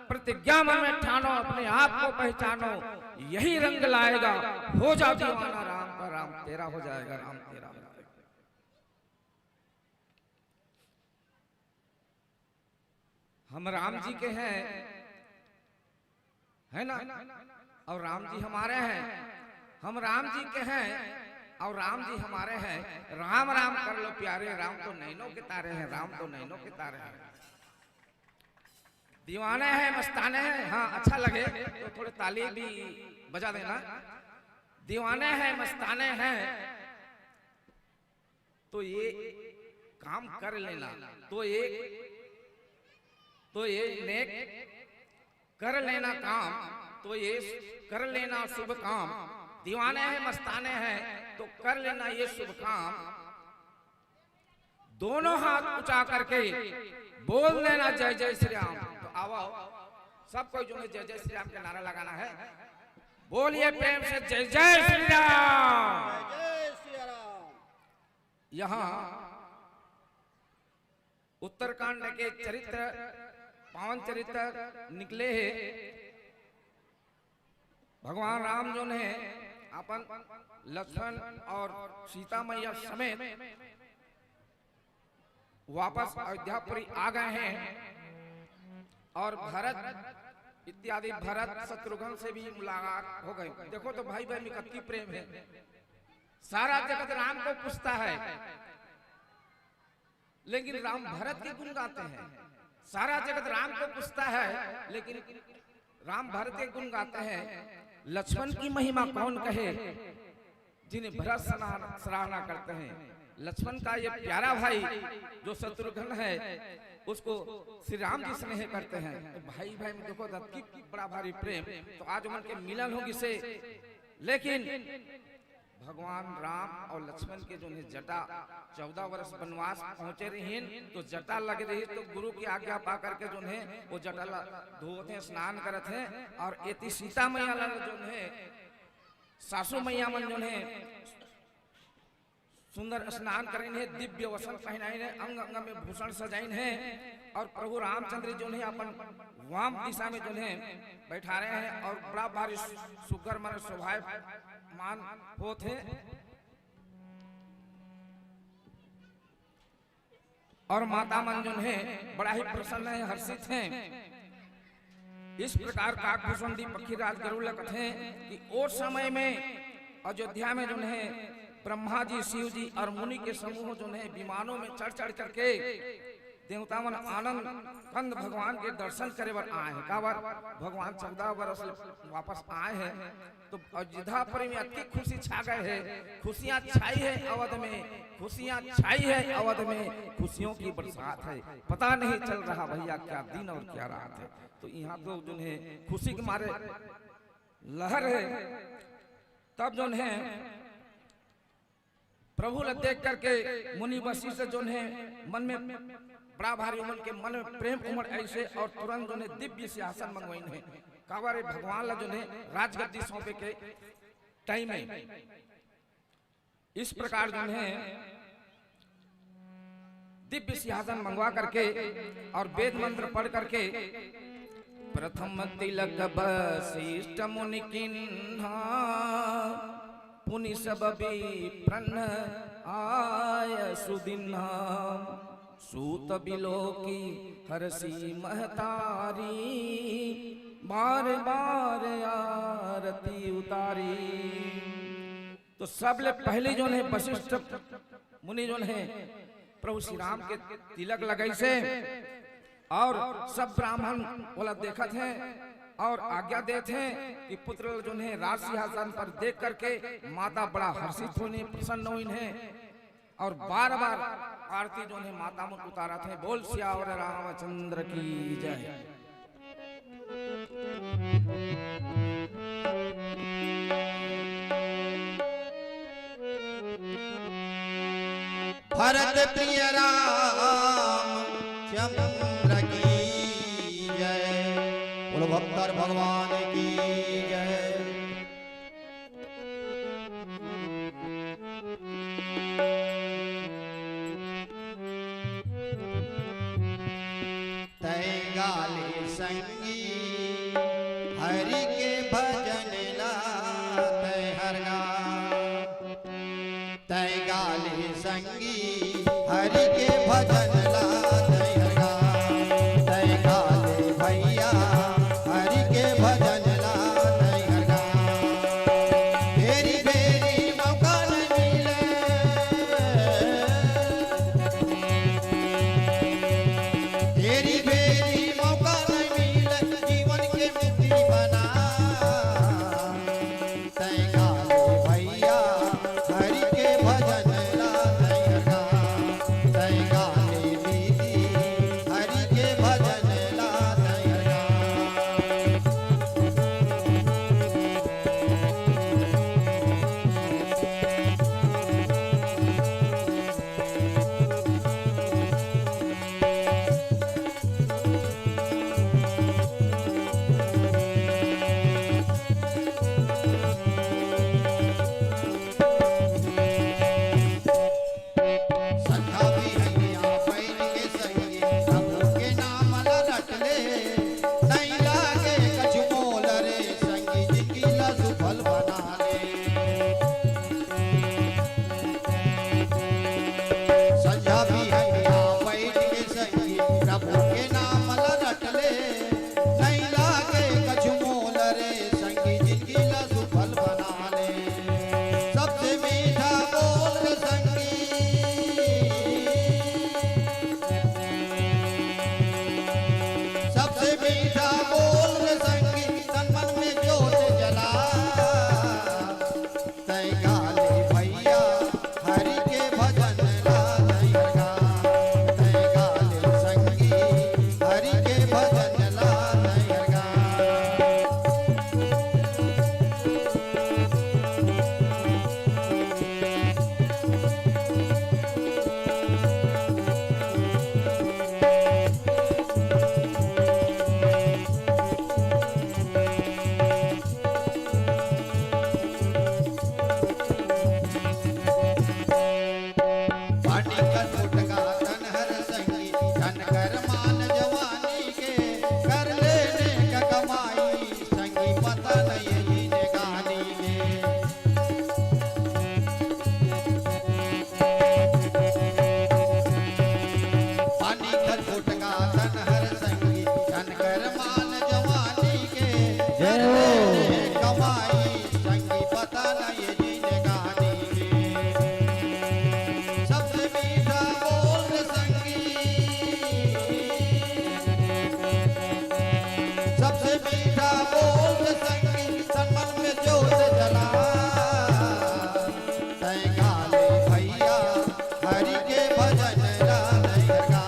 प्रतिज्ञा मन में ठानो, अपने आप को पहचानो, यही रंग लाएगा। हो जा दीवाना राम का, राम तेरा हो जाएगा, राम तेरा हो जाएगा। हम राम जी के हैं, है ना? और राम जी हमारे हैं। हम राम जी के हैं और राम जी हमारे हैं। राम राम कर लो प्यारे, राम तो नैनों के तारे हैं, राम तो नैनों के तारे हैं। दीवाने हैं, मस्ताने हैं। हाँ, अच्छा लगे तो थोड़े ताली भी बजा देना। दीवाने हैं, मस्ताने हैं, तो ये काम कर लेना, तो ये, तो ये नेक कर लेना काम, तो ये कर लेना शुभ काम। दीवाने हैं, मस्ताने हैं, तो कर लेना ये शुभ काम। दोनों हाथ ऊंचा करके बोल देना, जय जय श्री राम। तो आओ, सब कोई जो है जय जय श्री राम का नारा लगाना है। बोलिए प्रेम से, जय जय श्री राम। जय श्री राम। यहाँ उत्तरकांड के चरित्र, पावन चरित्र निकले हे। भगवान राम जोन हे अपन लक्ष्मण और सीता मैया समेत वापस अयोध्यापुरी आ गए हैं और भरत इत्यादि, भरत शत्रुघ्न से भी मुलाकात हो गई। देखो तो भाई भाई में कतकी प्रेम है। सारा जगत राम को पूजता है, लेकिन राम भरत के गुण गाते हैं। सारा जगत राम को पूजता है, लेकिन राम भरत के गुण गाते हैं। लक्ष्मण की महिमा कौन कहे, जिन्हें भरत सराहना, सराहना करते हैं। लक्ष्मण का ये प्यारा भाई जो शत्रुघ्न है, उसको श्री राम जी स्नेह करते हैं। तो भाई भाई में देखो, अतकी बड़ा भारी प्रेम। तो आज उनके मिलन होगी से, लेकिन भगवान राम और लक्ष्मण के जो है जटा, चौदह वर्ष वनवास पहुंचे रहिन, तो जटा लगे रही, तो गुरु की आज्ञा पा करके जो है वो जटा ला धोते हैं, स्नान करत हैं, और एती सीता मैया ला जो है सासू मैया मन जोन हे सुंदर स्नान करिन हे, दिव्य वस्त्र पहिनाइन हे, अंग अंग में भूषण सजाइन हे, और प्रभु रामचंद्र जोन हे अपन वाम दिशा में जोन हे बैठारे हे, और बड़ा भारी सुग्घर मन शोभायमान होत हे। और माता मन जोन हे बड़ा ही प्रसन्न हे, हर्षित हे। इस प्रकार काकभूषण द्विपक्षी राजगरुड़ ल कथे कि ओ समय में अयोध्या में जोन हे ब्रह्मा जी, शिव जी और मुनि के समूह जोन हे विमानों में चढ़ चढ़ करके देवता मन आनंद कंद भगवान के दर्शन करे बर आए हे। काबर? भगवान चौदह बरस ले वापस आए हे, तो अयोध्यापुरी में अतकी खुशी छा गए हे, खुशियां छाई हे अवध में, खुशियां छाई हे अवध में, खुशियों की बरसात हे। पता नहीं चल रहा भैया क्या दिन और क्या रात हे। तो इहां तो जोन हे खुशी के मारे लहर हे। तब जोन हे प्रभु ला देख करके मुनि वशिष्ठ जोन हे मन में बड़ा भारी उमड़ के मन में प्रेम उमड़ आइस हे, और तुरंत जोन हे दिव्य सिंहासन मंगवाइन हे। काबर? भगवान ला जोन हे राजगद्दी सौंपे के टाइम में इस प्रकार जोन हे दिव्य सिंहासन मंगवा करके और वेद मंत्र पढ़ करके प्रथम तिलक वशिष्ठ मुनि किन्हा, पुनि सब विप्रन आय सुदिन्हा। सूत बिलोकी हरषि महतारी, बार बार आरती उतारी। तो सबले पहले जोन हे वशिष्ठ मुनि जोन हे प्रभु श्री राम के तिलक लगाइस हे, और सब ब्राह्मण ओला देखत हे और आज्ञा देत हे कि पुत्र जोन हे राज सिंहासन पर देख करके माता बड़ा हर्षित होइन हे, प्रसन्न होइन हे, और बार बार आरती जोन हे माता मन उतारत हे। बोल सियावर रामचंद्र की जय। भरत प्रिय राम चंद्र की जय। बोलो भक्तर भगवान की जय। तैं गाले संगी हरि के भजन ला, तैं हर गा। तैं गाले संगी हरि के भजन ला, तैं हर गा। तैं गाले भैया हरि के भजन ला, तैं हर गा। भेरी भेरी मौका नहीं मिले, भेरी भेरी मौका नहीं मिले, जीवन के मोती बना। तैं गाले भैया हरि के भजन ला, तैं हर गा। तैं गाले तैं गा ले भैया हरि के भजन ला नैहर गा,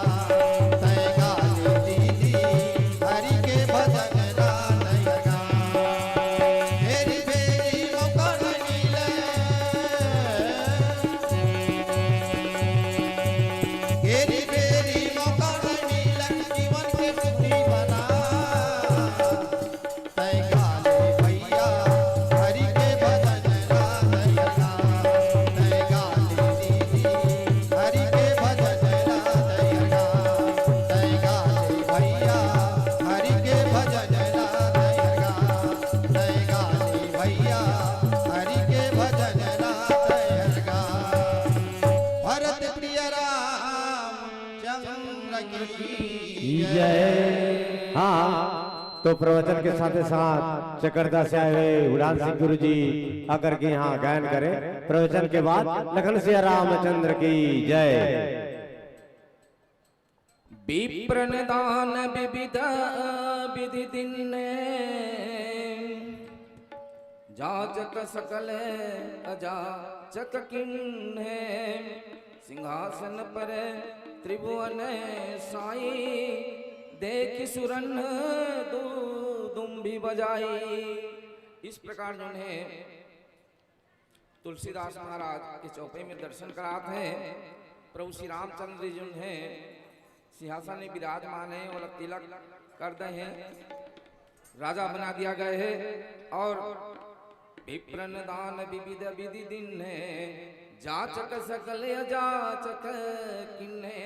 तैं गा ले दीदी हरि के भजन ला नैहर गा। बेरी बेरी मौका न मिले, बेरी बेरी मौका न मिले, जीवन के सुखी बना। तैं गा ले भैया हरि के भजन ला नैहर गा, तैं गा ले दीदी हरि के भजन ला नैहर गा, तैं गा ले भैया हरि के भजन ला नैहर गा, तैं गा ले भैया हरि के भजन ला नैहर गा। भरत प्रिय रामचंद्र की जय। हाँ, तो प्रवचन के साथे साथ चकरदा से आए हुए उड़ान सिंह गुरु जी आकर के यहाँ गायन करें। प्रवचन के बाद लखन सिया रामचंद्र की जय। विप्रन दान विविध विधि दीन्हे, जाचक सकल अजाचक कीन्हे। सिंहासन पर त्रिभुवन साई, देखि सुरन दु-, दुम्भी बजाई। इस प्रकार जो है तुलसीदास महाराज के चौपाई में दर्शन करात हैं। प्रभु श्री रामचंद्र जी जो हैं सिंहासन में विराजमान हैं, ओला तिलक कर दे हैं, राजा बना दिया गया है। और विप्रन दान विविध विधि दीन्हे, जाचक सकल अजाचक कीन्हे।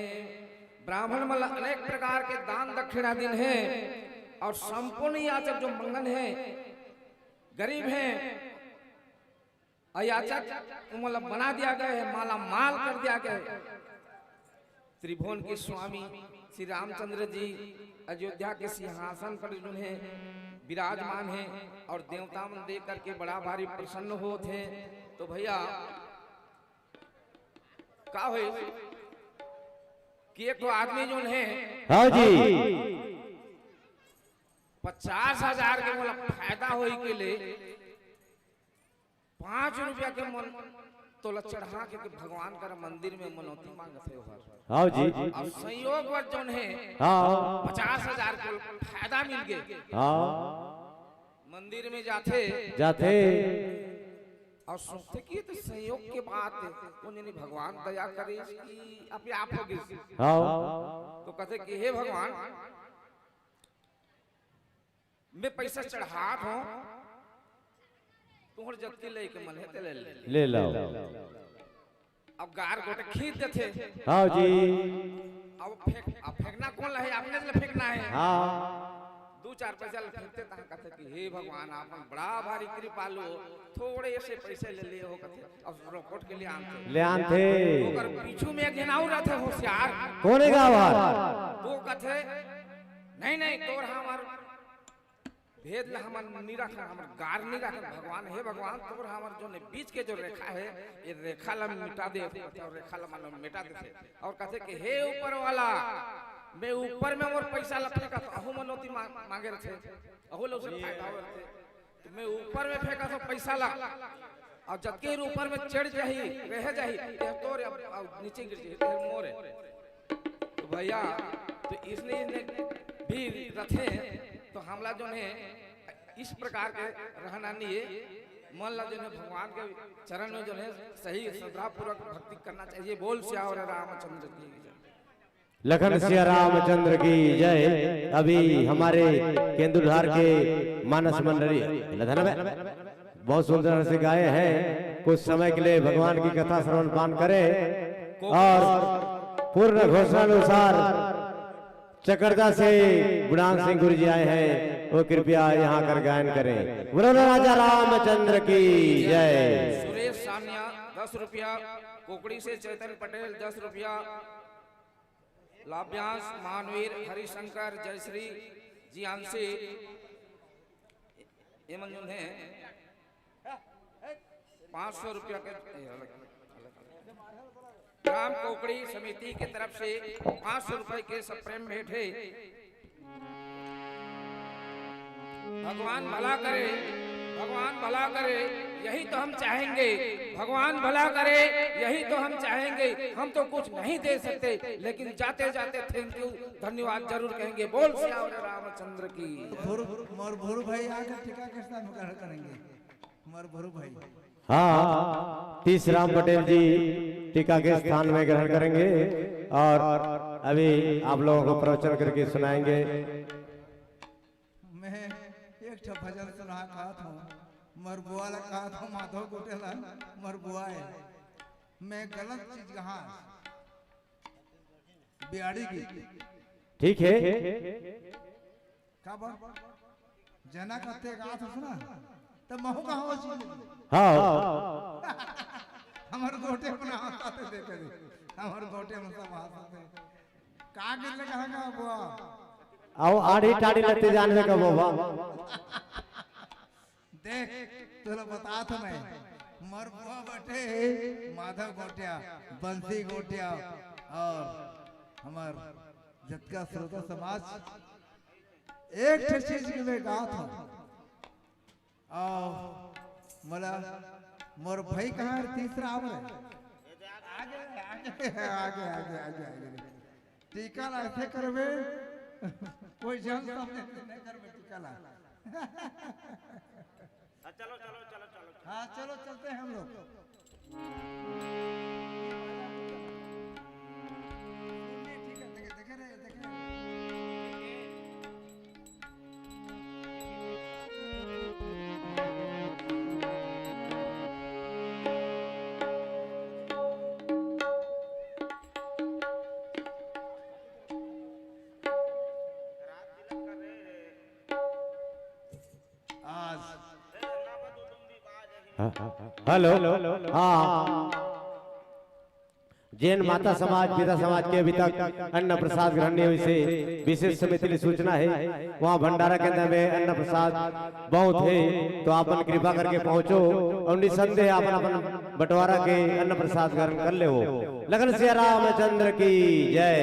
ब्राह्मण मन ला अनेक प्रकार के दान दक्षिणा दीन्हे और संपूर्ण याचक जो मंगन है, गरीब हैं, अयाचक उमन ला बना दिया गया है, माला माल कर दिया गया है। त्रिभुवन के स्वामी श्री रामचंद्र जी अयोध्या के सिंहासन पर जो है विराजमान है और देवता मन देख करके बड़ा भारी प्रसन्न होत है। तो भैया का होय कि एक ठो आदमी जो है हाँ जी। पचास हजार के मोला फायदा होई के ले पाँच रुपया के मन तोला चढ़ा के, के भगवान कर मंदिर में मनौती मांगत हे ओहर। हाँ जी। अब संयोग बर जोन है हाँ। पचास हजार के फायदा मिल गए। हाँ। मंदिर में जाथे जाथे। और सोचथे कि ये तो संयोग के बात है, कोन जनी भगवान दया करे कि अपने आप हो गई। हाँ। तो कहथे कि हे भगवान, मैं पैसा चढ़ात हूँ, तुहर जतकी लेके मन है ते ले ले। ले लाओ। अब गार गोटे खींच देथे। हाँ जी। अब फेंक, अब फेंकना कोन ला है? अपने ला फेंकना है। हाँ। दू चार पैसा ला फेंकथे तहाँ कहथे कि हे भगवान, आप मन बड़ा भारी कृपालु हो, थोड़े से पैसे ले लिए हो कहथे, अब रोकट के लिए आनथे। ले आनथे। ओकर पीछू में एक झन अउ रहिथे होशियार। कोन हे गाँव? तो कहथे, नहीं, नहीं, तोर हमर भेद ला हमन नी रखन, हमर गार नी रखन। भगवान, हे भगवान, तोर हमर जोन बीच के जो रेखा है, ये रेखा ला मिटा दे, और रेखा ला मन मिटा देथे। और कहथे कि हे ऊपर वाला, मैं ऊपर में मोर पैसा ला फेंकत, अहू मनौती मा-, मांगे रथे, अहू ला उसे फायदा होवे रथे। तो मैं ऊपर में फेंकत हूँ पैसा ला, और जतके ऊपर में चढ़ जाही, रह जाही, ये तोर अब, अब नीचे गिर जाही, ये मोर है। तो भैया, तो इसलिए इसने भी रथे, तो हमला जो है इस प्रकार के रहना नहीं है। मन ला जो है भगवान के चरण में जो है सही श्रद्धापूर्वक भक्ति करना चाहिए। बोल सियावर रामचंद्र की जय। लखन सिया रामचंद्र की जय। अभी हमारे केंदुधार के मानस मंडली, धन्यवाद, बहुत सुंदर से गाए हैं। कुछ समय के लिए भगवान की कथा श्रवण पान करें और पूर्ण घोषणा अनुसार चकरदा से गुणान सिंह गुरु जी आए हैं, वो कृपया यहाँ कर गायन करें। बोलो राजा रामचंद्र की जय। सुरेश सानिया दस रुपया, कोकड़ी से चैतन पटेल दस रुपया, लाभ्यांश महावीर हरिशंकर जयश्री जियांशी ये मन जो है पाँच सौ रुपया के, ए, अलग, अलग। ग्राम कोकड़ी समिति की तरफ से पाँच सौ रुपए के सप्रेम भेंट है। भगवान भला करे, भगवान भला करे। यही तो हम चाहेंगे। भगवान भला करे, यही तो हम चाहेंगे। हम तो कुछ नहीं दे सकते, लेकिन जाते जाते थैंक यू, धन्यवाद जरूर कहेंगे। बोल सियावर रामचंद्र की। भोर, मोर भोर भाई आके टीका के स्थान में ग्रहण करेंगे। मोर भोर भाई। हाँ, तीस राम पटेल जी टीका के स्थान में ग्रहण करेंगे और अभी आप लोगों को प्रवचन करके सुनाएंगे। मैं एक ठो भजन सुना कहत हूँ, मोर बुआ ला कहत हूँ, माधव गोटे ला, मोर बुआ है। मैं गलत चीज कहा, बिहारी की। ठीक है। का बा? जना कहते गात हस ना, त महू कहाँ हो चीज? हाँ। हमर गोटे अपना हाथ देखे दे, हमर गोटे में सब हाथ दे। का गिर लगा है का बुआ? आओ आड़ी टाड़ी लगते जाने का बाबा। देख, तोला बतात हँव मैं, मोर बुआ बटे माधव गोटिया, बंसी गोटिया और हमर जतका श्रोता समाज, एक ठे चीज के मैं गात हँव। और मोला, मोर भाई कहाँ है? तीसरा आवर है। आगे, आगे, आगे, आगे, आगे, आगे। टीका ला ऐसे करबे, कोई जन समझे नहीं करबे टीका ला। हाँ, चलो, चलो, चलो, चलो। हाँ, चलो, चलते हैं हम लोग। ठीक है, देखे, देखे रहे, देखे रहे। आज हेलो, हाँ, जेन माता समाज, पिता समाज के अभी तक अन्न प्रसाद ग्रहण नहीं हुई से विशेष समिति ले सूचना है, वहाँ भंडारा केंद्र में अन्न प्रसाद बहुत है, तो आप मन कृपा करके पहुँचो और निसंदेह आप अपन बंटवारा के अन्न प्रसाद ग्रहण कर लेवो। लगन सिया रामचंद्र की जय।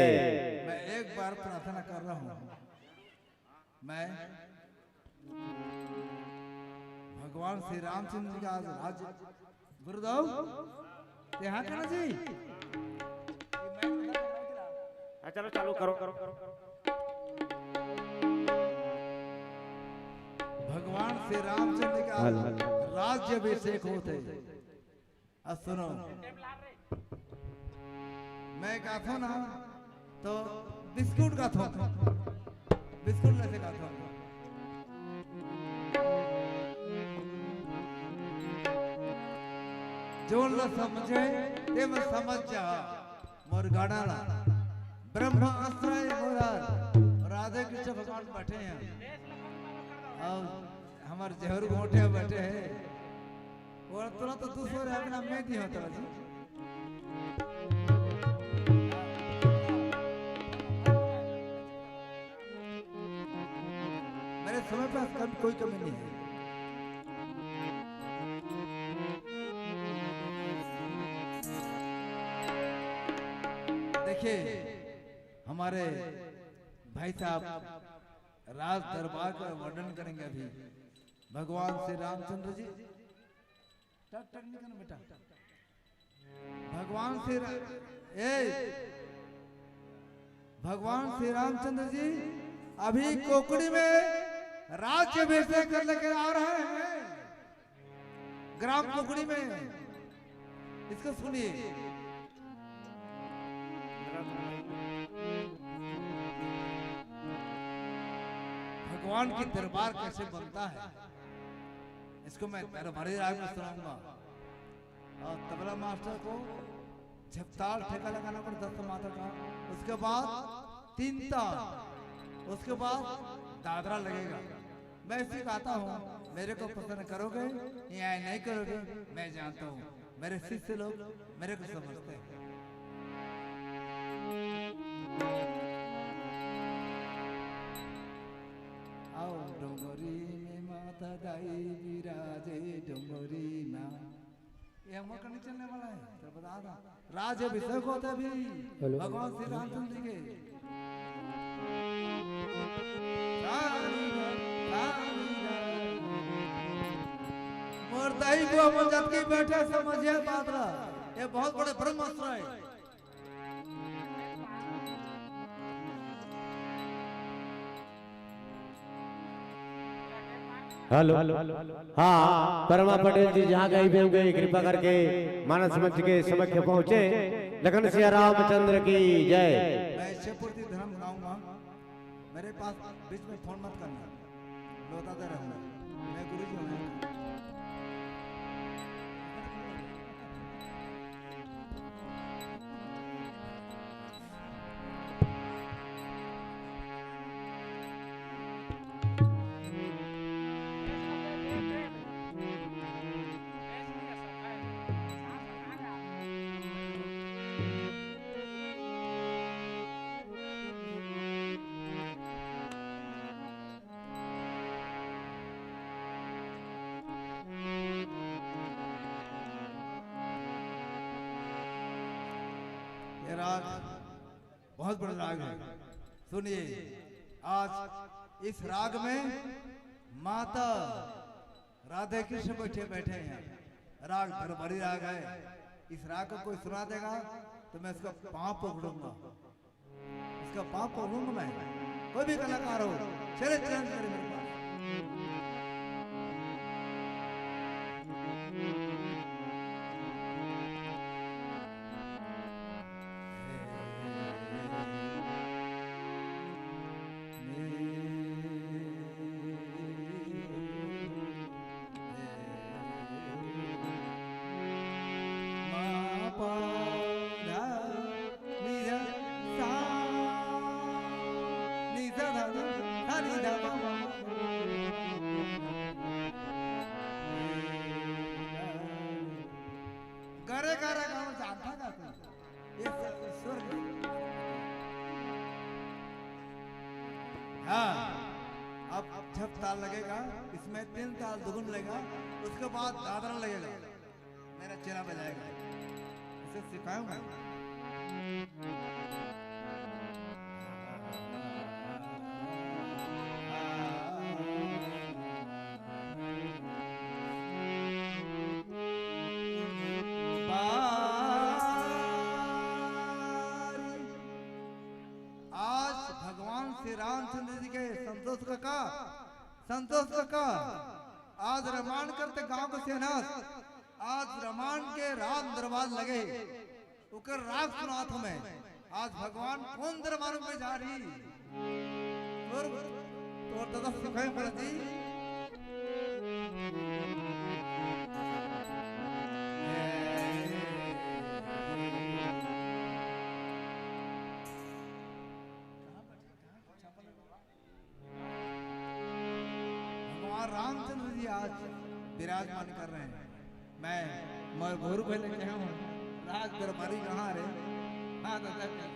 मैं एक बार प्रार्थना कर रहा हूँ। मैं भगवान श्री रामचंद्र जी का आज राज्य गुरुदेव, ते हाँ कहना जी। हाँ, चलो, चालू करो, करो, करो, करो। भगवान श्री रामचंद्र का हेलो। राज्य अभिषेक होते। अब सुनो, मैं गाथों ना तो बिस्कुट गाथों, बिस्कुट ले से गाथों। जोन ला समझे ते में समझ जा। मोर गाना ला ब्रह्मास्त्र है मोर, राधे कृष्ण भगवान बैठे हैं। और हमर जहर गोठिया बैठे हैं। और तोला तो दूसरे अपना मैं दी होता जी। मेरे समय पे कम, कोई कमी नहीं है। देखिए, हमारे भाई साहब राज दरबार का वर्णन करेंगे अभी। भगवान श्री रामचंद्र जी, टक टक निकल बेटा। भगवान श्री रा-, ए, भगवान श्री रामचंद्र जी अभी कोकड़ी में राज्य अभिषेक कर लेके आ रहे हैं। ग्राम कोकड़ी में, इसको सुनिए। भगवान की दरबार कैसे बनता है, इसको मैं दरबारी राग में सुनाऊंगा। और तबला मास्टर को झपताल ठेका लगाना पड़े दस मात्रा का, उसके बाद तीन ताल, उसके बाद दादरा लगेगा। मैं ऐसे गाता हूँ, मेरे को पसंद करोगे या नहीं करोगे, मैं जानता हूँ। मेरे शिष्य लोग मेरे को समझते हैं। आओ डोंगरी में माता दाई विराजे डोंगरी माँ। ये हम लोग का नहीं चलने वाला है, तो बता दो। राज्य अभिषेक होता भी हेलो। भगवान श्री रामचंद्र जी के। और दाई को हम जतकी बैठे समझिए बात ला, ये बहुत बड़े ब्रह्मास्त्र है। हेलो। हाँ, परमा पटेल जी जहाँ कहीं भी होंगे, कृपा करके मानस मंच के समक्ष पहुँचे। लखन सिया रामचंद्र की जय। मैं शिवपुर की धर्म गाऊंगा, मेरे पास बीच में फोन मत करना, बताते रहूंगा। मैं गुरु जी हूँ। ये राग बहुत बड़ा राग है। सुनिए, आज इस राग में माता राधे कृष्ण बैठे बैठे हैं। राग दरबारी राग है। इस राग को कोई सुना देगा तो मैं उसका पाँव पकड़ूंगा, उसका पाँव पकड़ूंगा मैं। कोई भी कलाकार हो, चले चरण करे मेरे पास। गरे गरे गाँव जानता का तू? ये स-, स्वर्ग। हाँ, अब जब ताल लगेगा, इसमें तीन ताल दुगुन लगेगा, उसके बाद दादरा लगेगा, मेरा चेला बजाएगा, इसे सिखाऊंगा। आज भगवान श्री रामचंद्र जी के संतोष काका, संतोष काका, आज रामायण करते गांव के सेनास, आज रामायण के राम दरबार लगे, ओकर राग सुनात हूँ मैं। आज भगवान कौन दरबार में जा रही? तोर, तोर दादा सिखाए पड़ा जी। भगवान रामचंद्र जी आज विराजमान कर रहे हैं। मैं मोर गुरु पहले कहे हूँ, राज दरबारी कहाँ रे? हाँ दादा।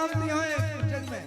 आती हैं stage में।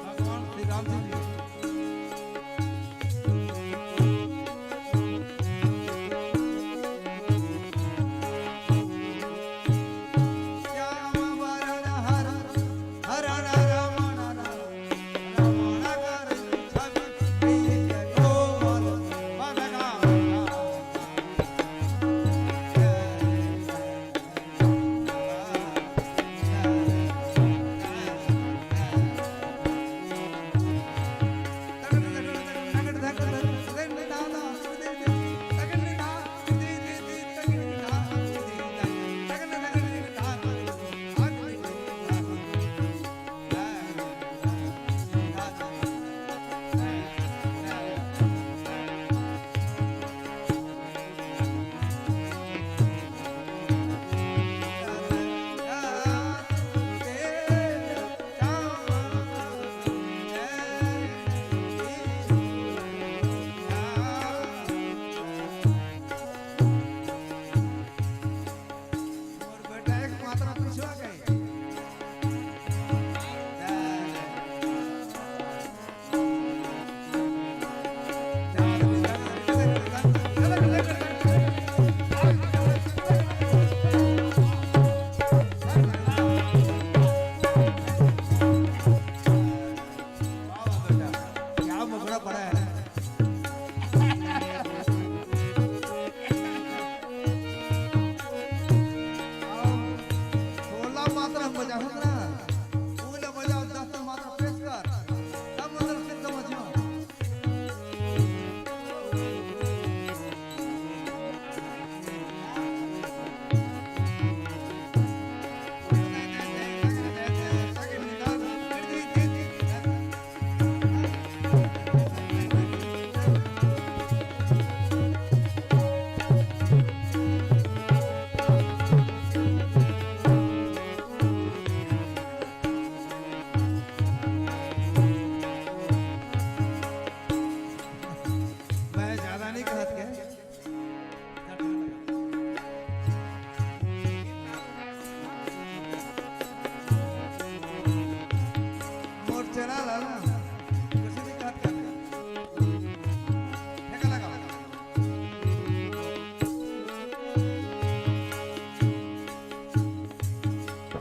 भगवान श्री राम जी की। श्याम वरण हर, हरण रमण रमण कर छवि प्रिय कोमल मन गावै। मोर बेटा एक मात्रा पिछवा गए। वाह, वाह, बेटा, क्या मुखड़ा पड़ा है। सोलह मात्रा हम बजाहूँ ना, तू ले बजाओ, दस मात्रा पेश कर, तब मतलब सिद्ध समझियो। मैं ज्यादा नहीं कहत के। मोर चैनल है ना, किसी भी बात कर ले। ठेका लगा।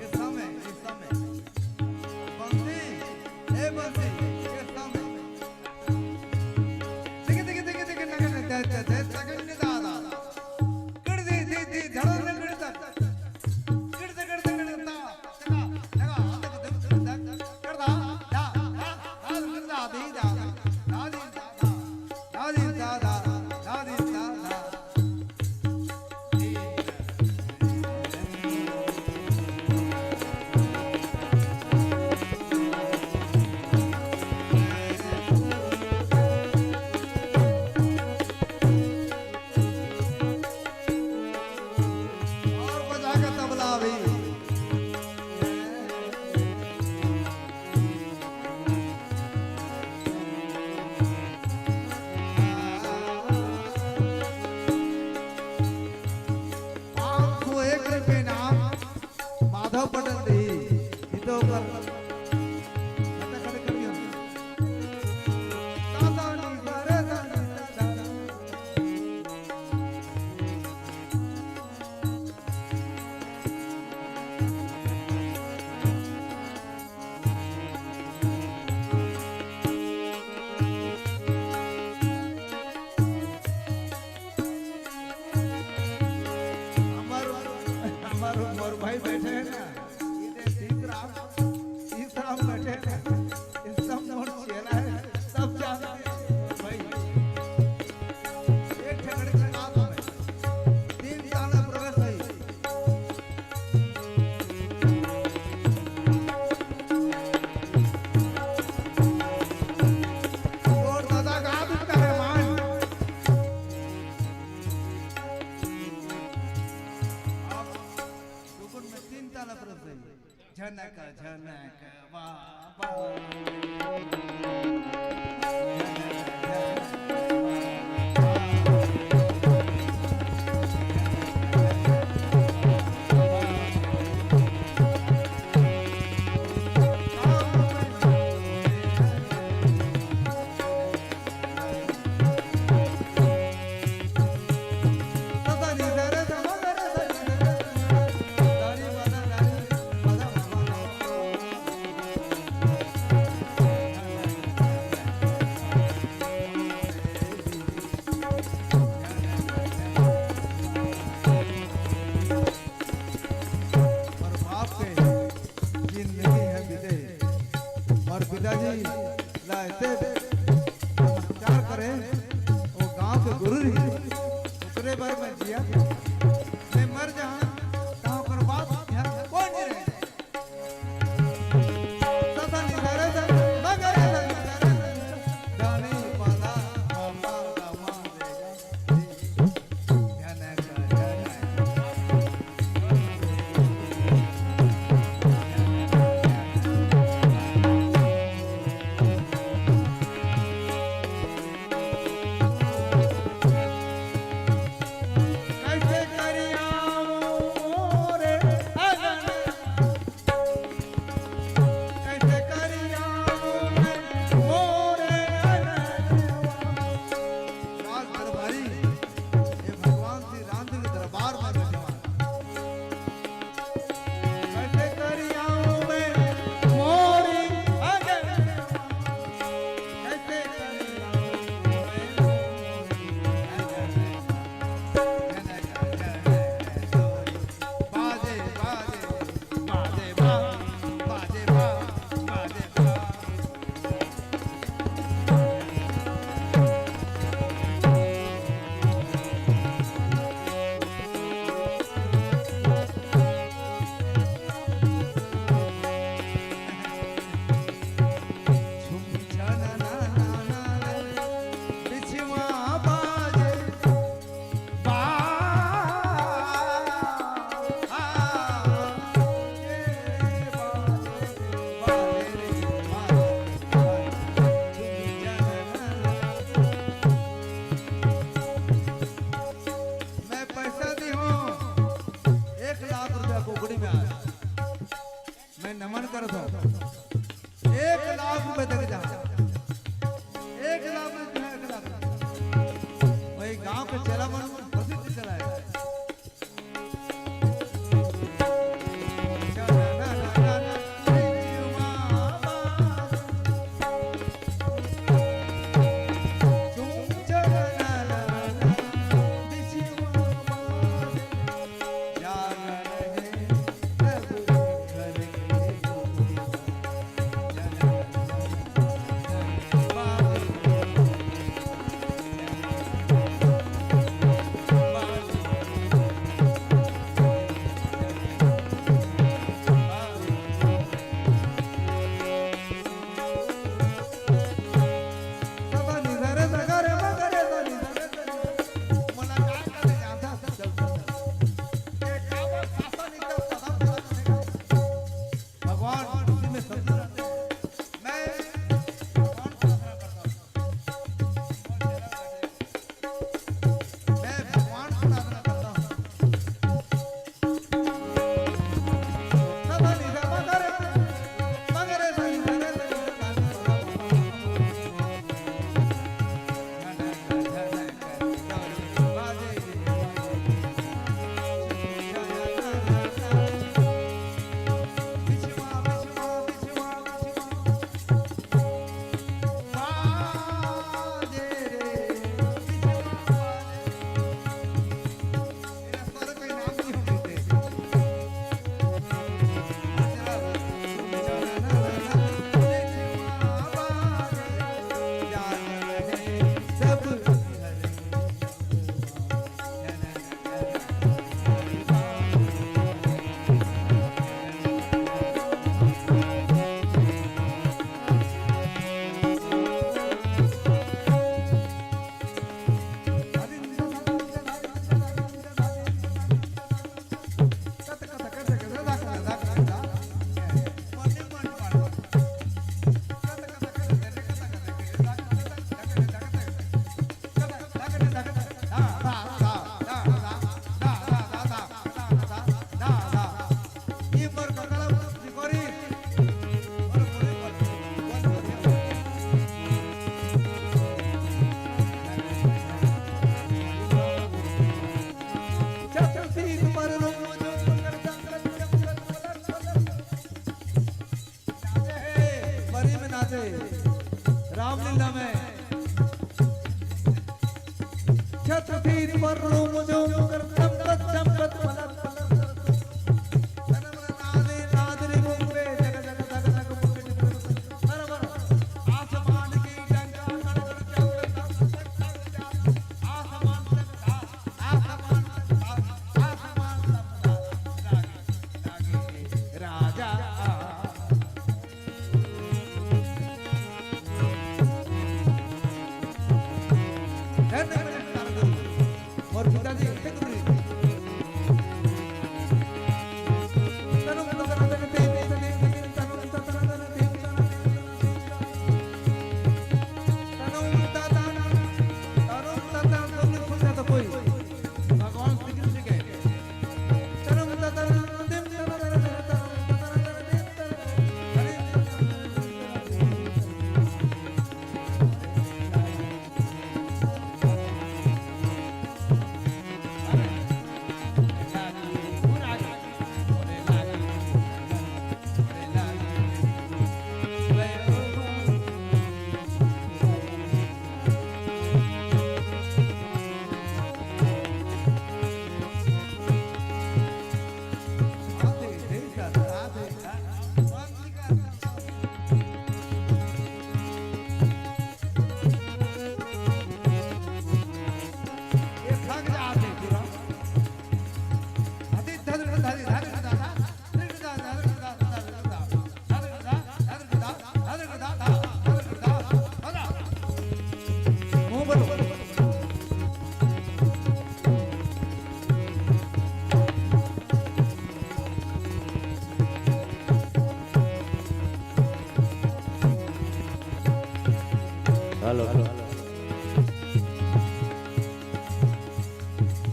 ये सामने, ये सामने। बंसी, ए बंसी, ये सामने। दिख, दिख, दिख, दिख, नगन, दे, दे, दे, नगन, दा, दा, दा। गिड़, दी, दी, दी, धड़न, गिड़, दा। गिड़, दे, गिड़, दे, गिड़, दा। लगा, लगा, लगा, गिड़, दा, दा, दा, दा, गिड़, दा, दी, दा, दा, दा, दी, दा, दा, दा, दी, दा, दा, दा, दी, दा, दा। और बजा के तबला भी। पाँच सौ एक रुपये नाम। माधव पटेल जी, जितो कर। ये सब बैठे हैं, ये सब मोर चेला है, सब जानते हैं भाई। एक झगड़े की बात में तीन साल में प्रवेश है। और दादा का आदत का है मान। अब दुगुन में तीन ताला प्रवेश है। झनक झनक बाबा। और बाप के जिंदगी है विदेश। और पिताजी ला ऐसे संस्कार करे, वो गांव के गुरु रही, ओकरे बर मैं जिया। मैं मर जाऊं, तो ओकर बाप यहाँ कोई नहीं रहे। राज दरबारी, ये भगवान श्री रामचंद्र के दरबार में बैठे हैं। कैसे करिया मैं मोरी अगन, कैसे करिया मैं मोरी अगन। बाजे, बाजे, बाजे, बा-, बाजे, बा-, बाजे, बा-। मैं पैसा दी हूँ एक लाख रुपया कोकड़ी में आज। मैं नमन करत हूँ। एक लाख रुपए तक जा, एक लाख रुपए, एक लाख रुपए। वही गांव के चेला मन प्रसिद्ध चला है। से रामलीला में छत थी पर रोम जो कर चमकत चमकत पलक पलक। तन मन नादे नाद रे मुंबे जग जग धग धग मुंबे। बराबर। आसमान की डंका कड़कड़ चल आसमान तक था, आसमान तक था, आसमान तक था। रागे, रागे राजा। धन्य मिलन सारंग गुरु। मोर पिताजी, एक गुरु जी। तनु तन तन ते ते ते ते तनु तन तन ते तनु तनु तन तनु तनु तन तनु कोई भगवान श्री कृष्ण के हेलो।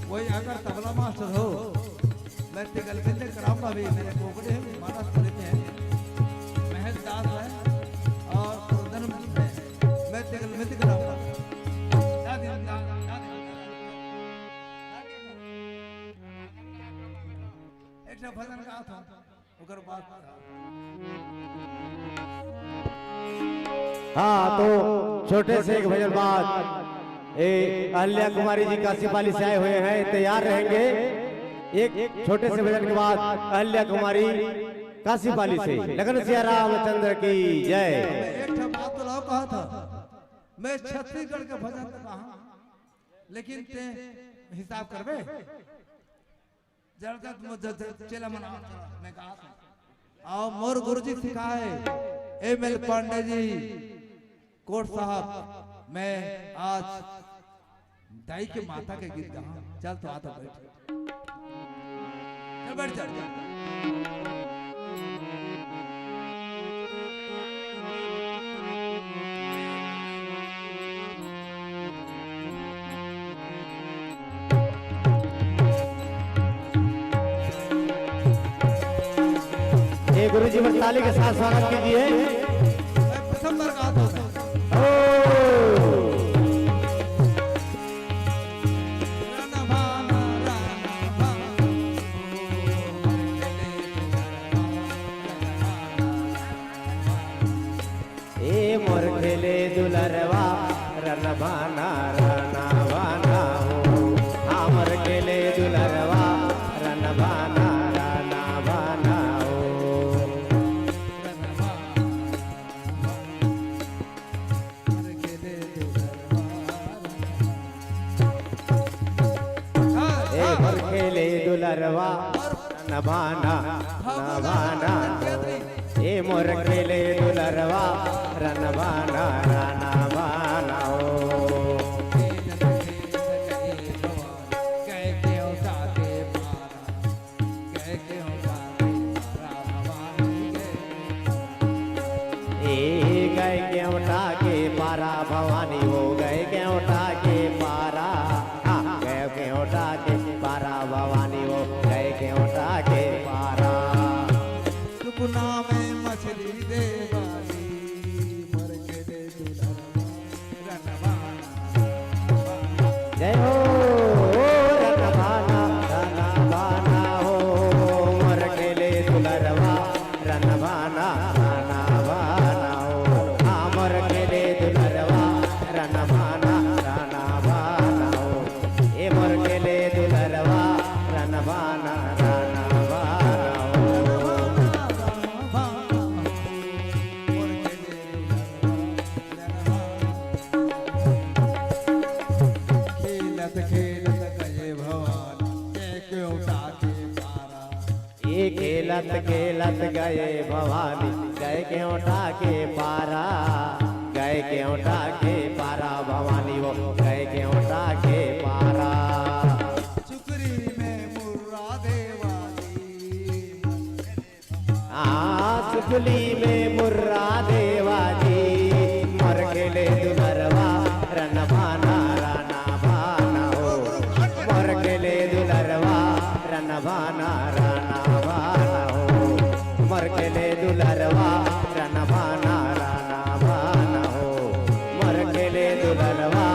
वही अगर तबला मास्टर हो, मैं ते गलबेंद्र कराऊंगा भी, मेरे कोकड़े हैं, महाराज पुरी में है, महेश दास है और धर्म है, मैं ते गलबेंद्र कराऊंगा। दादी, दा-, दादी। एक ठो भजन गात हंव, ओकर बाद हाँ, तो छोटे से एक भजन बाद, ए, अहिल्या कुमारी जी काशीपाली से आए हुए हैं, तैयार रहेंगे। एक छोटे से भजन के बाद अहिल्या कुमारी काशीपाली से। लगन सिया रामचंद्र की जय। एक ठो बात तो लाओ कहा था, मैं छत्तीसगढ़ के भजन तो कहा, लेकिन ते हिसाब करबे। जरा तुम ज-, ज-, चेला मन आओ, मैं कहा था। आओ, मोर गुरुजी सिखाए, एम एल पांडे जी, कोट साहब, मैं आज दाई के माता के गीत गाऊं। चल तो आ तो बैठ। चल बैठ, चल। ये गुरु जी, ताली के साथ स्वागत कीजिए। मैं प्रथम बार गाता हूँ। ओ। ए मोर खेले दुलरवा, रन बाना, रन बाना हो। हाँ, मोर खेले दुलरवा, रन बाना, रन बाना हो। ए मोर खेले दुलरवा, रन बाना, रन बाना हो। ए मोर खेले दुलरवा, रन बाना, रन बाना हो। ए गए केवटा के पारा भवानी हो, गए केवटा के पारा। हाँ, गए केवटा के पारा भवानी हो, गए केवटा के पारा। सुकुना में मछली दे वाली, मर के दे दुल्हन रनवाना। जय हो, ओ रनवाना, रनवाना हो, मर के ले दुलरवा, रनवाना, रनवाना हो। आ, खेलत खेलत गए भवानी, गए केवटा के पारा, गए केवटा के पारा भवानी वो, गए केवटा के पारा। सुकरी में मुर्रा देवा जी। हाँ, सुकली में मुर्रा देवा जी, मोर खेले दुलरवा रनभाना रनभाना हो, मोर खेले दुलरवा रनभाना रनभाना हो, मोर खेले दुलरवा रनभाना रनभाना हो, मोर खेले दुलरवा।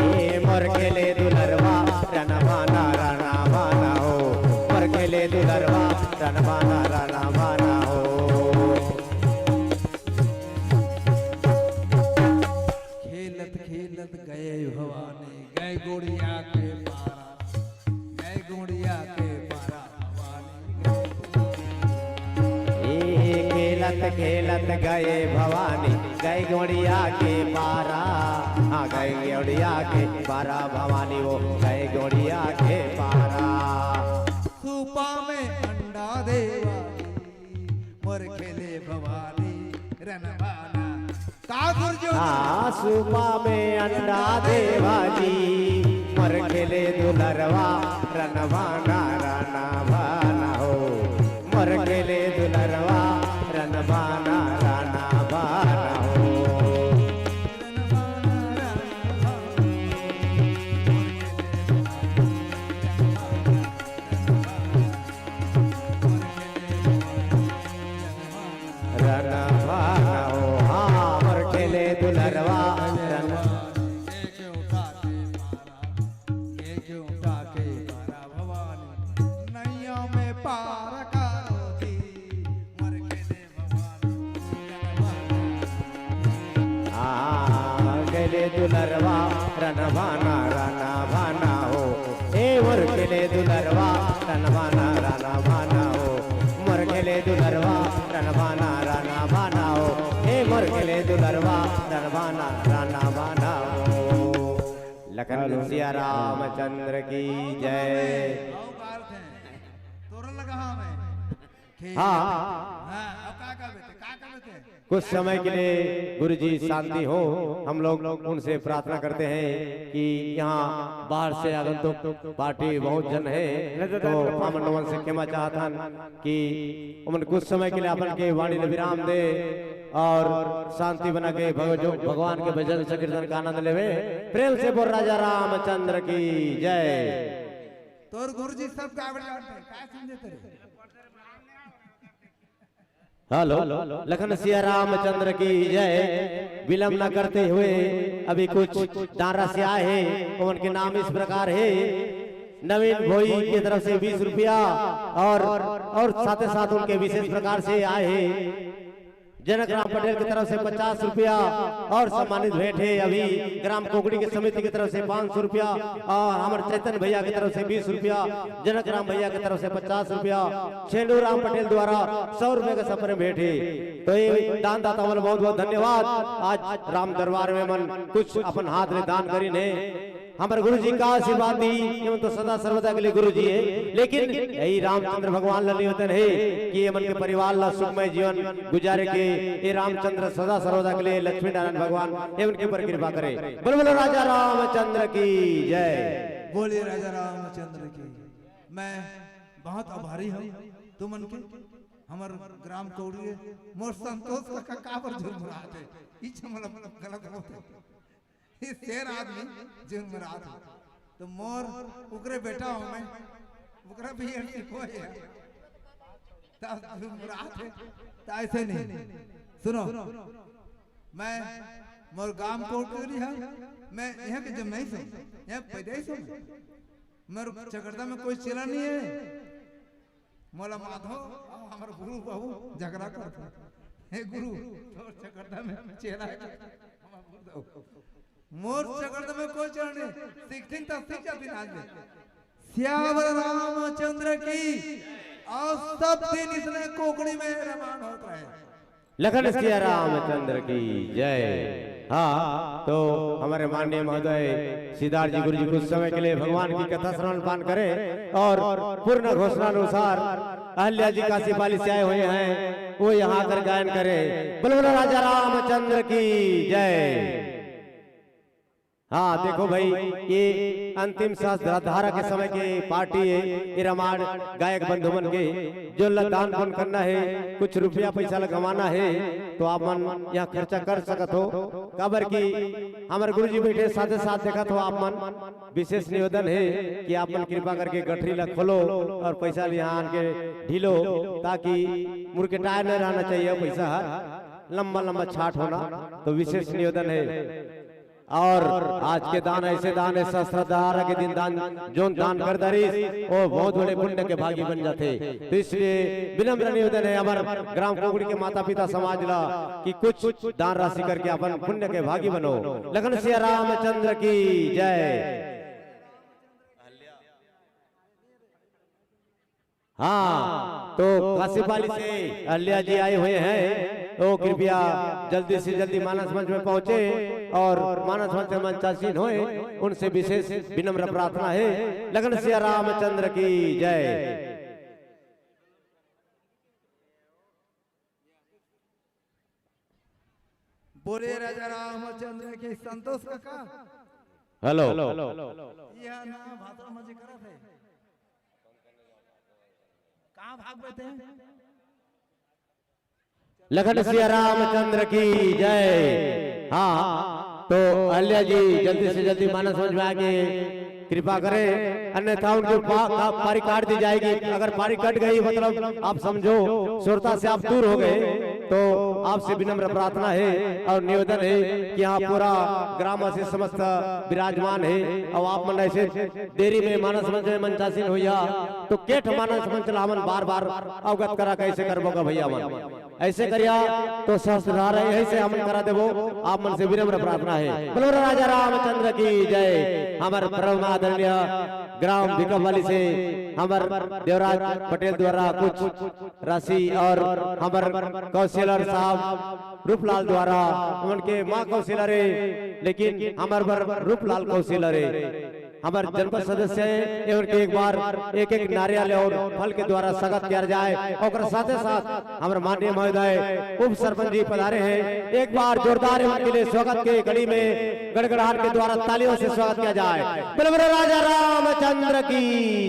ए मोर खेले दुलरवा रनभाना रनभाना हो, मोर खेले दुलरवा रनभाना रनभाना हो। खेलत खेलत गए भवानी, गए गोड़िया के पारा, गए गोड़िया के पारा भवानी। ए खेलत खेलत गए भवानी, गए गोड़िया के पारा, हाँ गए गोड़िया के पारा भवानी वो, गए गोड़िया के पारा। सूपा में अंडा देवा जी, मोर खेले भवानी रनभाना। का गुरजो? हाँ, सूपा में अंडा देवा जी, मोर खेले दुलरवा रनभाना रनभाना हो, मोर खेले दुलरवा रनभाना रनभाना हो। रनभाना हो, हाँ, मोर खेले दुलरवा रन। के के उठा के पारा, के के उठा के पारा भवानी, नैया में पार करो जी, मोर खेले भवानी। हाँ, खेले दुलरवा रनभाना रनभाना हो, ए मोर खेले दुलरवा रनभाना रनभाना हो, मोर खेले दुलरवा रनभाना रनभाना हो, ए मोर खेले दुलरवा रनभाना रनभाना हो। लखन सिया रामचंद्र की जय। आओ बाहर थे, तोरण लगा हाँ मैं। खेल। हाँ। हाँ, अब का करबे ते, का करबे ते? कुछ समय के लिए गुरुजी शांति हो, हम लोग उनसे प्रार्थना करते हैं कि यहाँ बाहर से आगंतुक पार्टी बहुत जन है, तो पावन नमन से क्षमा चाहत हन कि उमन कुछ समय के लिए अपन के वाणी ले विराम दे और शांति बना के भग-, जो भगवान के भजन संकीर्तन का आनंद लेवे। प्रेम से बोल राजा रामचंद्र की जय। तोर गुरुजी सब गावत जात हे, का समझे तेरे? हेलो, लखन सिया रामचंद्र की जय। विलंब न करते हुए अभी कुछ दान राशि आए हैं, उनके नाम इस प्रकार है। नवीन भोई की तरफ से बीस रुपया और, और साथ ही साथ उनके विशेष प्रकार से आए हैं। जनक राम पटेल की तरफ से पचास रुपया और सम्मानित भेंट है अभी ग्राम कोकड़ी के समिति की तरफ से पाँच सौ रुपया और हमारे चैतन भैया की तरफ से बीस रुपया, जनक राम भैया की तरफ से पचास रुपया, छेंडू राम पटेल द्वारा सौ रुपया का सपरे भेंट है। तो ये दान दाता वाला बहुत बहुत धन्यवाद। आज राम दरबार में मन कुछ अपन हाथ ले दान करीन है। हमर गुरु जी का आशीर्वाद दी, एमन तो सदा सर्वदा के लिए गुरु जी है, लेकिन यही रामचंद्र भगवान ला निवेदन है कि एमन के परिवार ला सुखमय जीवन गुजारे के, ये रामचंद्र सदा सर्वदा के लिए लक्ष्मी नारायण भगवान एमन के ऊपर कृपा करे। बोलो, बोलो राजा रामचंद्र की जय। बोलिए राजा रामचंद्र की। मैं बहुत आभारी हूँ तुमन के, हमर ग्राम कौड़ी मोर संतोष का काबर झुरमुरात है, ई मतलब गलत होत है। ये शेर आदमी झुरमुरात है। तो मोर उकरे बेटा हूँ मैं, उकरा भी ये सीखो है। तब झुरमुरात है, तो ऐसे नहीं। सुनो, मैं मोर गांव कोटरी है, मैं यहाँ के जब नहीं सुन, यहाँ पैदा ही सुन। मोर चकरदा में कोई चेला नहीं है। मोला माधो, अउ हमर गुरु बाबू झगड़ा करथे। हे गुरु, तोर चकरदा में चेला हे। मोर चकरदा में कोई चेला नहीं। सीखथिन त सीख जाथिन आज ले। सियावर रामचंद्र की। और सब दिन इसने कोकड़ी में रमान होत रहे। लखन सिया रामचंद्र की जय। हाँ, तो हमारे माननीय महोदय सिद्धार्थ जी गुरु जी कुछ समय के लिए भगवान की कथा श्रवण पान करें और पूर्ण घोषणा अनुसार अहल्या जी काशीपाली से आए हुए हैं, वो यहाँ आकर गायन करें। बोलो, बोलो राजा रामचंद्र की जय। हाँ, देखो भाई, ये अंतिम सहस्त्रधारा के समय के पार्टी है, ये रामायण गायक बंधु मन के, जो ला दान पुण्य करना है, कुछ रुपया पैसा ला गंवाना है, तो आप मन यहाँ खर्चा कर सकत हो। काबर कि हमर गुरु जी बैठे साथे साथ देखत हो आप मन, विशेष निवेदन है कि आप मन कृपा करके गठरी ला खोलो और पैसा ला यहाँ आन के ढीलो, ताकि मुरकेटाए न रहना चाहिए पैसा हर, लंबा लंबा छाट होना, तो विशेष निवेदन है। और आज के दान ऐसे दान है, सहस्त्रधारा के दिन दान, जोन दान कर दारिस, वो बहुत बड़े पुण्य के भागी बन जाते। तो इसलिए विनम्र निवेदन है हमार ग्राम कोकड़ी के माता पिता समाज ला कि कुछ दान राशि करके अपन पुण्य के भागी बनो। लखन सिया रामचंद्र की जय। हाँ, तो काशीपाली से अहल्या जी आए हुए हैं, तो कृपया जल्दी से जल्दी मानस मंच में पहुंचे और मानस मंच में मंचासीन होए, उनसे विशेष विनम्र प्रार्थना है। लखन सिया रामचंद्र की जय। बोले राजा रामचंद्र की। संतोष काका। हेलो। यह ना भाषण मजे करत है। कहाँ भाग बैठे हैं? लखन सिया रामचंद्र की जय। हाँ, तो अहल्या जी जल्दी से जल्दी मानस मंच में आके कृपा करें, अन्यथा उनकी पा-, का-, पारी काट दी जाएगी। अगर पारी कट गई, मतलब आप समझो, सुरता से आप दूर हो गए, तो आपसे विनम्र प्रार्थना है और निवेदन है कि यहाँ पूरा ग्रामवासी समस्त विराजमान है और आप मन ऐसे देरी में मानस मंच में मंचासीन होइया, तो केठ मानस मंच ला हमन बार बार अवगत करा कैसे करबो का भैया मन? ऐसे करिया तो सहस्त्रधारा यही से हमन करा देबो। आप मन से विनम्र प्रार्थना है। बोलो राजा रामचंद्र की जय। हमारे परम आदरणीय ग्राम भिकापाली से हमार देवराज पटेल द्वारा कुछ राशि और हमार काउंसिलर साहब रूपलाल द्वारा, उनके माँ काउंसिलर है, लेकिन हमार बर रूपलाल काउंसिलर है, हमार जनपद सदस्य है, एमन के एक बार एक एक नारियल और फल के द्वारा स्वागत किया जाए। और साथे साथ हमारे माननीय महोदय उप सरपंच जी पधारे हैं, एक बार जोरदार एमन के लिए स्वागत के कड़ी में गड़गड़ाहट के द्वारा तालियों से स्वागत किया जाए। बोलो, बोलो राजा रामचंद्र की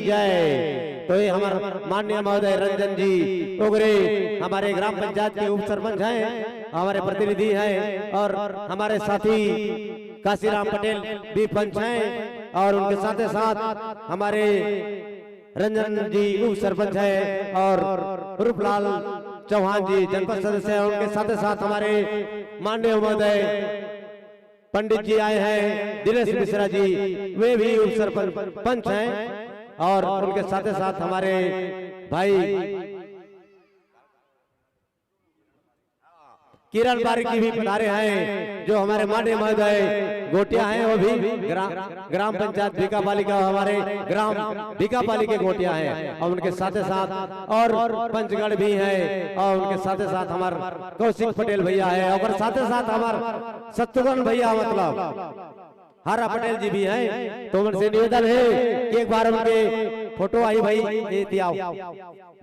जय। तो ये हमारे माननीय महोदय रंजन जी ओगरे हमारे ग्राम पंचायत के उप सरपंच हैं, हमारे प्रतिनिधि हैं और हमारे साथी काशीराम पटेल भी पंच हैं और उनके साथ साथ हमारे रंजन जी उप सरपंच हैं और रूपलाल चौहान जी जनपद सदस्य हैं। उनके साथ साथ हमारे माननीय महोदय पंडित जी आए हैं, दिनेश मिश्रा जी, वे भी उप सरपंच पंच हैं और उनके साथ साथ हमारे भाई किरण बारिक जी भी पधारे हैं, जो हमारे माननीय महोदय गोटिया हैं, वो भी ग्रा-, ग्राम पंचायत भिकापाली का, हमारे ग्राम भिकापाली के गोटिया हैं और उनके साथ साथ और पंचगण भी हैं और उनके साथ साथ हमारे कौशिक पटेल भैया है और साथ साथ हमारे शत्रुघ्न भैया, मतलब हरा पटेल जी भी हैं, तो उनसे निवेदन है कि एक बार उनके फोटो आई भाई, ये दिया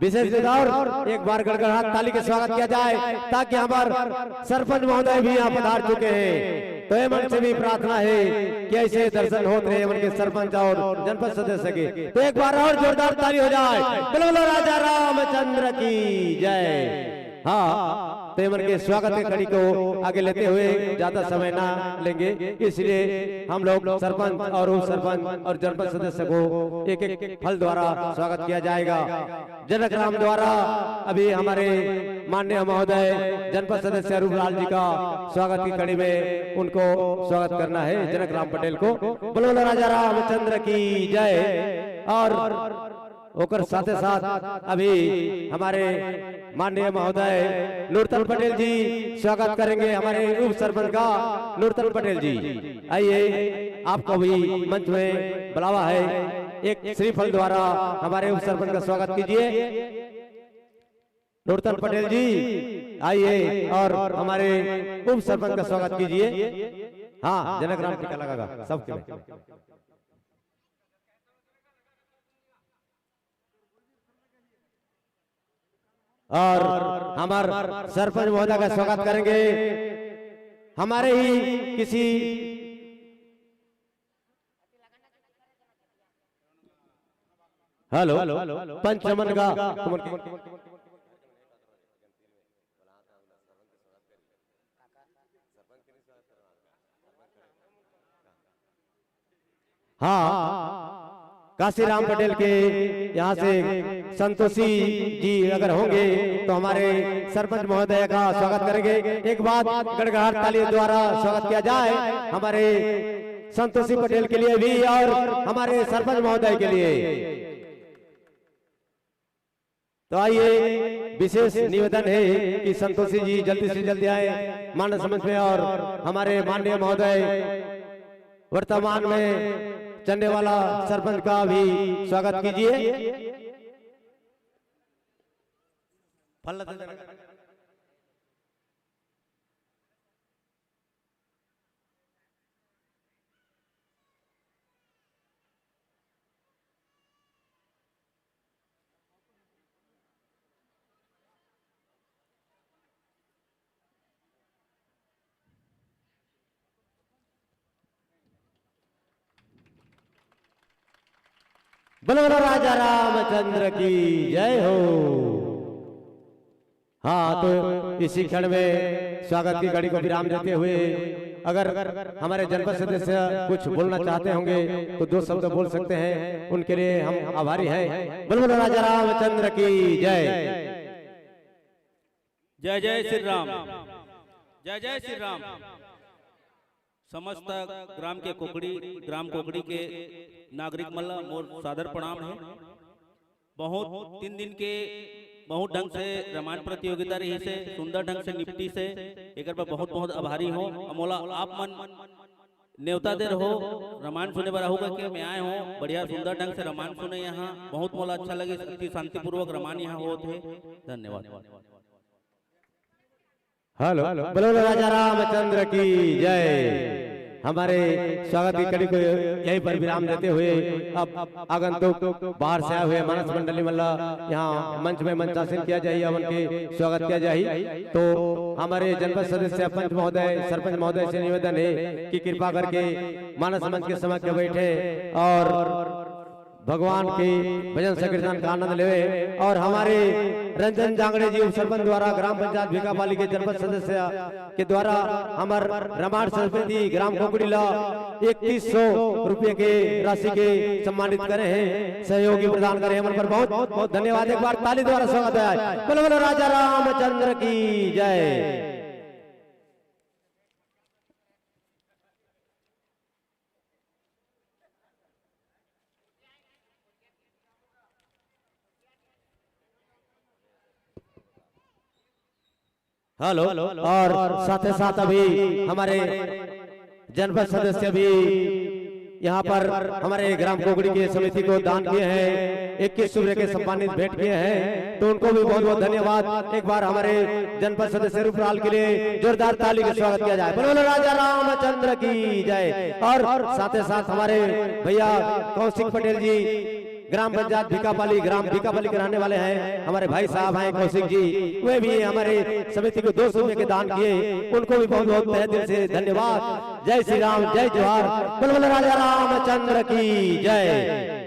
विशेष दौर, एक बार गड़गड़ाहट ताली के स्वागत किया जाए, ताकि हमारे सरपंच महोदय भी यहाँ पधार चुके हैं। तो एमन से भी प्रार्थना है कि ऐसे दर्शन होत रहे एमन के सरपंच और जनपद सदस्य के। तो एक बार और जोरदार ताली हो जाए। बोलो, बोलो राजा रामचंद्र की जय। हाँ, तो एमन के स्वागत के कड़ी को आगे लेते हुए ज्यादा समय ना लेंगे, इसलिए हम लोग सरपंच और उप सरपंच और जनपद सदस्य को एक एक फल द्वारा स्वागत किया जाएगा। जनक राम द्वारा अभी हमारे माननीय महोदय जनपद सदस्य रूपलाल जी का स्वागत की कड़ी में उनको स्वागत करना है, जनक राम पटेल को। बोलो, बोलो राजा रामचंद्र की जय। और ओकर साथे साथ अभी हमारे माननीय महोदय नूरतन पटेल जी स्वागत करेंगे हमारे उप सरपंच का। नूरतन पटेल जी, आइए, आपको भी मंच में बुलावा है। एक श्रीफल द्वारा हमारे उप सरपंच का स्वागत कीजिए। नूरतन पटेल जी, आइए और हमारे उप सरपंच का स्वागत कीजिए। हाँ, जनक राम टीका लगागा सबके में। और हमारे सरपंच महोदय का स्वागत करेंगे। हमारे ही किसी, हेलो, पंच मन का, हाँ, काशीराम पटेल के यहाँ से संतोषी जी अगर होंगे तो हमारे सरपंच महोदय का स्वागत करेंगे। एक बार गड़गड़ाहट ताली द्वारा स्वागत किया जाए हमारे संतोषी पटेल के लिए भी और हमारे सरपंच महोदय के लिए। तो आइए, विशेष निवेदन है कि संतोषी जी जल्दी से जल्दी आए मानस मंच में और हमारे माननीय महोदय वर्तमान में चंडेवाला सरपंच का भी स्वागत कीजिए। फल बोलो, बोलो राजा रामचंद्र की जय हो। हाँ, तो इसी क्षण में स्वागत की घड़ी को विराम देते हुए अगर हमारे जनपद सदस्य कुछ बोलना चाहते होंगे तो दो शब्द बोल सकते हैं, उनके लिए हम आभारी हैं। बोलो, बोलो राजा रामचंद्र की जय। जय जय श्री राम। जय जय श्री राम। समस्त ग्राम के कोकड़ी, ग्राम कोकड़ी के नागरिक मन ला मोर सादर प्रणाम है। बहुत तीन दिन के बहुत ढंग से रामायण प्रतियोगिता रहिसे, सुंदर ढंग से निपटिसे, एकर बर बहुत बहुत आभारी हों। अउ मोला आप मन नेवता दे रहो, रामायण सुने बर आहू करके मैं आए हों, बढ़िया सुंदर ढंग से रामायण सुने यहाँ, बहुत मोला अच्छा लगे, अति शांतिपूर्वक रामायण यहाँ होत हे। धन्यवाद। हेलो, बोलो राजा रामचंद्र की जय। हमारे स्वागत की कड़ी को यहीं पर विराम देते हुए अब आगंतुक बाहर से आए हुए मानस मंडली मन ला यहाँ मंच में मंचासन किया जाही, उनके स्वागत किया जाही। तो हमारे जनपद सदस्य, पंच महोदय, सरपंच महोदय से निवेदन है कि कृपा करके मानस मंच के समक्ष बैठे और भगवान के भजन संकीर्तन का आनंद लेवे। और हमारे रंजन जांगड़े जी, उप सरपंच द्वारा ग्राम पंचायत भीकापाली के जनपद सदस्य के द्वारा हमर रामायण समिति ग्राम कोकड़ी ला इक्कीस सौ रुपये के राशि के सम्मानित करे हैं, सहयोगी प्रदान करे हैं। मन पर बहुत बहुत धन्यवाद। एक बार ताली द्वारा स्वागत है। बोलो, बोलो राजा रामचंद्र की जय। हेलो, और साथ ही साथ अभी हमारे जनपद सदस्य भी यहाँ पर हमारे ग्राम कोकड़ी के समिति को दान किए हैं, इक्कीस सौ रुपये के सम्मानित भेंट किए हैं, तो उनको भी बहुत बहुत धन्यवाद। एक बार हमारे जनपद सदस्य रूपलाल के लिए जोरदार ताली का स्वागत किया जाए। बोलो राजा रामचंद्र की जय। और साथ ही साथ हमारे भैया कौशिक पटेल जी, ग्राम पंचायत भीकापाली, ग्राम भीकापाली के रहने वाले हैं, हमारे भाई साहब हैं कौशिक जी, वे भी हमारे समिति को दो सौ रुपये के दान किए, उनको भी बहुत बहुत तहे दिल से धन्यवाद। जय श्री राम, जय जोहार, बोल बोल राजा रामचंद्र की जय।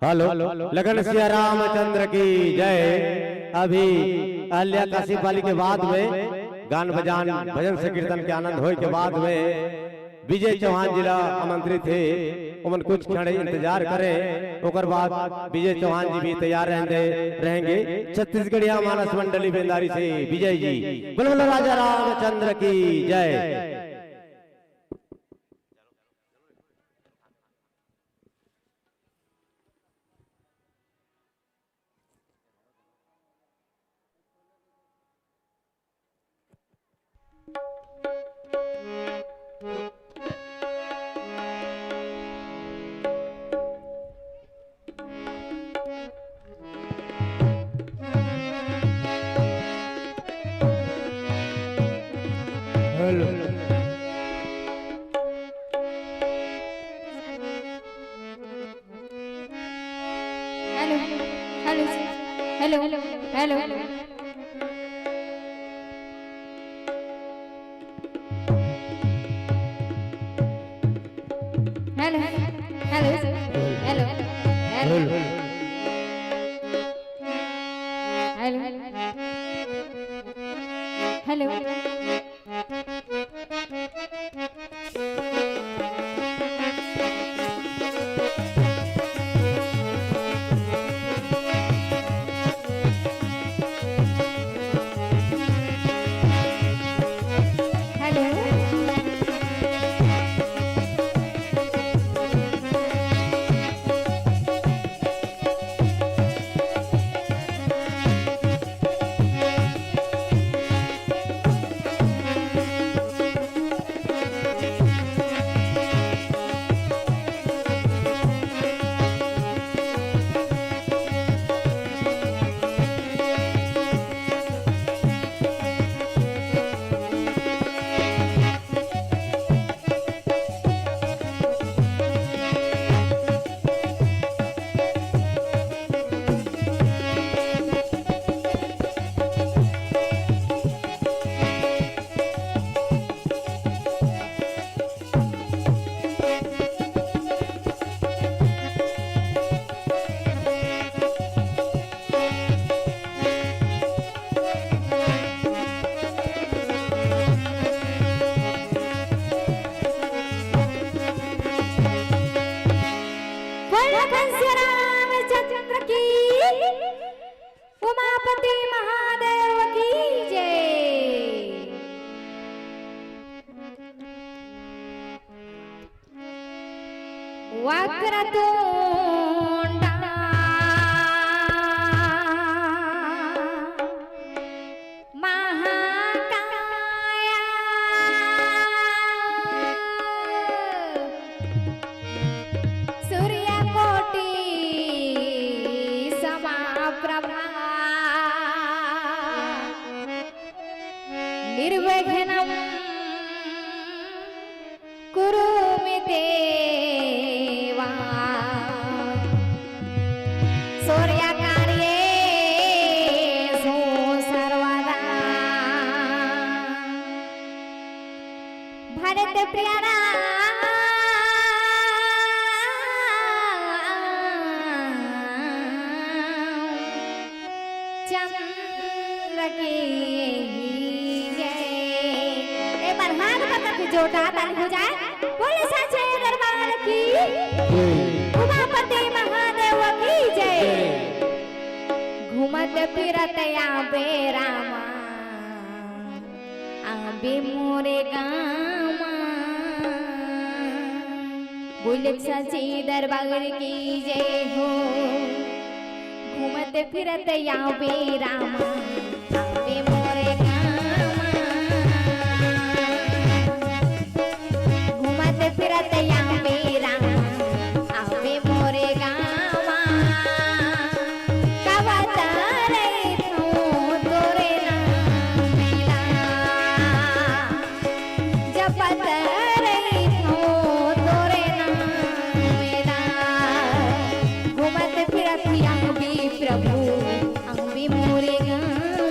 हेलो, लगन सिया रामचंद्र की जय। अभी अहल्या काशिप वाली के बाद में गान बजान, भजन संकीर्तन के आनंद होय के बाद में विजय चौहान जी ला आमंत्रित हे, ओमन कुछ क्षण इंतजार करें, ओकर बाद विजय चौहान जी भी तैयार रहेंगे, रहेंगे। छत्तीसगढ़िया मानस मंडली बेंदारी से विजय जी, बोलो, बोलो राजा रामचंद्र की जय। Hello. Hello, hello, hello, hello, hello, hello, hello, hello, hello. बोलो घनश्याम रामचंद्र की, उमापति महादेव की जय। वक्रतुंड महाकाय सूर्यकोटि समाप्रभा। निर्विघ्नं कुरु मे देवा। सर्वदा। भरत प्रिय राम चंद्र की जय। एक बार हाथ पकड़ के जोरदार ताली हो जाए। बोले साचे दरबार की, जय। उमापति महादेव की जय। जय। घूमत फिरत आबे रामा, आबे मोरे गामा। बोले साचे दरबार की जय हो। घूमत फिरत आबे रामा, आबे मोरे गामा। घूमत फिरत आबे रामा, आबे मोरे गामा। गावत रहिथों तोरे नाम ला, जपत रहिथों तोरे नाम ला। घूमत फिरत आबे प्रभु, आबे मोरे गामा।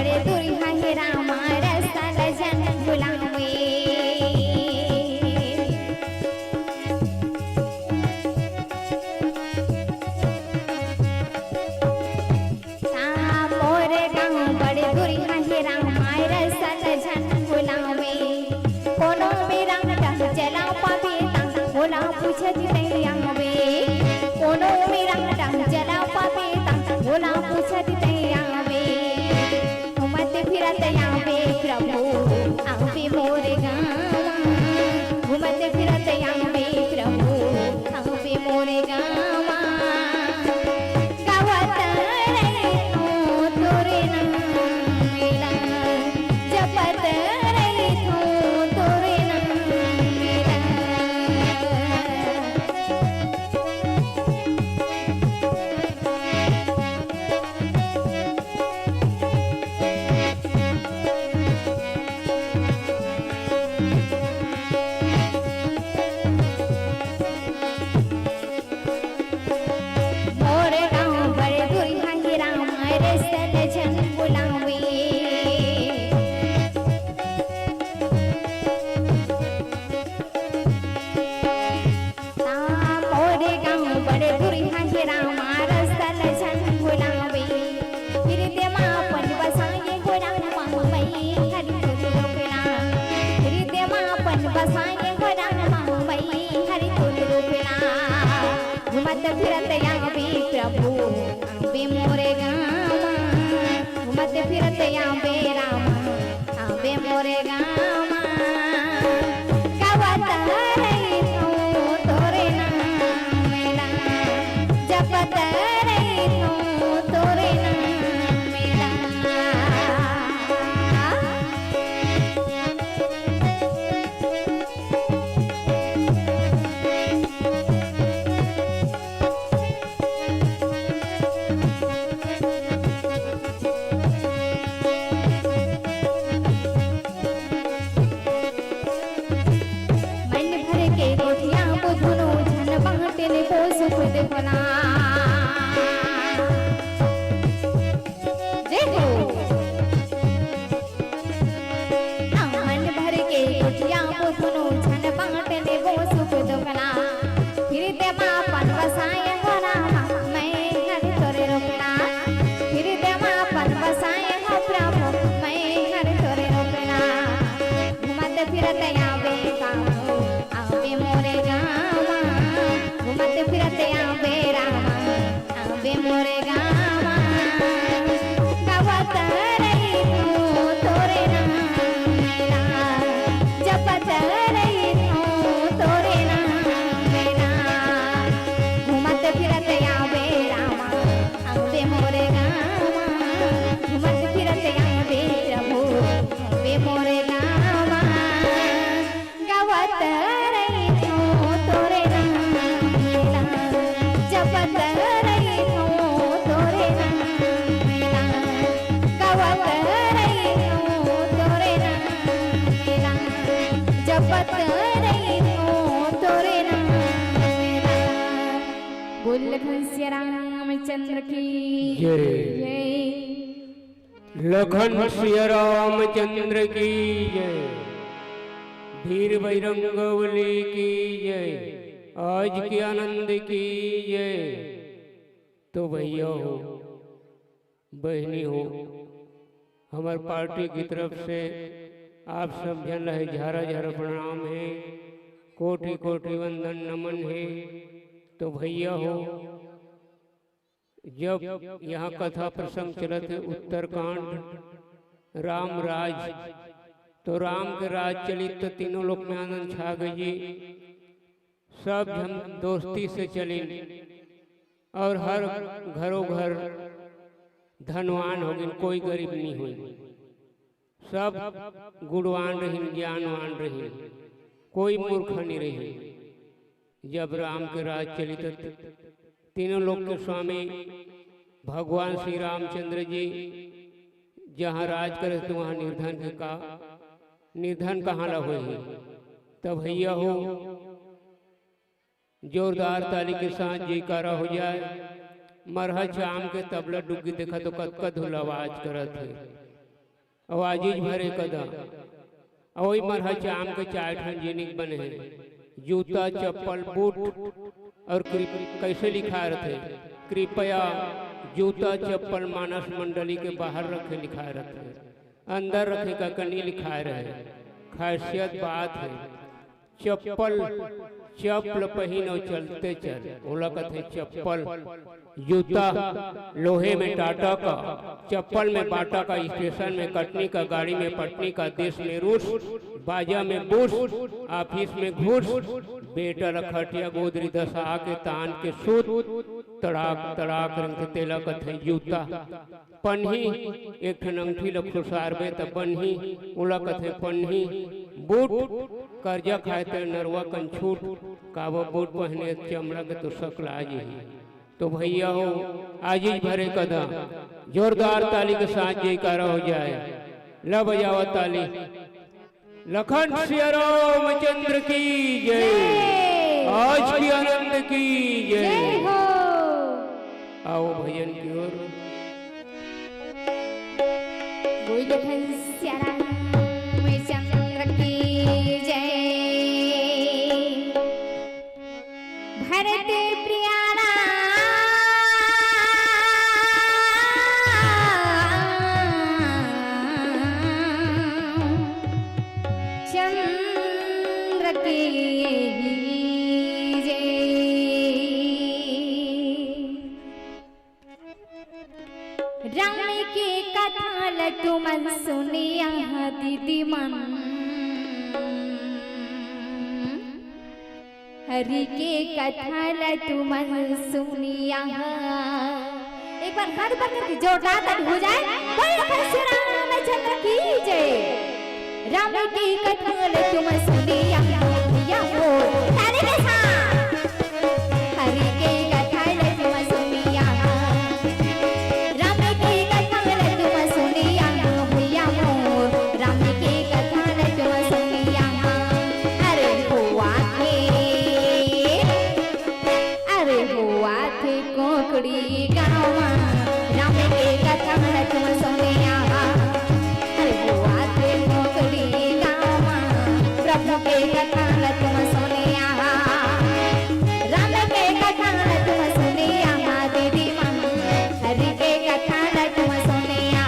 बड़े दुरिहा हे रामा, रस्ता ल झन भुलावे। हाँ, मोर गाँव बड़े दुरिहा हे रामा, रस्ता ल झन भुलावे। कोनो मेरा डहर चला पाबे ता, ओला पूछत तैं आवे। कोनो मेरा डहर चला पाबे ता, ओला पूछत तैं आवे। घूमत फिरत आवे प्रभु, आवे मोर गाँव। घूमत फिरत आवे प्रभु, आवे मोर गाँव। गावत रहिथों तोरे नाम ला, जपत रहिथों तोरे नाम ला। मोर गाँव बड़ दुरिहा हे राम, रस्ता ल झन भुलावे। ता मोर गाँव बड़ दुरिहा हे राम, रस्ता ल झन भुलावे। हिरदे म अपन बसाए हो राम, मैं हरि तोर रूप ला। हिरदे म अपन बसाए हो राम, मैं हरि तोर रूप ला। घूमत फिरत आवे प्रभु, आवे मोर गाँव। घूमत फिरत आवे राम, आवे मोर गाँव। गावत रहिथों तोरे नाम ला, जपत रहिथों तोरे नाम ला। मन भर के गोठियाबो, दूनों झन बाँटे लेबो सुख दुख ला। जय हो। मन भर के गोठियाबो, दूनों झन बाँटे लेबो सुख दुख ला। हिरदे म अपन बसाए हो राम, मैं हरि तोर रूप ला। हिरदे म अपन बसाए हो प्रभु, मैं हरि तोर रूप ला। घूमत फिरत आवे बाबू, आवे मोर गाँव। घूमत फिरत आवे राम, आवे मोर गाँव। गावत रहिथों तोरे नाम ला, जपत रहिथों तोरे नाम ला। घूमत फिरत आवे राम, आवे मोर गाँव। घूमत फिरत आवे प्रभु, आवे मोर गाँव। गावत रहिथों तोरे नाम ला, जपत रहिथों तोरे नाम ला। गावत रहिथों तोरे नाम ला, जपत रहिथों तोरे नाम ला। बोल घनश्याम रामचंद्र की जय। जय। लखन सिया रामचंद्र की जय, वीर बजरंग बली की जय, आज के आनंद की जय। तो भैया हो, बहनी हो, हमर पार्टी की तरफ से आप सब झन ला झारा झारा प्रणाम हे, कोटि कोटि वंदन नमन हे। तो भैया हो, जब यहाँ कथा प्रसंग चलत हे उत्तरकांड राम राज, तो राम के राज चलित तो तीनों लोक में आनंद छा गई जी। सब झन दोस्ती से चलिन और हर घरों घर धनवान होगिन, कोई गरीब नहीं होई। सब गुणवान रहिन, ज्ञानवान रहिन, कोई मूर्ख नहीं रहिन। जब राम के राज चलित त तीनों लोक के स्वामी भगवान श्री रामचंद्र जी जहाँ राज करे त वहाँ निर्धन के का, निर्धन कहाँ ला होही। तब भैया हो, जोरदार ताली के साथ जयकारा हो जाए। मरहच आम के तबला डुग्गी देखा तो कतका धुन आवाज करत हे। अउ आजिज भरे कदा। अउ ओई मरहा चाम के चार ठन जिनिस बने हे, जूता, चप्पल, बूट। अउ कृप-, कइसे लिखाय रथे? कृपया जूता, चप्पल मानस मंडली के बाहर रखे लिखाय रथे, अंदर रखे का कनी लिखाय रहे। खासियत बात हे, चप्पल, चप्पल पहिन अउ चलते चल, ओला कथे चप्पल। जूता लोहे में टाटा का, चप्पल में बाटा का, स्टेशन में कटनी का, गाड़ी में पटनी का, देश में रूस, बाजा में बूस, ऑफिस में घूस, बेटा ल खटिया गोदरी दसा के तान के सूत, तड़ाक तड़ाक रंग के तेला कथे जूता। पन्ही, एक ठन अंगठी ल खुसारबे त पन्ही, ओला कथे पन्ही। बूट, करजा खाए ते नरवा कन छूट, काबर बूट पहने चमड़ा के तो सकला जही। तो भैया हो, आजिज भरे कदा, जोरदार ताली के साथ जयकारा हो जाए। ला बजावा ताली। लखन सिया रामचंद्र की जय। जय। आज की आनंद की जय। जय हो। आओ भजन की ओर। बोल लखन सिया रामचंद्र की जय। भरत प्रिया रामचंद्र की जय। राम के कथा ल तुमन सुनिया दीदी मन। हरि के कथा ल तुमन सुनिया। एक बार हाथ ऊपर करके जोरदार ताली हो जाए। बोल लखन सिया रामचंद्र की जय। राम के कथा ल तुमन सुनिया, भैया हो। ताली के साथ। हरि के कथा ल तुमन सुनिया। राम के कथा ल तुमन सुनिया, भैया मोर। राम के कथा ल तुमन सुनिया। अरे हुआ थे, अरे हुआ थे कोकड़ी गाँव मा। राम के कथा ल तुमन सुनिया। अरे हुआ थे कोकड़ी गाँव मा। प्रभु के कथा ल तुमन सुनिया। राम के कथा ल तुमन सुनिया, दीदी मन। हरि के कथा ल तुमन सुनिया।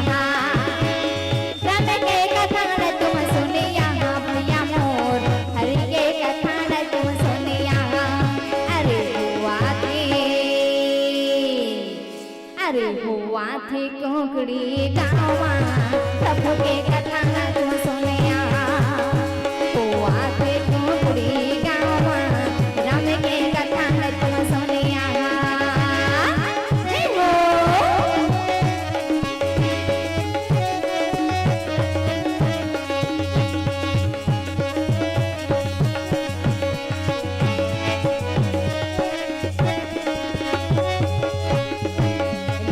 राम के कथा ल तुमन सुनिया, भैया मोर। हरि के कथा ल तुमन सुनिया। अरे हुआ थे, अरे हुआ थे कोकड़ी गाँव मा। प्रभु के कथा ल तुमन सुनिया। हुआ थे कोकड़ी गाँव मा। राम के कथा ल तुमन सुनिया। जय हो।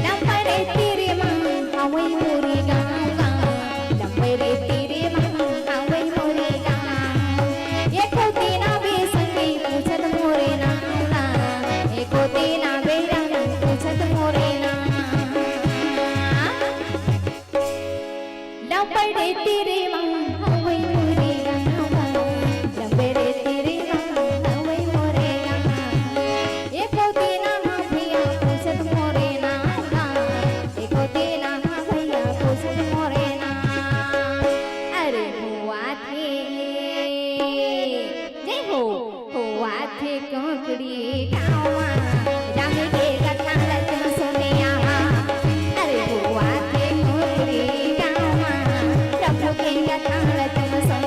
लंबड़े तीर मा हवई मोरे गाँव गा। लंबड़े तीर मा हवई मोरे गाँव। एको दिन आबे संगी पूछत मोरे नाम ला। एको दिन आबे रंग पूछत मोरे नाम। लंबड़े तीर मा हवई मोरे गाँव। लंबड़े तीर मा हवई मोरे गाँव। एको दिन हा भैया पूछत मोरे नाम ला। एको दिन हा भैया पूछत मोरे नाम। अरे हुआ थे, जय हो। हुआ थे कोकड़ी गाँव मा। राम के कथा ल तुमन सुनिया। अरे हुआ थे कोकड़ी गाँव मा। प्रभु के कथा ल तुमन सुनिया।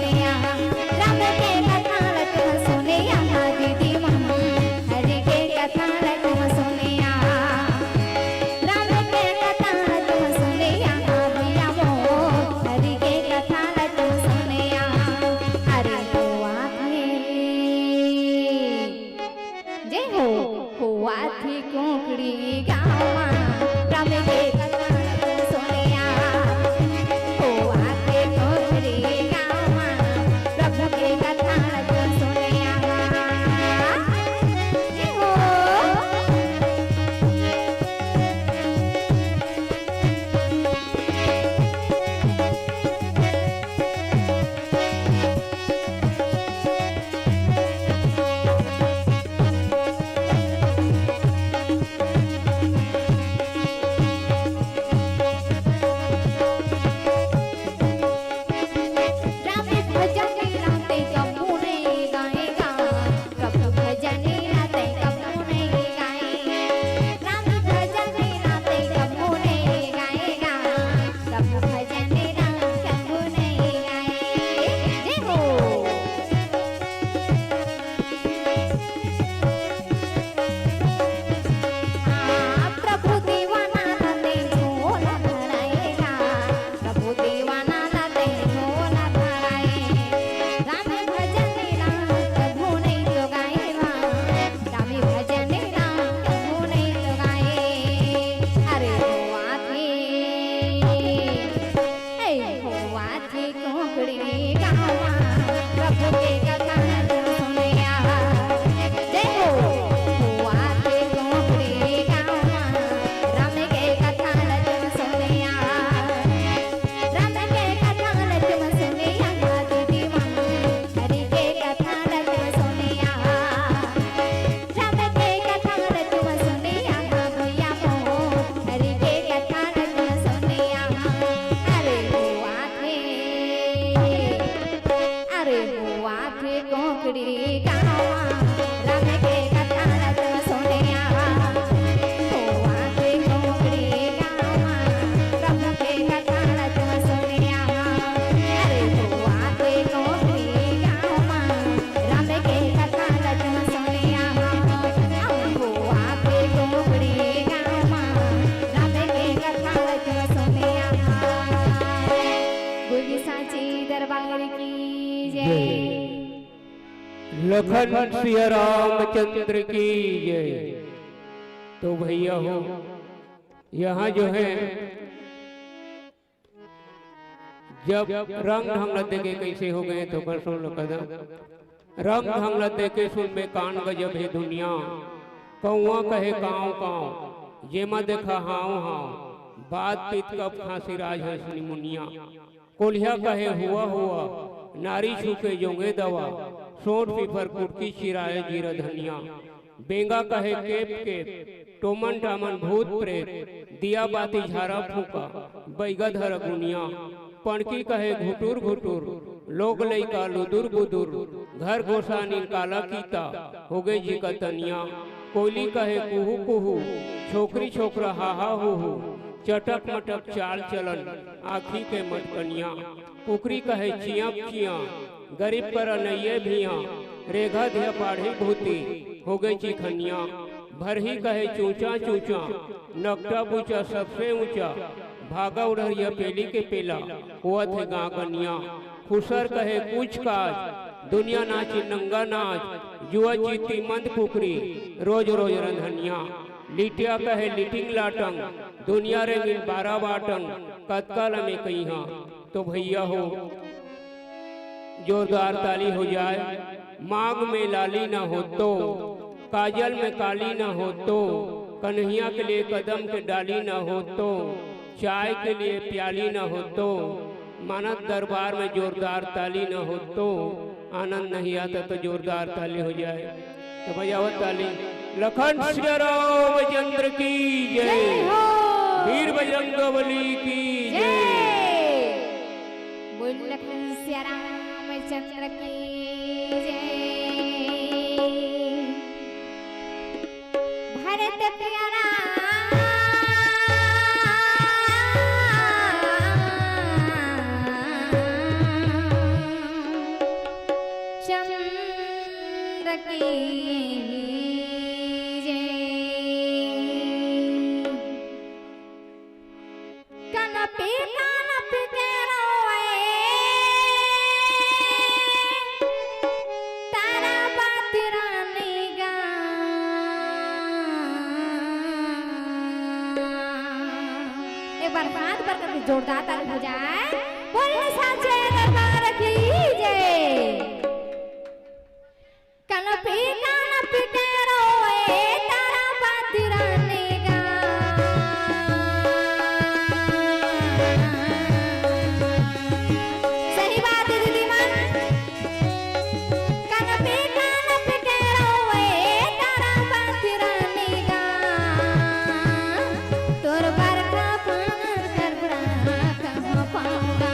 गाँव मा राम के कथा रचम सुनिया। खोवा के कोंपड़ी गाँव मा राम के कथा रचम सुनिया। अरे खोवा के कोंपड़ी गाँव मा राम के कथा रचम सुनिया। खोवा के कोंपड़ी गाँव मा राम के कथा रचम सुनिया। बोली सांची दरबार की जय। जय। लखन सिया रामचंद्र की जय। तो भैया हो, यहाँ जो है, जब रंग ढंग ला देखे कैसे हो गए, तो कर सुन लो कदम। रंग ढंग ला देखे सुन में कान गजब हे दुनिया। कौआ कहे काँव काँव, जेमा देखा हाँव हाँव। बात पित्त कफ खाँसी राजहंस निमुनिया। कोल्हिया कहे हुआ हुआ, नारी छू के जोंगे दवा। सोंठ पीपर कुटकी चिराए जीरा धनिया। बेंगा कहे केप केप, टोमन टामन भूत प्रेत। दिया बाती झारा फूँका, बैगा धरा गुनिया। पणकी कहे घुटुर घुटुर, लोग लइका लुदुर बुदुर। घर गोसानिन काला कीता, होगे जिका तनिया। कोइली कहे कुहू कुहू, छोकरी छोकरा हाहा हुहू। चटक मटक चाल चलन, आँखी के मटकनिया। कुकरी कहे चियँप चियँ, गरीब करा नइये भियँ। रेघा धिया पाढ़ी भूती, होगे चिखनिया। भरही कहे चूचा चूचा, नकटा बूचा सबसे ऊँचा। भागा उड़हरिया पेली के पेला, होवत हे गाँव कनिया। खुसर कहे कुछ काज, दुनिया नाची नंगा नाच। जुआ चीती मंद कुकरी, रोज रोज रंधनिया। लिटिया कहे लिटिंग लाटंग, दुनिया रेंगिन बारा बाटंग। कतका ल में कइहाँ। तो भैया हो, जोरदार ताली हो जाए। मांग में लाली न हो तो, काजल में काली न हो तो, कन्हैया के लिए कदम के डाली न हो तो, चाय के लिए प्याली न हो तो, मानत दरबार में जोरदार ताली न हो तो, आनंद नहीं आता तो जोरदार ताली हो जाए। तो बजाओ ताली। लखन सिया रामचंद्र की जय। जय हो। वीर बजरंग बली की जय। जय। बोल लखन सिया रामचंद्र की जय। भरत प्यारा चंद्र की जय। कनपी कनपी के रोए तारा बाती रानी गा। एक बार हाथ ऊपर करके जोरदार ताली हो जाए। बोल साचे दरबार की जय। कनपी कनपी के रोए तारा बाती रानी गा। सही बात है दीदी मन। कनपी कनपी के रोए तारा बाती रानी गा। तोर बरखा पान कर बुरा कहाँ पाऊंगा।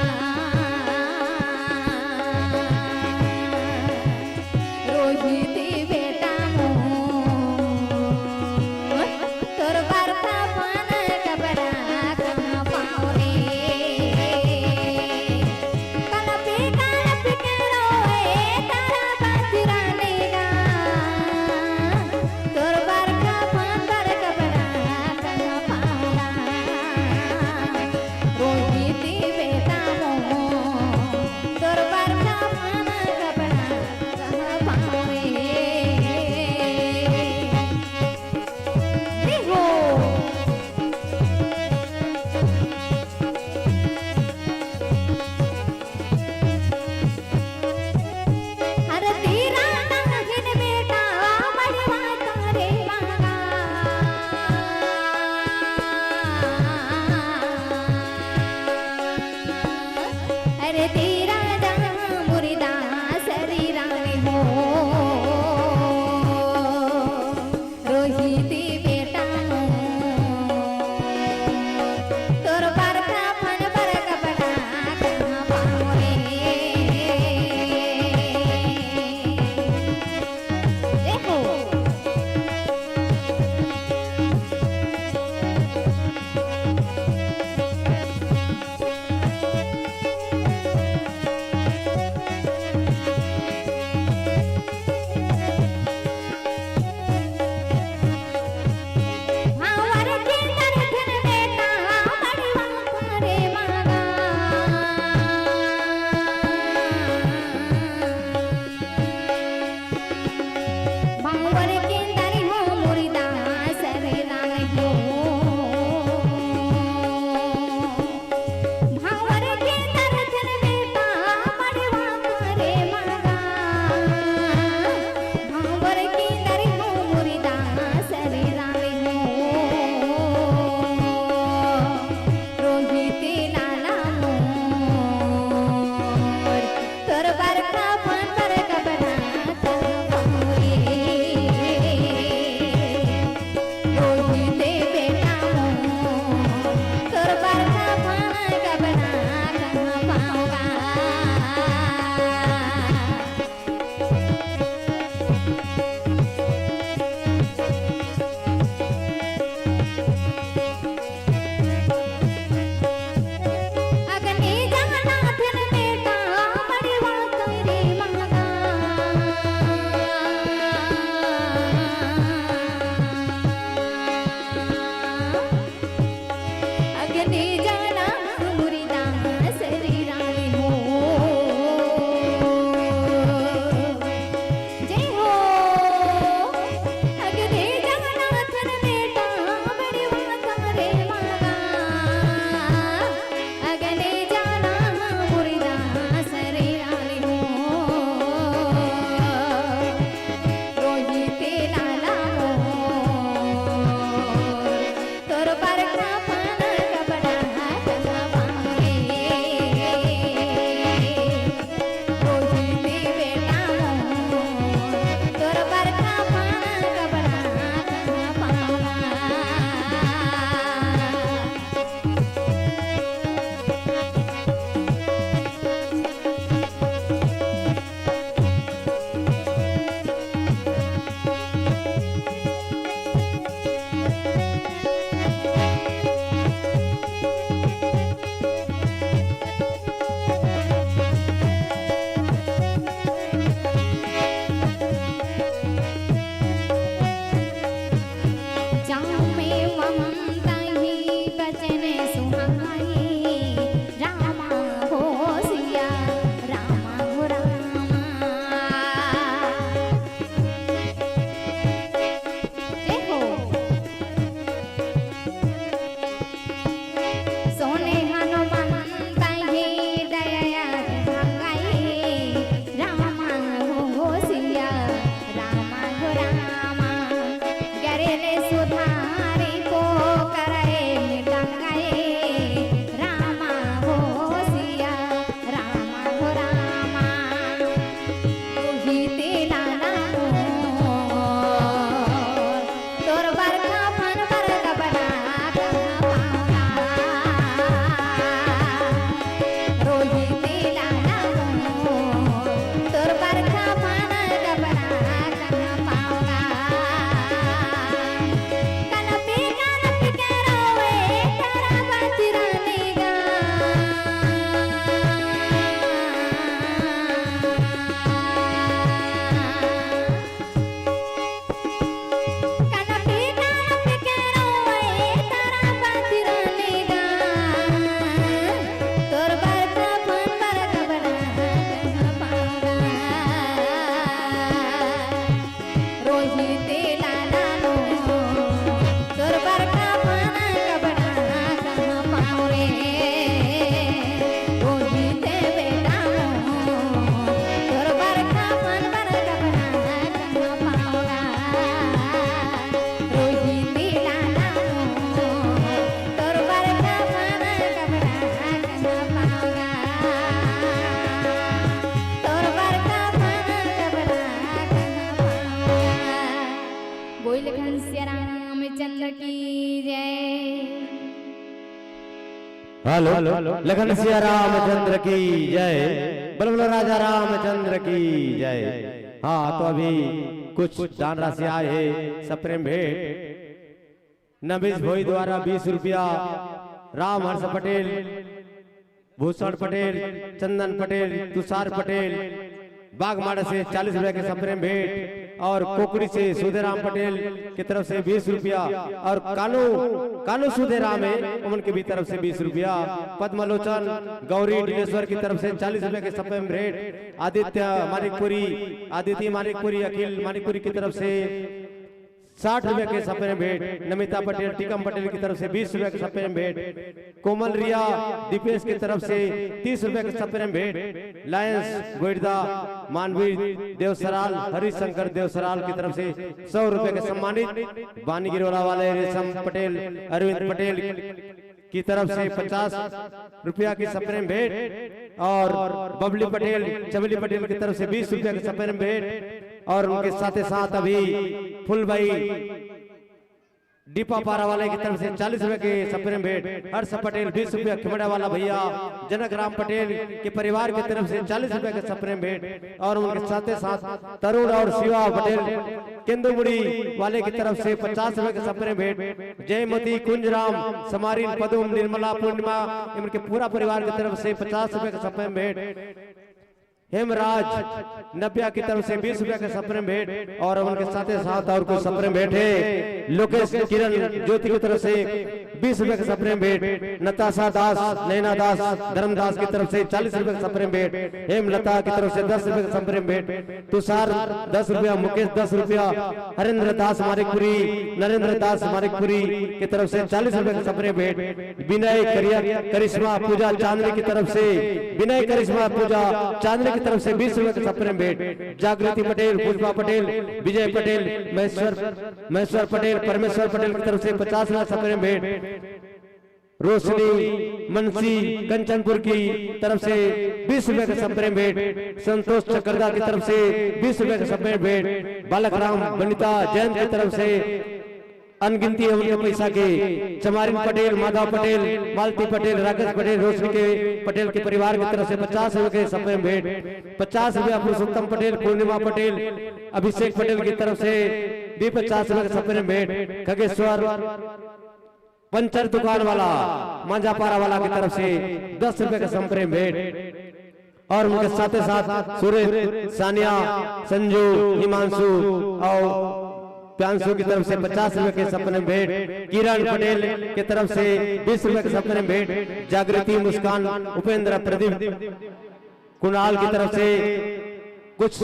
हेलो, लखन सिया रामचंद्र की जय, बलबल राजा रामचंद्र की जय। हाँ, तो अभी कुछ दान राशि आए हे सप्रेम भेंट। नबीस भोई द्वारा बीस रुपया, राम हर्ष पटेल, भूषण पटेल, चंदन पटेल, तुषार पटेल, बागमाड़ा से चालीस रुपया के सप्रेम भेंट और कोकड़ी से सुधेराम पटेल की तरफ से बीस रुपया और कानू, कानू सुधेराम है, उनके भी तरफ से बीस रुपया। पद्मलोचन गौरी डिलेश्वर की तरफ से चालीस रुपया के सप्रेम भेंट। आदित्य मानिकपुरी, आदित्य मानिकपुरी, अखिल मानिकपुरी की तरफ से साठ रुपए के सप्रेम भेंट। नमिता पटेल, टीकम पटेल की तरफ से बीस रुपए के सप्रेम भेंट। कोमल रिया, दीपेश की तरफ से तीस रुपए के सप्रेम भेंट। लायंस गोइडदा, मानवीर देवसराल, हरिशंकर देवसराल की तरफ से सौ रुपए के सम्मानित। बानीगिरोला वाले रेशम पटेल, अरविंद पटेल की तरफ से पचास रुपया की सप्रेम भेंट और बबली पटेल, चबली पटेल की तरफ से बीस रुपया की सप्रेम भेंट और उनके साथ ही साथ अभी फुलबाई दीपा पारा वाले की तरफ से चालीस रुपए के सप्रेम भेंट। हर्ष पटेल बीस रुपया, खिमड़ा वाला भैया, जनक राम पटेल के परिवार की तरफ से चालीस रुपए के सप्रेम भेंट और उनके साथ ही साथ तरुण और शिवा पटेल केंदुमुड़ी वाले की तरफ से पचास रुपए के सप्रेम भेंट। जयमती, कुंजराम, समारिन, पदुम, निर्मला, पूर्णिमा, इनके पूरा परिवार की तरफ से पचास रुपए के सप्रेम भेंट। हेमराज नब्या की तरफ से बीस रुपया के सप्रेम भेंट और उनके साथ ही साथ और कुछ सप्रेम भेंट है। लोकेश, किरण, ज्योति की तरफ से बीस रुपया के सप्रेम भेंट। नताशा दास, नैना दास, धर्मदास की तरफ से चालीस रुपया के सप्रेम भेंट। हेमलता की तरफ से दस रुपया के सप्रेम भेंट। तुषार दस रुपया, मुकेश दस रुपया, हरेंद्र दास मानिकपुरी, नरेंद्र दास मानिकपुरी की तरफ से चालीस रुपया के सप्रेम भेंट। विनय करिया, करिश्मा पूजा चांदनी की तरफ से, विनय करिश्मा पूजा चांदनी की तरफ से बीस रुपए के सप्रेम भेंट। जागृति पटेल, पुष्पा पटेल, विजय पटेल, महेश्वर, महेश्वर पटेल, परमेश्वर पटेल की तरफ से पचास रुपए सप्रेम भेंट। रोशनी मनसी कंचनपुर की तरफ से बीस रुपए का सप्रेम भेंट। संतोष चक्रदा की तरफ से बीस रुपए का सप्रेम भेंट। बालक राम बनिता जैन की तरफ से अनगिनती है उनके पैसा के। चमारिन पटेल, माधव पटेल, मालती पटेल, राकेश पटेल, रोशनी के पटेल के परिवार की तरफ से पचास रुपए के सप्रेम भेंट। पचास रुपया पुरुषोत्तम पटेल, पूर्णिमा पटेल, अभिषेक पटेल की तरफ से भी पचास रुपए का सप्रेम भेंट। खगेश्वर पंचर दुकान वाला, मांझापारा वाला की तरफ से दस रुपए का सप्रेम भेंट। और उनके साथ ही साथ सुरेश, सानिया, संजू, हिमांशु और प्यांशु की तरफ से पचास रुपए के सप्रेम भेंट। किरण पटेल की तरफ से बीस रुपए के सप्रेम भेंट। जागृति, मुस्कान, उपेंद्र, प्रदीप, कुणाल की तरफ से कुछ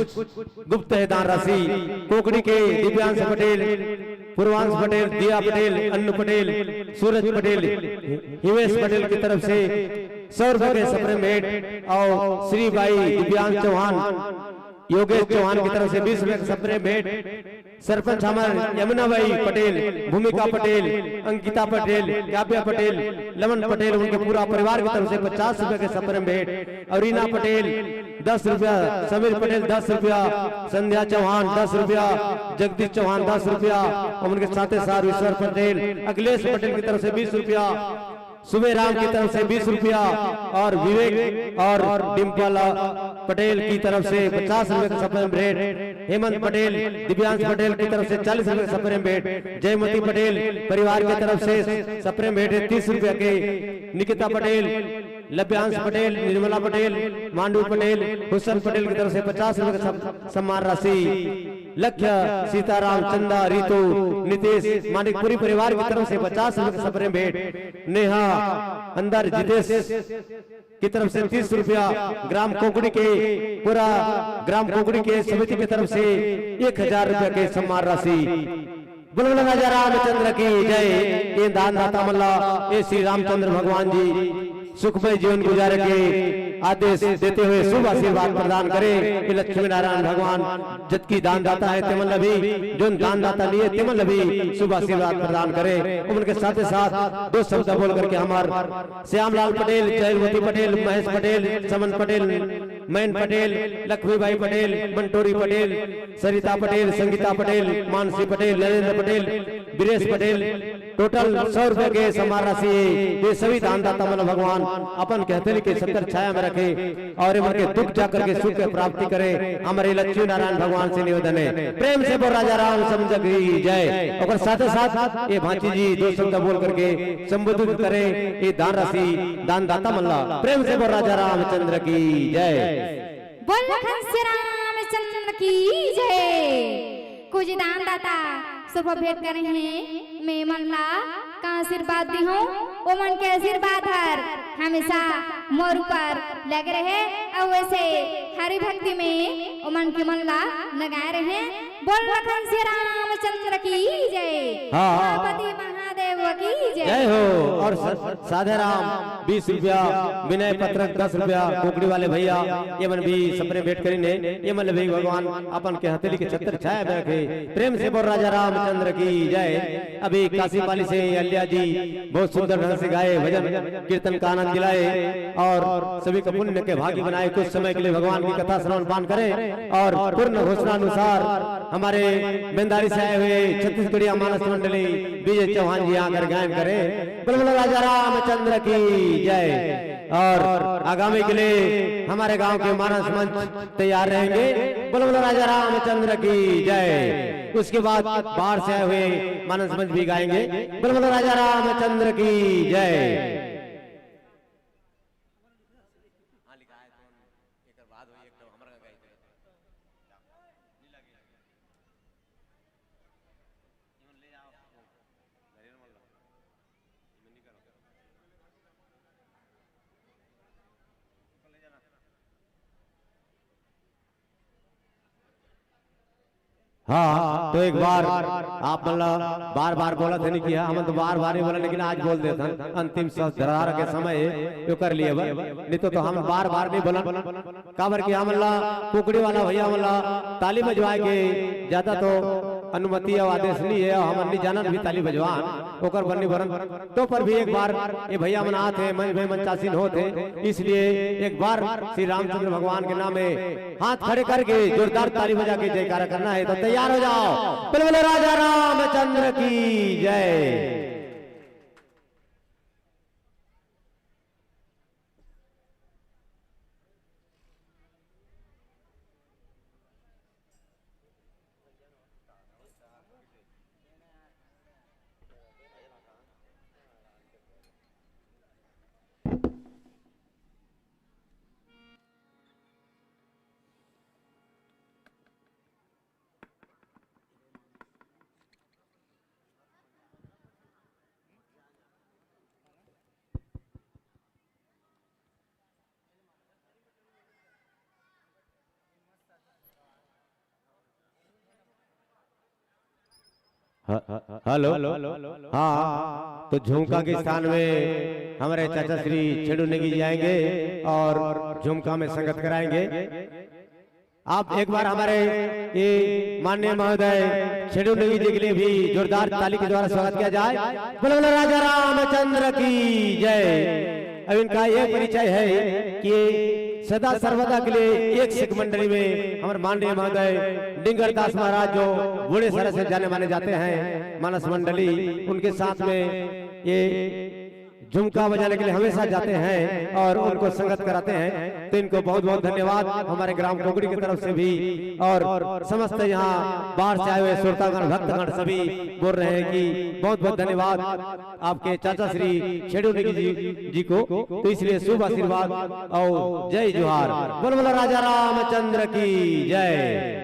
गुप्त है दान राशि। कोकड़ी के दिव्यांश पटेल, पूर्वांश पटेल, दिया पटेल, अन्नू पटेल, सूरज पटेल, हिमेश पटेल की तरफ से सौ रुपए के सप्रेम भेंट और श्री बाई दिव्यांश चौहान, योगेश चौहान की तरफ से बीस रुपए के सप्रेम भेंट। सरपंच हमर यमुना बाई पटेल, भूमिका पटेल, अंकिता पटेल, काव्या पटेल, लमन पटेल, उनके पूरा परिवार की तरफ से पचास रुपए के सप्रेम भेंट। और रीना पटेल दस रुपया, समीर पटेल दस रुपया, संध्या चौहान दस रुपया, जगदीश चौहान दस रुपया, और उनके साथ ही साथ ईश्वर पटेल, अखिलेश पटेल की तरफ से बीस रुपया, सुबेराम की तरफ से बीस रुपया और विवेक और डिम्पल पटेल की तरफ से पचास रुपए का सप्रेम भेंट। हेमंत पटेल, दिव्यांश पटेल की तरफ से चालीस रुपए का सप्रेम भेंट। जयमती पटेल परिवार की तरफ से सप्रेम भेंट है तीस रुपया के। निकिता पटेल, लभ्यांश पटेल, निर्मला पटेल, मांडू पटेल, हुसन पटेल की तरफ से पचास रुपए का सम-, सम्मान राशि। लक्ष्य, सीताराम, चंदा, रितु, नितेश, मानिकपुरी परिवार की तरफ से पचास रुपए का सप्रेम भेंट। नेहा, अंदर, जितेश की तरफ से तीस रुपया, ग्राम कोकड़ी के, पूरा ग्राम कोकड़ी के समिति की तरफ से एक हजार रुपया के सम्मान राशि। बोलो, बोलो राजा रामचंद्र की जय। ये दान दाता मन ला ये श्री रामचंद्र भगवान जी सुखमय जीवन गुजारे के आदेश देते हुए शुभ आशीर्वाद प्रदान करे कि लक्ष्मी नारायण भगवान जतकी दान दाता है तेमन ला भी, जोन दान दाता नहीं है तेमन ला भी शुभ आशीर्वाद प्रदान करे। उनके साथ ही साथ दो शब्द बोल करके हमार श्यामलाल पटेल, जयमती पटेल, महेश पटेल, समन पटेल, मैन पटेल, लक्ष्मीबाई पटेल, मंटोरी पटेल, सरिता पटेल, संगीता पटेल, मानसी पटेल, नरेंद्र पटेल, बीरेश पटेल, टोटल सौ रुपए के सम्मान राशि हे। ये सभी दानदाता मन ल भगवान अपन के हथेली के छत्र छाया में रखे और एमन के दुख जा करके सुख के प्राप्ति करे। हमर लक्ष्मी नारायण भगवान से निवेदन हे, प्रेम से बोल राजा रामचंद्र की जय। ओकर साथे साथ ये भांची जी दो शब्द बोल करके संबोधित करे ये दान राशि दानदाता मन ला। प्रेम से बोल राजा रामचंद्र की जय। बोल लखन श्री रामचंद्र की जय। कुछ दानदाता सुरपा भेंट करे हे, मैं मन ला का आशीर्वाद दिहूं, ओमन के आशीर्वाद हर हमेशा मोर ऊपर लगे रहे और वैसे हरि भक्ति में ओमन के मन ला लगाए रहे। बोल लखन श्री रामचंद्र की जय। हाँ। पार्वती महादेव की जय। जय हो। और स- साधे राम बीस रुपया, विनय पत्रक दस रुपया, कोकड़ी वाले भैया, ये मन भी सपने भेंट करीन हे। ये मन भी भगवान अपन के हथेली के छत्र छाया में रखे। प्रेम से बोल राजा रामचंद्र की जय। अभी काशीपाली से अलिया जी बहुत सुंदर ढंग से गाए, भजन कीर्तन का आनंद दिलाए और सभी का पुण्य के भागी बनाए। कुछ समय के लिए भगवान की कथा श्रवण पान करें और पूर्ण घोषणा अनुसार हमारे बेंदारी से आए हुए छत्तीसगढ़िया मानस मंडली विजय चौहान जी आकर गायन करें। बोल बोलो राजा रामचंद्र की जय। और आगामी के लिए हमारे गांव के मानस मंच तैयार रहेंगे। बोल बोलो राजा रामचंद्र की जय। उसके बाद बाहर से आए हुए मानस मंच भी गाएंगे। बोल बोलो राजा रामचंद्र की जय। हाँ, तो एक बार आप मन ला बार बार बोलत हन कि हमन तो बार बार नहीं बोलन, लेकिन आज बोल देथन, अंतिम सांस धरार के समय हे, यो कर लिए बर, नहीं तो, तो हम बार बार नहीं बोलन। काबर कि हमन ला कुकड़ी वाला भैया मन ला ताली बजवाए के ज्यादा तो अनुमति अउ आदेश नहीं हे, अउ हमन नहीं जानन भी ताली बजवान, ओकर बर नहीं बोलन। तो पर भी एक बार ये भैया मन आत हे, मंच में मंचासीन होत हे, इसलिए एक बार श्री रामचंद्र भगवान के नाम में हाथ खड़े करके जोरदार ताली बजा के जयकारा करना हे। तो तैयार हो जाओ, बोल बोलो राजा रामचंद्र की जय। ह- हेलो, हाँ, तो झुमका के स्थान में हमारे चाचा श्री छेड़ू नेगी जी आएंगे और झुमका में संगत कराएंगे। आप एक बार हमारे ये माननीय महोदय छेड़ू नेगी जी के लिए भी जोरदार ताली के द्वारा स्वागत किया जाए। बोलो बोलो राजा रामचंद्र की जय। अब इनका ये परिचय है कि सदा सर्वदा के लिए एक सिख मंडली में हमारे माननीय महोदय डिंगर दास महाराज जो बूढ़े सर से जाने माने जाते हैं, मानस मंडली, उनके साथ में ये झुमका बजाने के लिए हमेशा जाते हैं और उनको संगत कराते हैं। तो इनको बहुत बहुत धन्यवाद हमारे ग्राम कोकड़ी की तरफ से भी और समस्त यहाँ बाहर से आए हुए श्रोतागण भक्तगण सभी बोल रहे हैं कि बहुत बहुत धन्यवाद आपके चाचा श्री छेड़ू नेगी जी, जी को। तो इसलिए शुभ आशीर्वाद और जय जोहार। बोल बोलो राजा रामचंद्र की जय।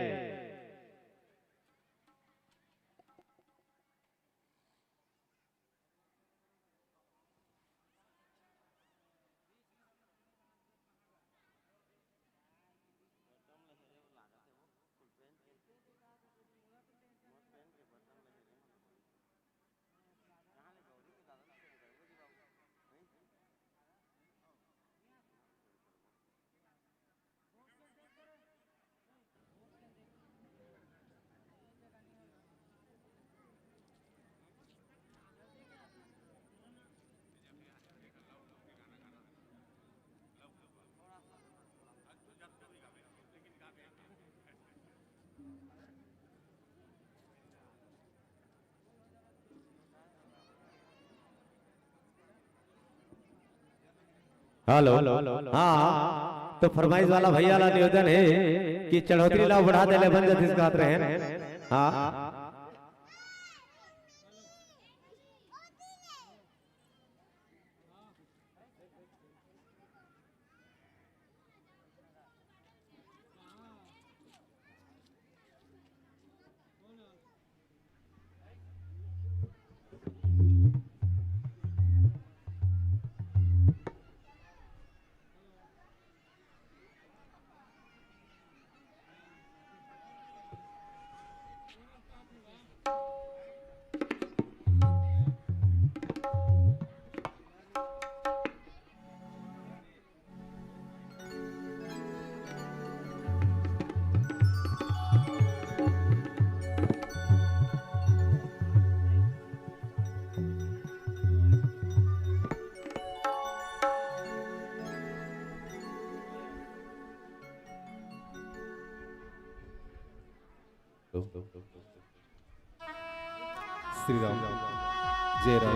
हेलो। हाँ, तो फरमाइश वाला भैया ला निवेदन हे कि चढ़ोतरी ला बढ़ा दे ले, बन जातिस गात रहे। हाँ। श्री राम, जय राम।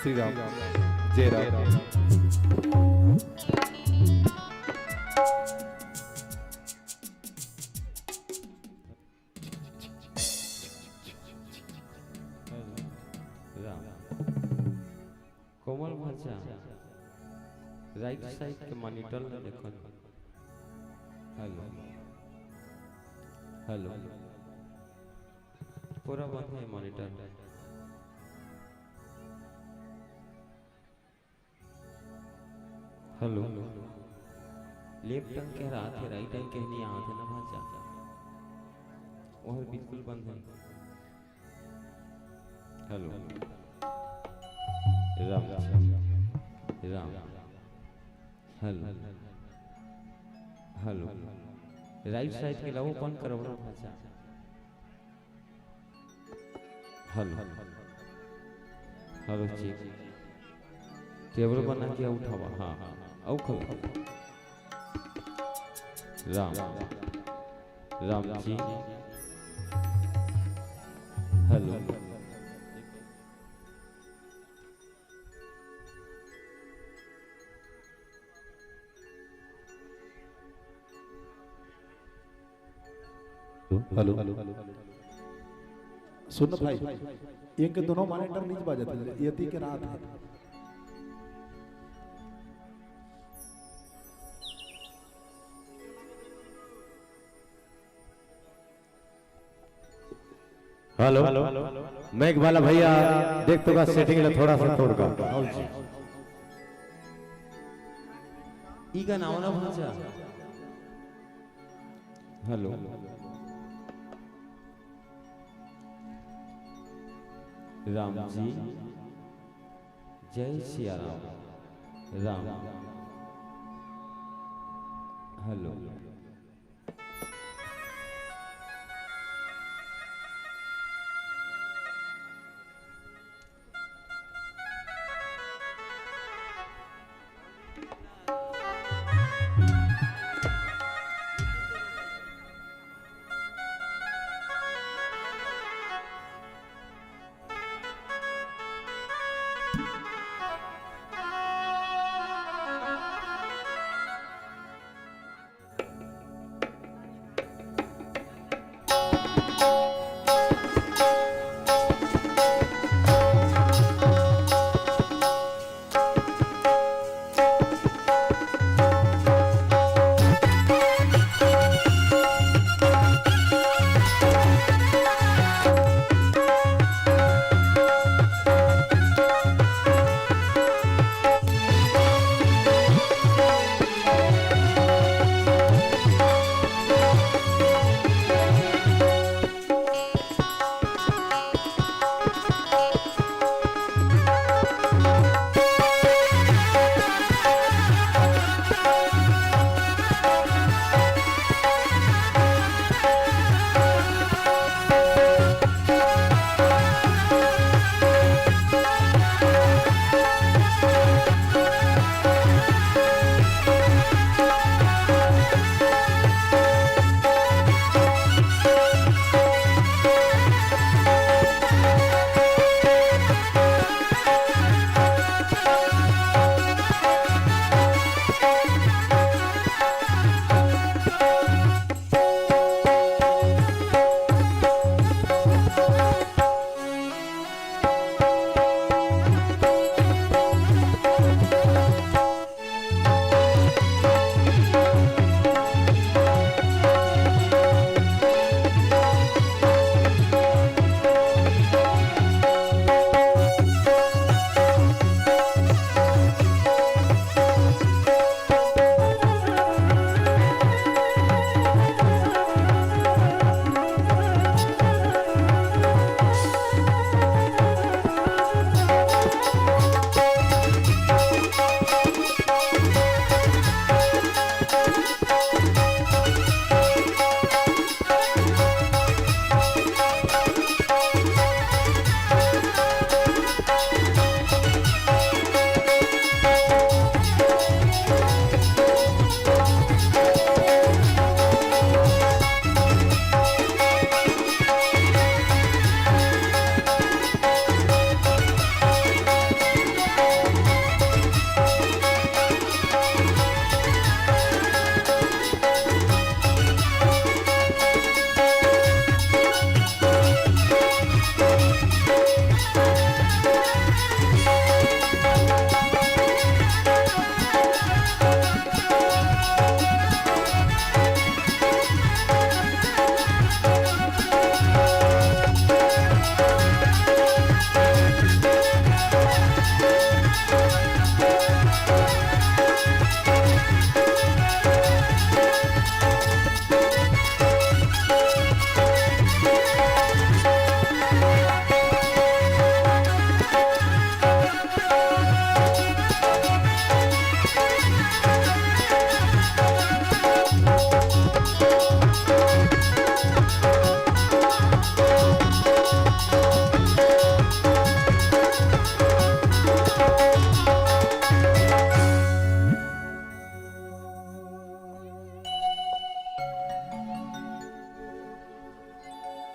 श्री राम, जय राम। राम। कोमल भांचा, राइट साइड के मॉनिटर ला देखो ना। हेलो, हेलो, पूरा बंद हे मॉनिटर। हेलो, लेफ्ट टंग कह रहा थे, राइट टंग कह नहीं आवा थे ना भांचा, वो बिल्कुल बंद हे। Hello, Ram, Ram, hello, hello, right side के ला ओपन करो ना भांचा। Hello, hello, check. टेबल बना के उठावा, हाँ, हाँ, अउ खड़ा। राम, राम जी। हेलो। हेलो। सुन भाई, इनके दोनों मॉनिटर नीचे बाजत हे, यति के रात हे। हेलो, माइक वाला भैया, देख तो का सेटिंग ला थोड़ा सा तोड़ का। ई गाना वाला भांचा। हेलो। राम जी, जय सिया राम। राम। हेलो।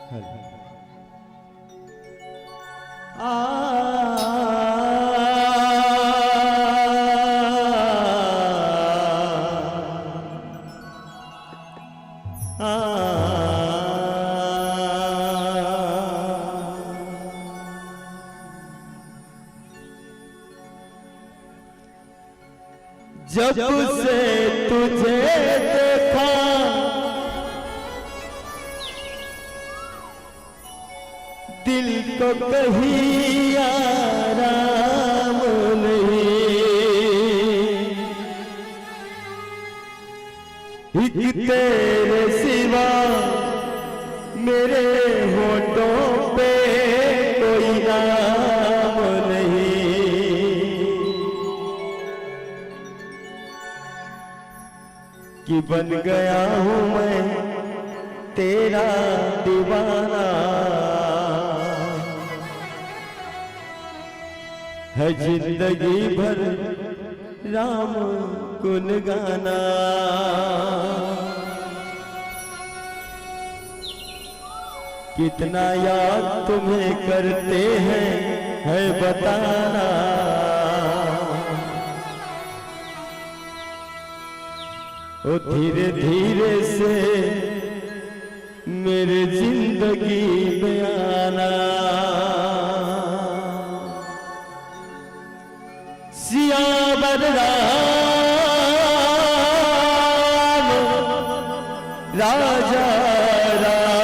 आ, आ, जब से तुझे देखा, दिल को कहीं आराम नहीं। एक तेरे सिवा मेरे होठों पे कोई नाम नहीं, कि बन गया हूँ मैं तेरा दीवाना। है जिंदगी भर राम गुन गाना। कितना याद तुम्हें करते हैं, है बताना। ओ धीरे धीरे से मेरे जिंदगी में आना। सियावर राम, राजा राम,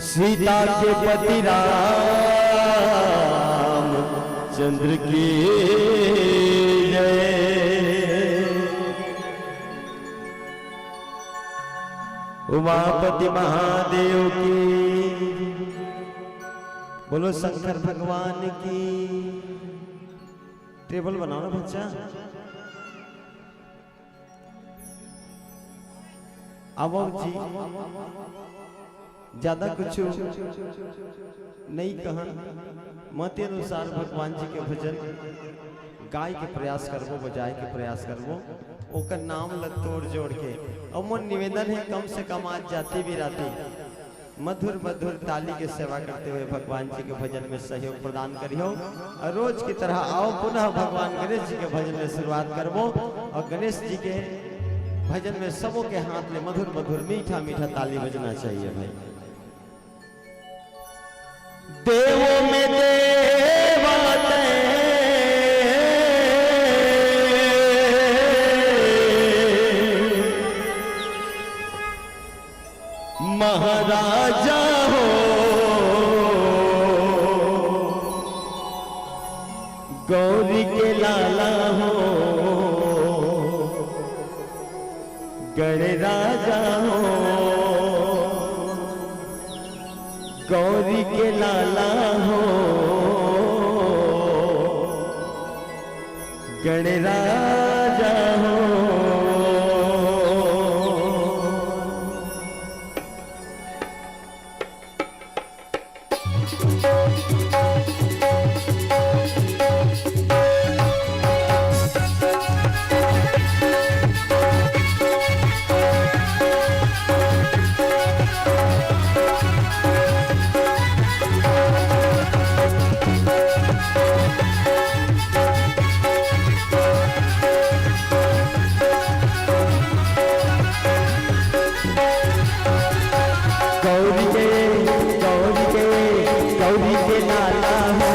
सीता के पति राम चंद्र की जय। उमापति महादेव की, बोलो शंकर भगवान की। टेबल बनाओ ना बच्चा। अब जी, ज्यादा कुछ नहीं कहन, मति अनुसार भगवान जी के भजन गाय के प्रयास करबो, बजाय के प्रयास करबो, ओकर नाम ल तोड़ जोड़ के। अउ मोर निवेदन हे, कम से कम आज जाति बिराती मधुर मधुर ताली के सेवा करते हुए भगवान जी के भजन में सहयोग प्रदान करियो। और रोज की तरह आओ, पुनः भगवान गणेश जी के भजन में शुरुआत करबो। और गणेश जी के भजन में सबों के हाथ में मधुर मधुर मीठा मीठा ताली बजना चाहिए भाई। देवों में देवा तैं महाराजा हो, गौरी के लाला हो, गणराजा हो, गौरी के लाला हो, गणराजा हो। गौरी के, गौरी के, गौरी के लाला हो,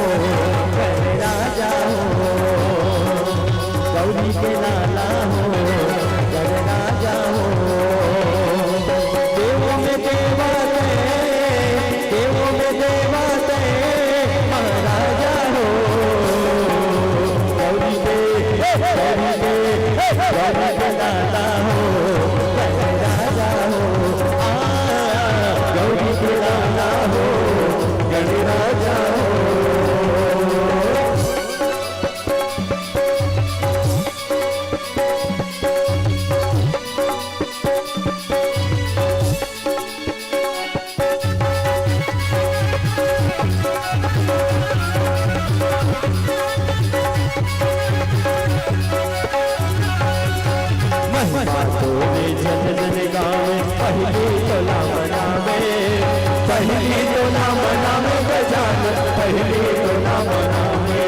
गणराजा हो, गौरी के लाला हो, गणराजा हो। देवों में देवा तैं, देवों में देवा तैं, महाराजा हो। गौरी के, गौरी के, गौरी के लाला हो, गणराजा हो। आ, गौरी के लाला हो, गणराजा हो। महिमा तोरे झन झन गावे, पहिली तोला मनावे, पहिली तोला मनावे गजानन, पहिली तोला मनावे।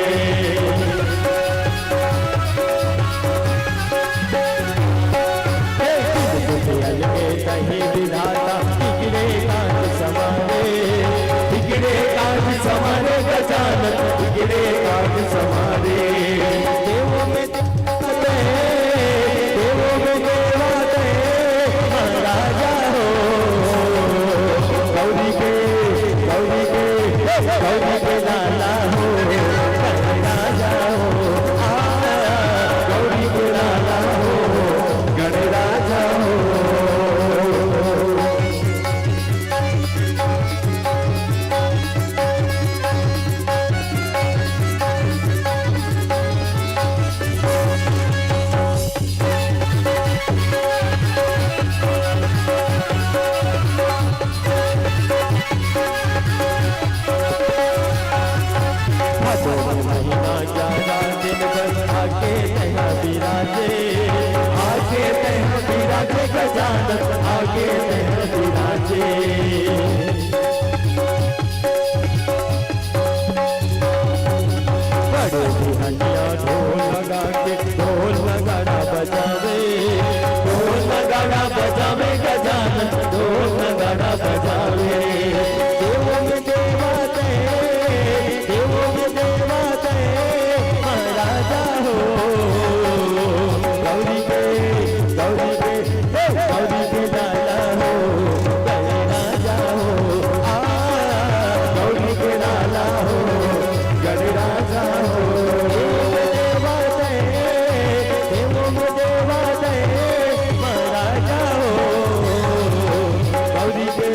हे दुख दुख अलगे तही विधाता, बिगड़े काज समारे, बिगड़े काज समारे गजानन, बिगड़े काज समारे। देवों में देवों में देवा ते महाराजा हो, गौरी के, गौरी के, गौरी के लाला हो, गणराजा हो, आ, गौरी के लाला हो, गणराजा हो। भादो महीना ग्यारह दिन बस आके तैं विराजे, आके तैं विराजे गजानन, आके तैं विराजे। बड़े बिहनिया ढोल लगा के ढोल नगाड़ा बजावे, ढोल नगाड़ा बजावे गजानन, ढोल नगाड़ा बजावे। देवों में देवा ते, देवों में देवा ते, महाराजा हो। गौरी के, गौरी के, हे गौरी के लाला हो, गणराजा हो, आ, गौरी के लाला हो, गणराजा हो। देवों में देवा ते, देवों में देवा ते, महाराजा हो। गौरी के,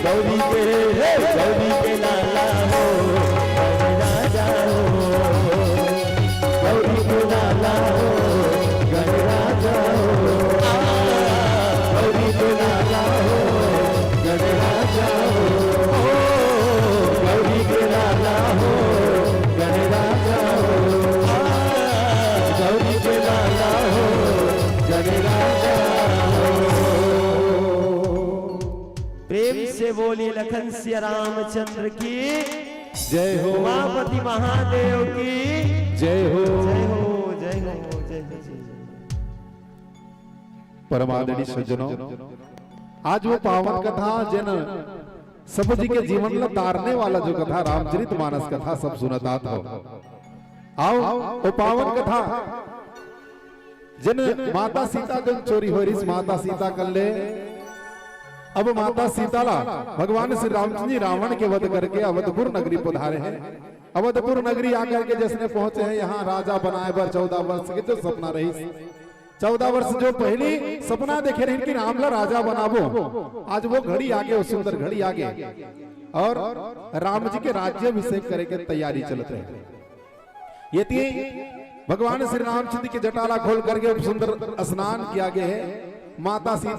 गौरी के, हे गौरी के लाला हो, गणराजा हो। गौरी के लाला हो, गणराजा हो। आ, गौरी के लाला हो, गणराजा हो। ओ, गौरी के लाला हो, गणराजा हो। आ, गौरी के लाला हो, गणराजा हो। प्रेम से बोलिए लखन सिया रामचंद्र की। जय हो। उमापति महादेव की। जय हो। जय हो, जय हो, जय हो, जय हो। परम आदरणीय सज्जनों, आज वो पावन कथा, जेन सब जी के जीवन ला तारने वाला जो कथा, रामचरित मानस कथा सब सुनत आत हो। आओ, वो पावन कथा, जेन माता सीता कन चोरी होय रिहिस, माता सीता कन ले। अब माता सीता ला भगवान श्री रामचंद्र जी रावण के वध करके अवधपुर नगरी पधारे हे। अवधपुर नगरी आकर के जइसने पहुंचे हे, यहाँ राजा बनाए बर चौदह वर्ष के जो सपना रहिस, चौदह वर्ष जो पहिली सपना देखे रहिन कि राम ला राजा बनाबो, आज वो घड़ी आगे, वो सुंदर घड़ी आगे। अउ राम जी के राज्याभिषेक करे के तैयारी चलत रहे। एती भगवान श्री रामचंद्र के जटा ला खोल करके सुंदर स्नान किया गे हे। माता सीता